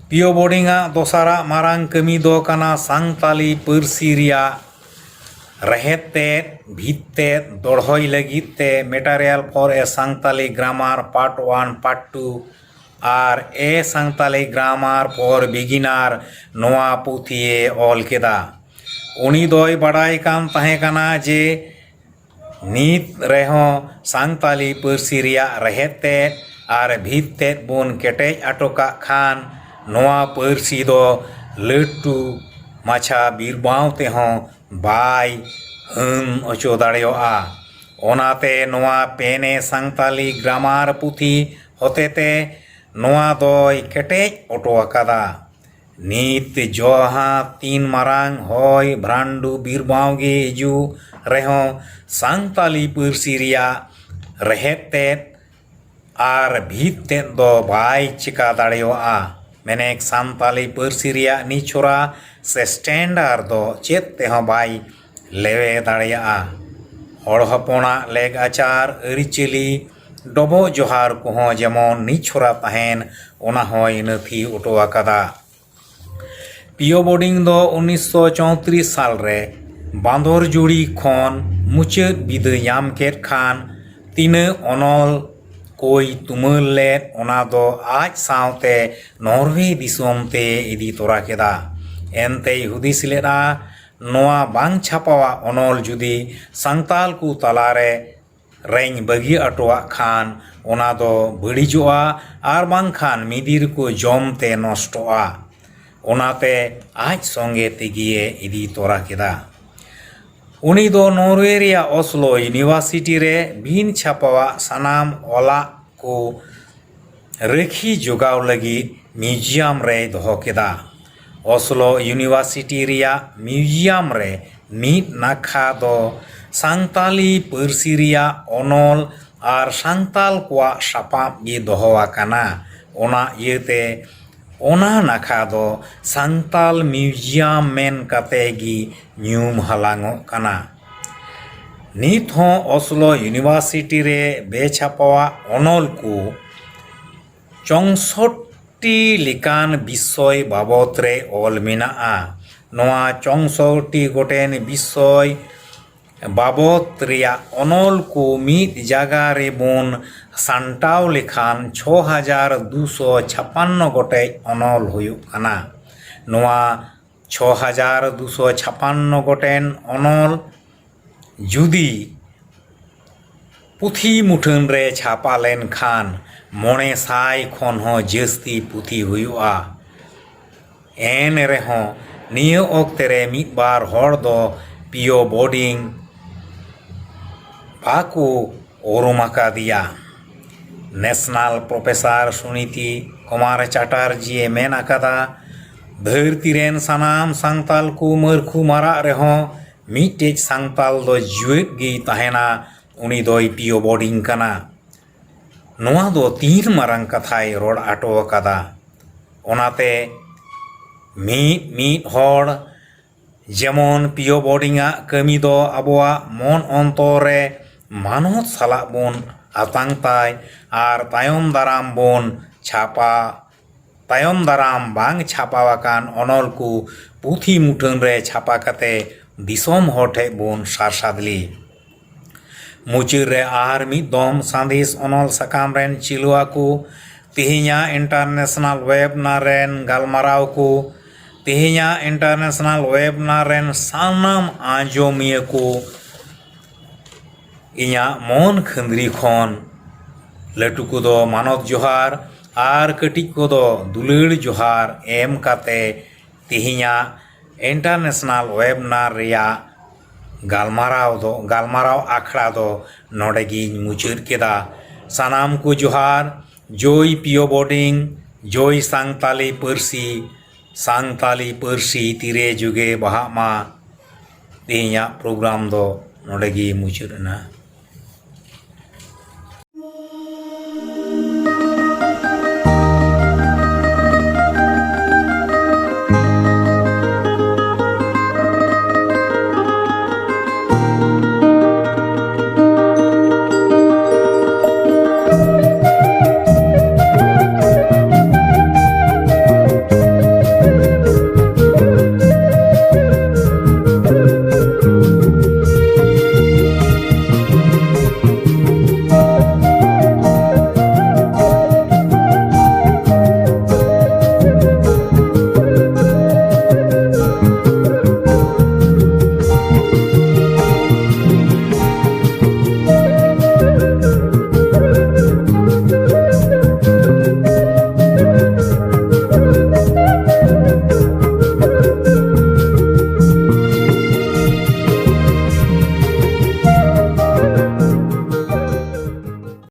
ᱯᱤᱭᱳ ᱵᱳᱨᱰᱤᱝ ᱟᱜ ᱫᱚᱥᱟᱨᱟᱜ ᱢᱟᱨᱟᱝ ᱠᱟᱹᱢᱤ ᱫᱚ ᱠᱟᱱᱟ ᱥᱟᱱᱛᱟᱞᱤ ᱯᱟᱹᱨᱥᱤ ᱨᱮᱭᱟᱜ ᱨᱮᱦᱮᱫ ᱛᱮᱫ ᱵᱷᱤᱛ ᱛᱮᱫ ᱫᱚᱲᱦᱚᱭ ᱞᱟᱹᱜᱤᱫ ᱛᱮ Material for a Santali Grammar Part One, Part Two R A Santali Grammar for Beginner ᱱᱚᱣᱟ ᱯᱩᱛᱷᱤᱭᱮ ᱚᱞ ᱠᱮᱫᱟ᱾ ᱩᱱᱤ ᱫᱚᱭ ᱵᱟᱰᱟᱭ ᱠᱟᱱ ᱛᱟᱦᱮᱸ ᱠᱟᱱᱟ ᱡᱮ ᱱᱤᱛ ᱨᱮᱦᱚᱸ ᱥᱟᱱᱛᱟᱞᱤ ᱯᱟᱹᱨᱥᱤ ᱨᱮᱭᱟᱜ ᱨᱮᱦᱮᱫ ᱛᱮᱫ ᱟᱨ ᱵᱷᱤᱛ ᱛᱮᱫ ᱵᱚᱱ ᱠᱮᱴᱮᱡ ᱟᱴᱚ ᱠᱟᱜ ᱠᱷᱟᱱ ᱱᱚᱣᱟ ᱯᱟᱹᱨᱥᱤ ᱫᱚ ᱞᱟᱹᱴᱩ ᱢᱟᱪᱷᱟ ᱵᱤᱨᱵᱟᱶ ᱛᱮᱦᱚᱸ ᱵᱟᱭ ᱦᱟᱹᱱ ᱚᱪᱚ ᱫᱟᱲᱮᱭᱟᱜᱼᱟ᱾ ᱚᱱᱟᱛᱮ ᱱᱚᱣᱟ ᱯᱮᱱᱮ ᱥᱟᱱᱛᱟᱞᱤ ᱜᱨᱟᱢᱟᱨ ᱯᱩᱛᱷᱤ ᱦᱚᱛᱮᱛᱮ ᱱᱚᱣᱟ ᱫᱚᱭ ᱠᱮᱴᱮᱡ ᱚᱴᱚ ᱟᱠᱟᱫᱟ᱾ ᱱᱤᱛ ᱡᱟᱦᱟᱸ ᱛᱤᱱ ᱢᱟᱨᱟᱝ ᱦᱚᱭ ᱵᱷᱨᱟᱱᱰᱩ ᱵᱤᱨᱵᱟᱶ ᱜᱮ ᱦᱤᱡᱩᱜ ᱨᱮᱦᱚᱸ ᱥᱟᱱᱛᱟᱞᱤ ᱯᱟᱹᱨᱥᱤ ᱨᱮᱭᱟᱜ ᱨᱮᱦᱮᱫ ᱛᱮᱫ ᱟᱨ ᱵᱷᱤᱛ ᱛᱮᱫ ᱫᱚ ᱵᱟᱭ ᱪᱮᱠᱟ ᱫᱟᱲᱮᱭᱟᱜᱼᱟ᱾ ᱢᱮᱱᱮᱠ ᱥᱟᱱᱛᱟᱞᱤ ᱯᱟᱹᱨᱥᱤ ᱨᱮᱭᱟᱜ ᱱᱤᱪᱷᱚᱨᱟ ᱥᱮ ᱥᱴᱮᱱᱰᱟᱨ ᱫᱚ ᱪᱮᱫ ᱛᱮᱦᱚᱸ ᱵᱟᱭ ᱞᱮᱣᱮ ᱫᱟᱲᱮᱭᱟᱜᱼᱟ᱾ ᱦᱚᱲ ᱦᱚᱯᱚᱱᱟᱜ ᱞᱮᱜ ᱟᱪᱟᱨ, ᱟᱹᱨᱤᱪᱟᱹᱞᱤ, ᱰᱚᱵᱚᱜ ᱡᱚᱦᱟᱨ ᱠᱚᱦᱚᱸ ᱡᱮᱢᱚᱱ ᱱᱤᱪᱷᱚᱨᱟ ᱛᱟᱦᱮᱱ, ᱚᱱᱟ ᱦᱚᱸᱭ ᱱᱟᱹᱛᱷᱤ ᱚᱴᱚ ᱟᱠᱟᱫᱟ᱾ ᱯᱤᱭᱳ ᱵᱳᱰᱤᱝ ᱫᱚ ᱩᱱᱤᱥᱥᱚ ᱪᱳᱭᱛᱨᱤᱥ ᱥᱟᱞ ᱨᱮ ᱵᱟᱸᱫᱚᱨ ᱡᱩᱲᱤ ᱠᱷᱚᱱ ᱢᱩᱪᱟᱹᱫ ᱵᱤᱫᱟᱹᱭ ᱧᱟᱢ ᱠᱮᱫ ᱠᱷᱟᱱ, ᱛᱤᱱᱟᱹᱜ ᱚᱱᱚᱞ ᱠᱚᱭ ᱛᱩᱢᱟᱹᱞ ᱞᱮᱫ, ᱚᱱᱟ ᱫᱚ ᱟᱡ ᱥᱟᱶᱛᱮ ᱱᱚᱨᱣᱮ ᱫᱤᱥᱚᱢ ᱛᱮ ᱤᱫᱤ ᱛᱚᱨᱟ ᱠᱮᱫᱟ᱾ ᱮᱱᱛᱮᱭ ᱦᱩᱫᱤᱥ ᱞᱮᱫᱼᱟ, ᱱᱚᱣᱟ ᱵᱟᱝ ᱪᱷᱟᱯᱟᱣᱟᱜ ᱚᱱᱚᱞ ᱡᱩᱫᱤ ᱥᱟᱱᱛᱟᱞ ᱠᱚ ᱛᱟᱞᱟᱨᱮ ᱨᱮᱧ ᱵᱟᱹᱜᱤ ᱚᱴᱚᱣᱟᱜ ᱠᱷᱟᱱ, ᱚᱱᱟ ᱫᱚ ᱵᱟᱹᱲᱤᱡᱚᱜᱼᱟ ᱟᱨ ᱵᱟᱝᱠᱷᱟᱱ ᱢᱤᱫᱤᱨ ᱠᱚ ᱡᱚᱢ ᱛᱮ ᱱᱚᱥᱴᱚᱜᱼᱟ᱾ ᱚᱱᱟᱛᱮ ᱟᱡ ᱥᱚᱸᱜᱮ ᱛᱮᱜᱮᱭ ᱤᱫᱤ ᱛᱚᱨᱟ ᱠᱮᱫᱟ᱾ ᱩᱱᱤ ᱫᱚ ᱱᱚᱨᱣᱮ ᱨᱮᱭᱟᱜ ᱚᱥᱞᱳ ᱤᱭᱩᱱᱤᱵᱷᱟᱨᱥᱤᱴᱤ ᱨᱮ ᱵᱤᱱ ᱪᱷᱟᱯᱟᱣᱟᱜ ᱥᱟᱱᱟᱢ ᱚᱞᱟᱜ ᱠᱚ ᱨᱟᱹᱠᱷᱤ ᱡᱚᱜᱟᱣ ᱞᱟᱹᱜᱤᱫ ᱢᱤᱣᱡᱤᱭᱟᱢ ᱨᱮᱭ ᱫᱚᱦᱚ ᱠᱮᱫᱟ᱾ ᱚᱥᱞᱳ ᱤᱭᱩᱱᱤᱵᱷᱟᱨᱥᱤᱴᱤ ᱨᱮᱭᱟᱜ ᱢᱤᱣᱡᱤᱭᱟᱢ ᱨᱮ ᱢᱤᱫ ᱱᱟᱠᱷᱟ ᱫᱚ ᱥᱟᱱᱛᱟᱞᱤ ᱯᱟᱹᱨᱥᱤ ᱨᱮᱭᱟᱜ ᱚᱱᱚᱞ ᱟᱨ ᱥᱟᱱᱛᱟᱞ ᱠᱚᱣᱟᱜ ᱥᱟᱯᱟᱵ ᱜᱮ ᱫᱚᱦᱚ ᱟᱠᱟᱱᱟ᱾ ᱚᱱᱟ ᱤᱭᱟᱹᱛᱮ ᱚᱱᱟ ᱱᱟᱠᱷᱟ ᱫᱚ ᱥᱟᱱᱛᱟᱞ ᱢᱤᱣᱡᱤᱭᱟᱢ ᱢᱮᱱ ᱠᱟᱛᱮ ᱜᱮ ᱧᱩᱢ ᱦᱟᱞᱟᱝᱚᱜ ᱠᱟᱱᱟ᱾ ᱱᱤᱛ ᱦᱚᱸ ᱚᱥᱞᱳ ᱤᱭᱩᱱᱤᱵᱷᱟᱨᱥᱤᱴᱤ ᱨᱮ ᱵᱮᱪᱷᱟᱯᱟᱣᱟᱜ ᱚᱱᱚᱞ ᱠᱚ ᱪᱚᱝᱥᱚᱴᱴᱤ ᱞᱮᱠᱟᱱ ᱵᱤᱥᱚᱭ ᱵᱟᱵᱚᱛ ᱨᱮ ᱚᱞ ᱢᱮᱱᱟᱜᱼᱟ᱾ ᱱᱚᱣᱟ ᱪᱚᱝᱥᱚᱴᱴᱤ ᱜᱚᱴᱮᱱ ᱵᱤᱥᱚᱭ ᱵᱟᱵᱚᱛ ᱨᱮᱭᱟᱜ ᱚᱱᱚᱞ ᱠᱚ ᱢᱤᱫ ᱡᱟᱭᱜᱟ ᱨᱮᱵᱚᱱ ᱥᱟᱢᱴᱟᱣ ᱞᱮᱠᱷᱟᱱ ᱪᱷᱚ ᱦᱟᱡᱟᱨ ᱫᱩᱥᱚ ᱪᱷᱟᱯᱟᱱᱱᱚ ᱜᱚᱴᱮᱡ ᱚᱱᱚᱞ ᱦᱩᱭᱩᱜ ᱠᱟᱱᱟ᱾ ᱱᱚᱣᱟ ᱪᱷᱚ ᱦᱟᱡᱟᱨ ᱫᱩᱥᱚ ᱪᱷᱟᱯᱟᱱᱱᱚ ᱜᱚᱴᱮᱱ ᱚᱱᱚᱞ ᱡᱩᱫᱤ ᱯᱩᱛᱷᱤ ᱢᱩᱴᱷᱟᱹᱱ ᱨᱮ ᱪᱷᱟᱯᱟ ᱞᱮᱱᱠᱷᱟᱱ ᱢᱚᱬᱮ ᱥᱟᱭ ᱠᱷᱚᱱ ᱦᱚᱸ ᱡᱟᱹᱥᱛᱤ ᱯᱩᱛᱷᱤ ᱦᱩᱭᱩᱜᱼᱟ᱾ ᱮᱱ ᱨᱮᱦᱚᱸ ᱱᱤᱭᱟᱹ ᱚᱠᱛᱮ ᱨᱮ ᱢᱤᱫ ᱵᱟᱨ ᱦᱚᱲ ᱫᱚ ᱯᱤᱭᱳ ᱵᱳᱰᱤᱝ ᱵᱟᱠᱚ ᱩᱨᱩᱢ ᱟᱠᱟᱫᱮᱭᱟ᱾ ᱱᱮᱥᱱᱟᱞ ᱯᱨᱚᱯᱷᱮᱥᱟᱨ ᱥᱩᱱᱤᱛᱤ ᱠᱩᱢᱟᱨ ᱪᱟᱴᱟᱨᱡᱤᱭᱮ ᱢᱮᱱ ᱟᱠᱟᱫᱟ, ᱫᱷᱟᱹᱨᱛᱤ ᱨᱮᱱ ᱥᱟᱱᱟᱢ ᱥᱟᱱᱛᱟᱞ ᱠᱚ ᱢᱟᱹᱨᱠᱷᱩ ᱢᱟᱨᱟᱜ ᱨᱮᱦᱚᱸ ᱢᱤᱫᱴᱮᱡ ᱥᱟᱱᱛᱟᱞ ᱫᱚ ᱡᱤᱣᱮᱫ ᱜᱮᱭ ᱛᱟᱦᱮᱱᱟ, ᱩᱱᱤ ᱫᱚᱭ ᱯᱤᱭᱳ ᱵᱳᱰᱤᱝ ᱠᱟᱱᱟ᱾ ᱱᱚᱣᱟ ᱫᱚ ᱛᱤᱱ ᱢᱟᱨᱟᱝ ᱠᱟᱛᱷᱟᱭ ᱨᱚᱲ ᱟᱴᱚ ᱟᱠᱟᱫᱟ᱾ ᱚᱱᱟᱛᱮ ᱢᱤᱫ ᱢᱤᱫ ᱦᱚᱲ ᱡᱮᱢᱚᱱ ᱯᱤᱭᱳ ᱵᱳᱨᱰᱤᱝ ᱟᱜ ᱠᱟᱹᱢᱤ ᱫᱚ ᱟᱵᱚᱣᱟᱜ ᱢᱚᱱ ᱚᱱᱛᱚᱨ ᱨᱮ ᱢᱟᱱᱚᱛ ᱥᱟᱞᱟᱜ ᱵᱚᱱ ᱟᱛᱟᱝ ᱛᱟᱭ ᱟᱨ ᱛᱟᱭᱚᱢ ᱫᱟᱨᱟᱢ ᱵᱚᱱ ᱪᱷᱟᱯᱟ ᱛᱟᱭᱚᱢ ᱫᱟᱨᱟᱢ ᱵᱟᱝ ᱪᱷᱟᱯᱟ ᱟᱠᱟᱱ ᱚᱱᱚᱞ ᱠᱚ ᱯᱩᱛᱷᱤ ᱢᱩᱴᱷᱟᱹᱱ ᱨᱮ ᱪᱷᱟᱯᱟ ᱠᱟᱛᱮ ᱫᱤᱥᱚᱢ ᱦᱚᱲ ᱴᱷᱮᱱ ᱵᱚᱱ ᱥᱟᱨᱥᱟᱫᱽᱞᱤ᱾ ᱢᱩᱪᱟᱹᱫ ᱨᱮ ᱟᱨ ᱢᱤᱫ ᱫᱚᱢ ᱥᱟᱸᱫᱮᱥ ᱚᱱᱚᱞ ᱥᱟᱠᱟᱢ ᱨᱮᱱ ᱪᱤᱞᱣᱟ ᱠᱚ, ᱛᱮᱦᱮᱧᱟᱜ ᱤᱱᱴᱟᱨᱱᱮᱥᱱᱟᱞ ᱣᱮᱵᱱᱟᱨ ᱨᱮᱱ ᱜᱟᱞᱢᱟᱨᱟᱣ ᱠᱚ, ᱛᱮᱦᱮᱧᱟᱜ ᱤᱱᱴᱟᱨᱱᱮᱥᱱᱟᱞ ᱣᱮᱵᱱᱟᱨ ᱨᱮᱱ ᱥᱟᱱᱟᱢ ᱟᱸᱡᱚᱢᱤᱭᱟᱹ ᱠᱚ, ᱤᱧᱟᱹᱜ ᱢᱚᱱ ᱠᱷᱟᱹᱱᱫᱽᱨᱤ ᱠᱷᱚᱱ ᱞᱟᱹᱴᱩ ᱠᱚᱫᱚ ᱢᱟᱱᱚᱛ ᱡᱚᱦᱟᱨ ᱟᱨ ᱠᱟᱹᱴᱤᱡ ᱠᱚᱫᱚ ᱫᱩᱞᱟᱹᱲ ᱡᱚᱦᱟᱨ ᱮᱢ ᱠᱟᱛᱮ ᱛᱮᱦᱮᱧᱟᱜ ᱤᱱᱴᱟᱨᱱᱮᱥᱱᱟᱞ ᱣᱮᱵᱱᱟᱨ ᱨᱮᱭᱟᱜ ᱜᱟᱞᱢᱟᱨᱟᱣ ᱫᱚ, ᱜᱟᱞᱢᱟᱨᱟᱣ ᱟᱠᱷᱲᱟ ᱫᱚ ᱱᱚᱰᱮ ᱜᱤᱧ ᱢᱩᱪᱟᱹᱫ ᱠᱮᱫᱟ᱾ ᱥᱟᱱᱟᱢ ᱠᱚ ᱡᱚᱦᱟᱨ᱾ ᱡᱚᱭ ᱯᱤᱭᱳ ᱵᱳᱨᱰᱤᱝ, ᱡᱚᱭ ᱥᱟᱱᱛᱟᱞᱤ ᱯᱟᱹᱨᱥᱤ, ᱥᱟᱱᱛᱟᱞᱤ ᱯᱟᱹᱨᱥᱤ ᱛᱤᱨᱮ ᱡᱩᱜᱮ ᱵᱟᱦᱟᱜ ᱢᱟ᱾ ᱛᱮᱦᱮᱧᱟᱜ ᱯᱨᱳᱜᱨᱟᱢ ᱫᱚ ᱱᱚᱰᱮ ᱜᱮ ᱢᱩᱪᱟᱹᱫ ᱮᱱᱟ᱾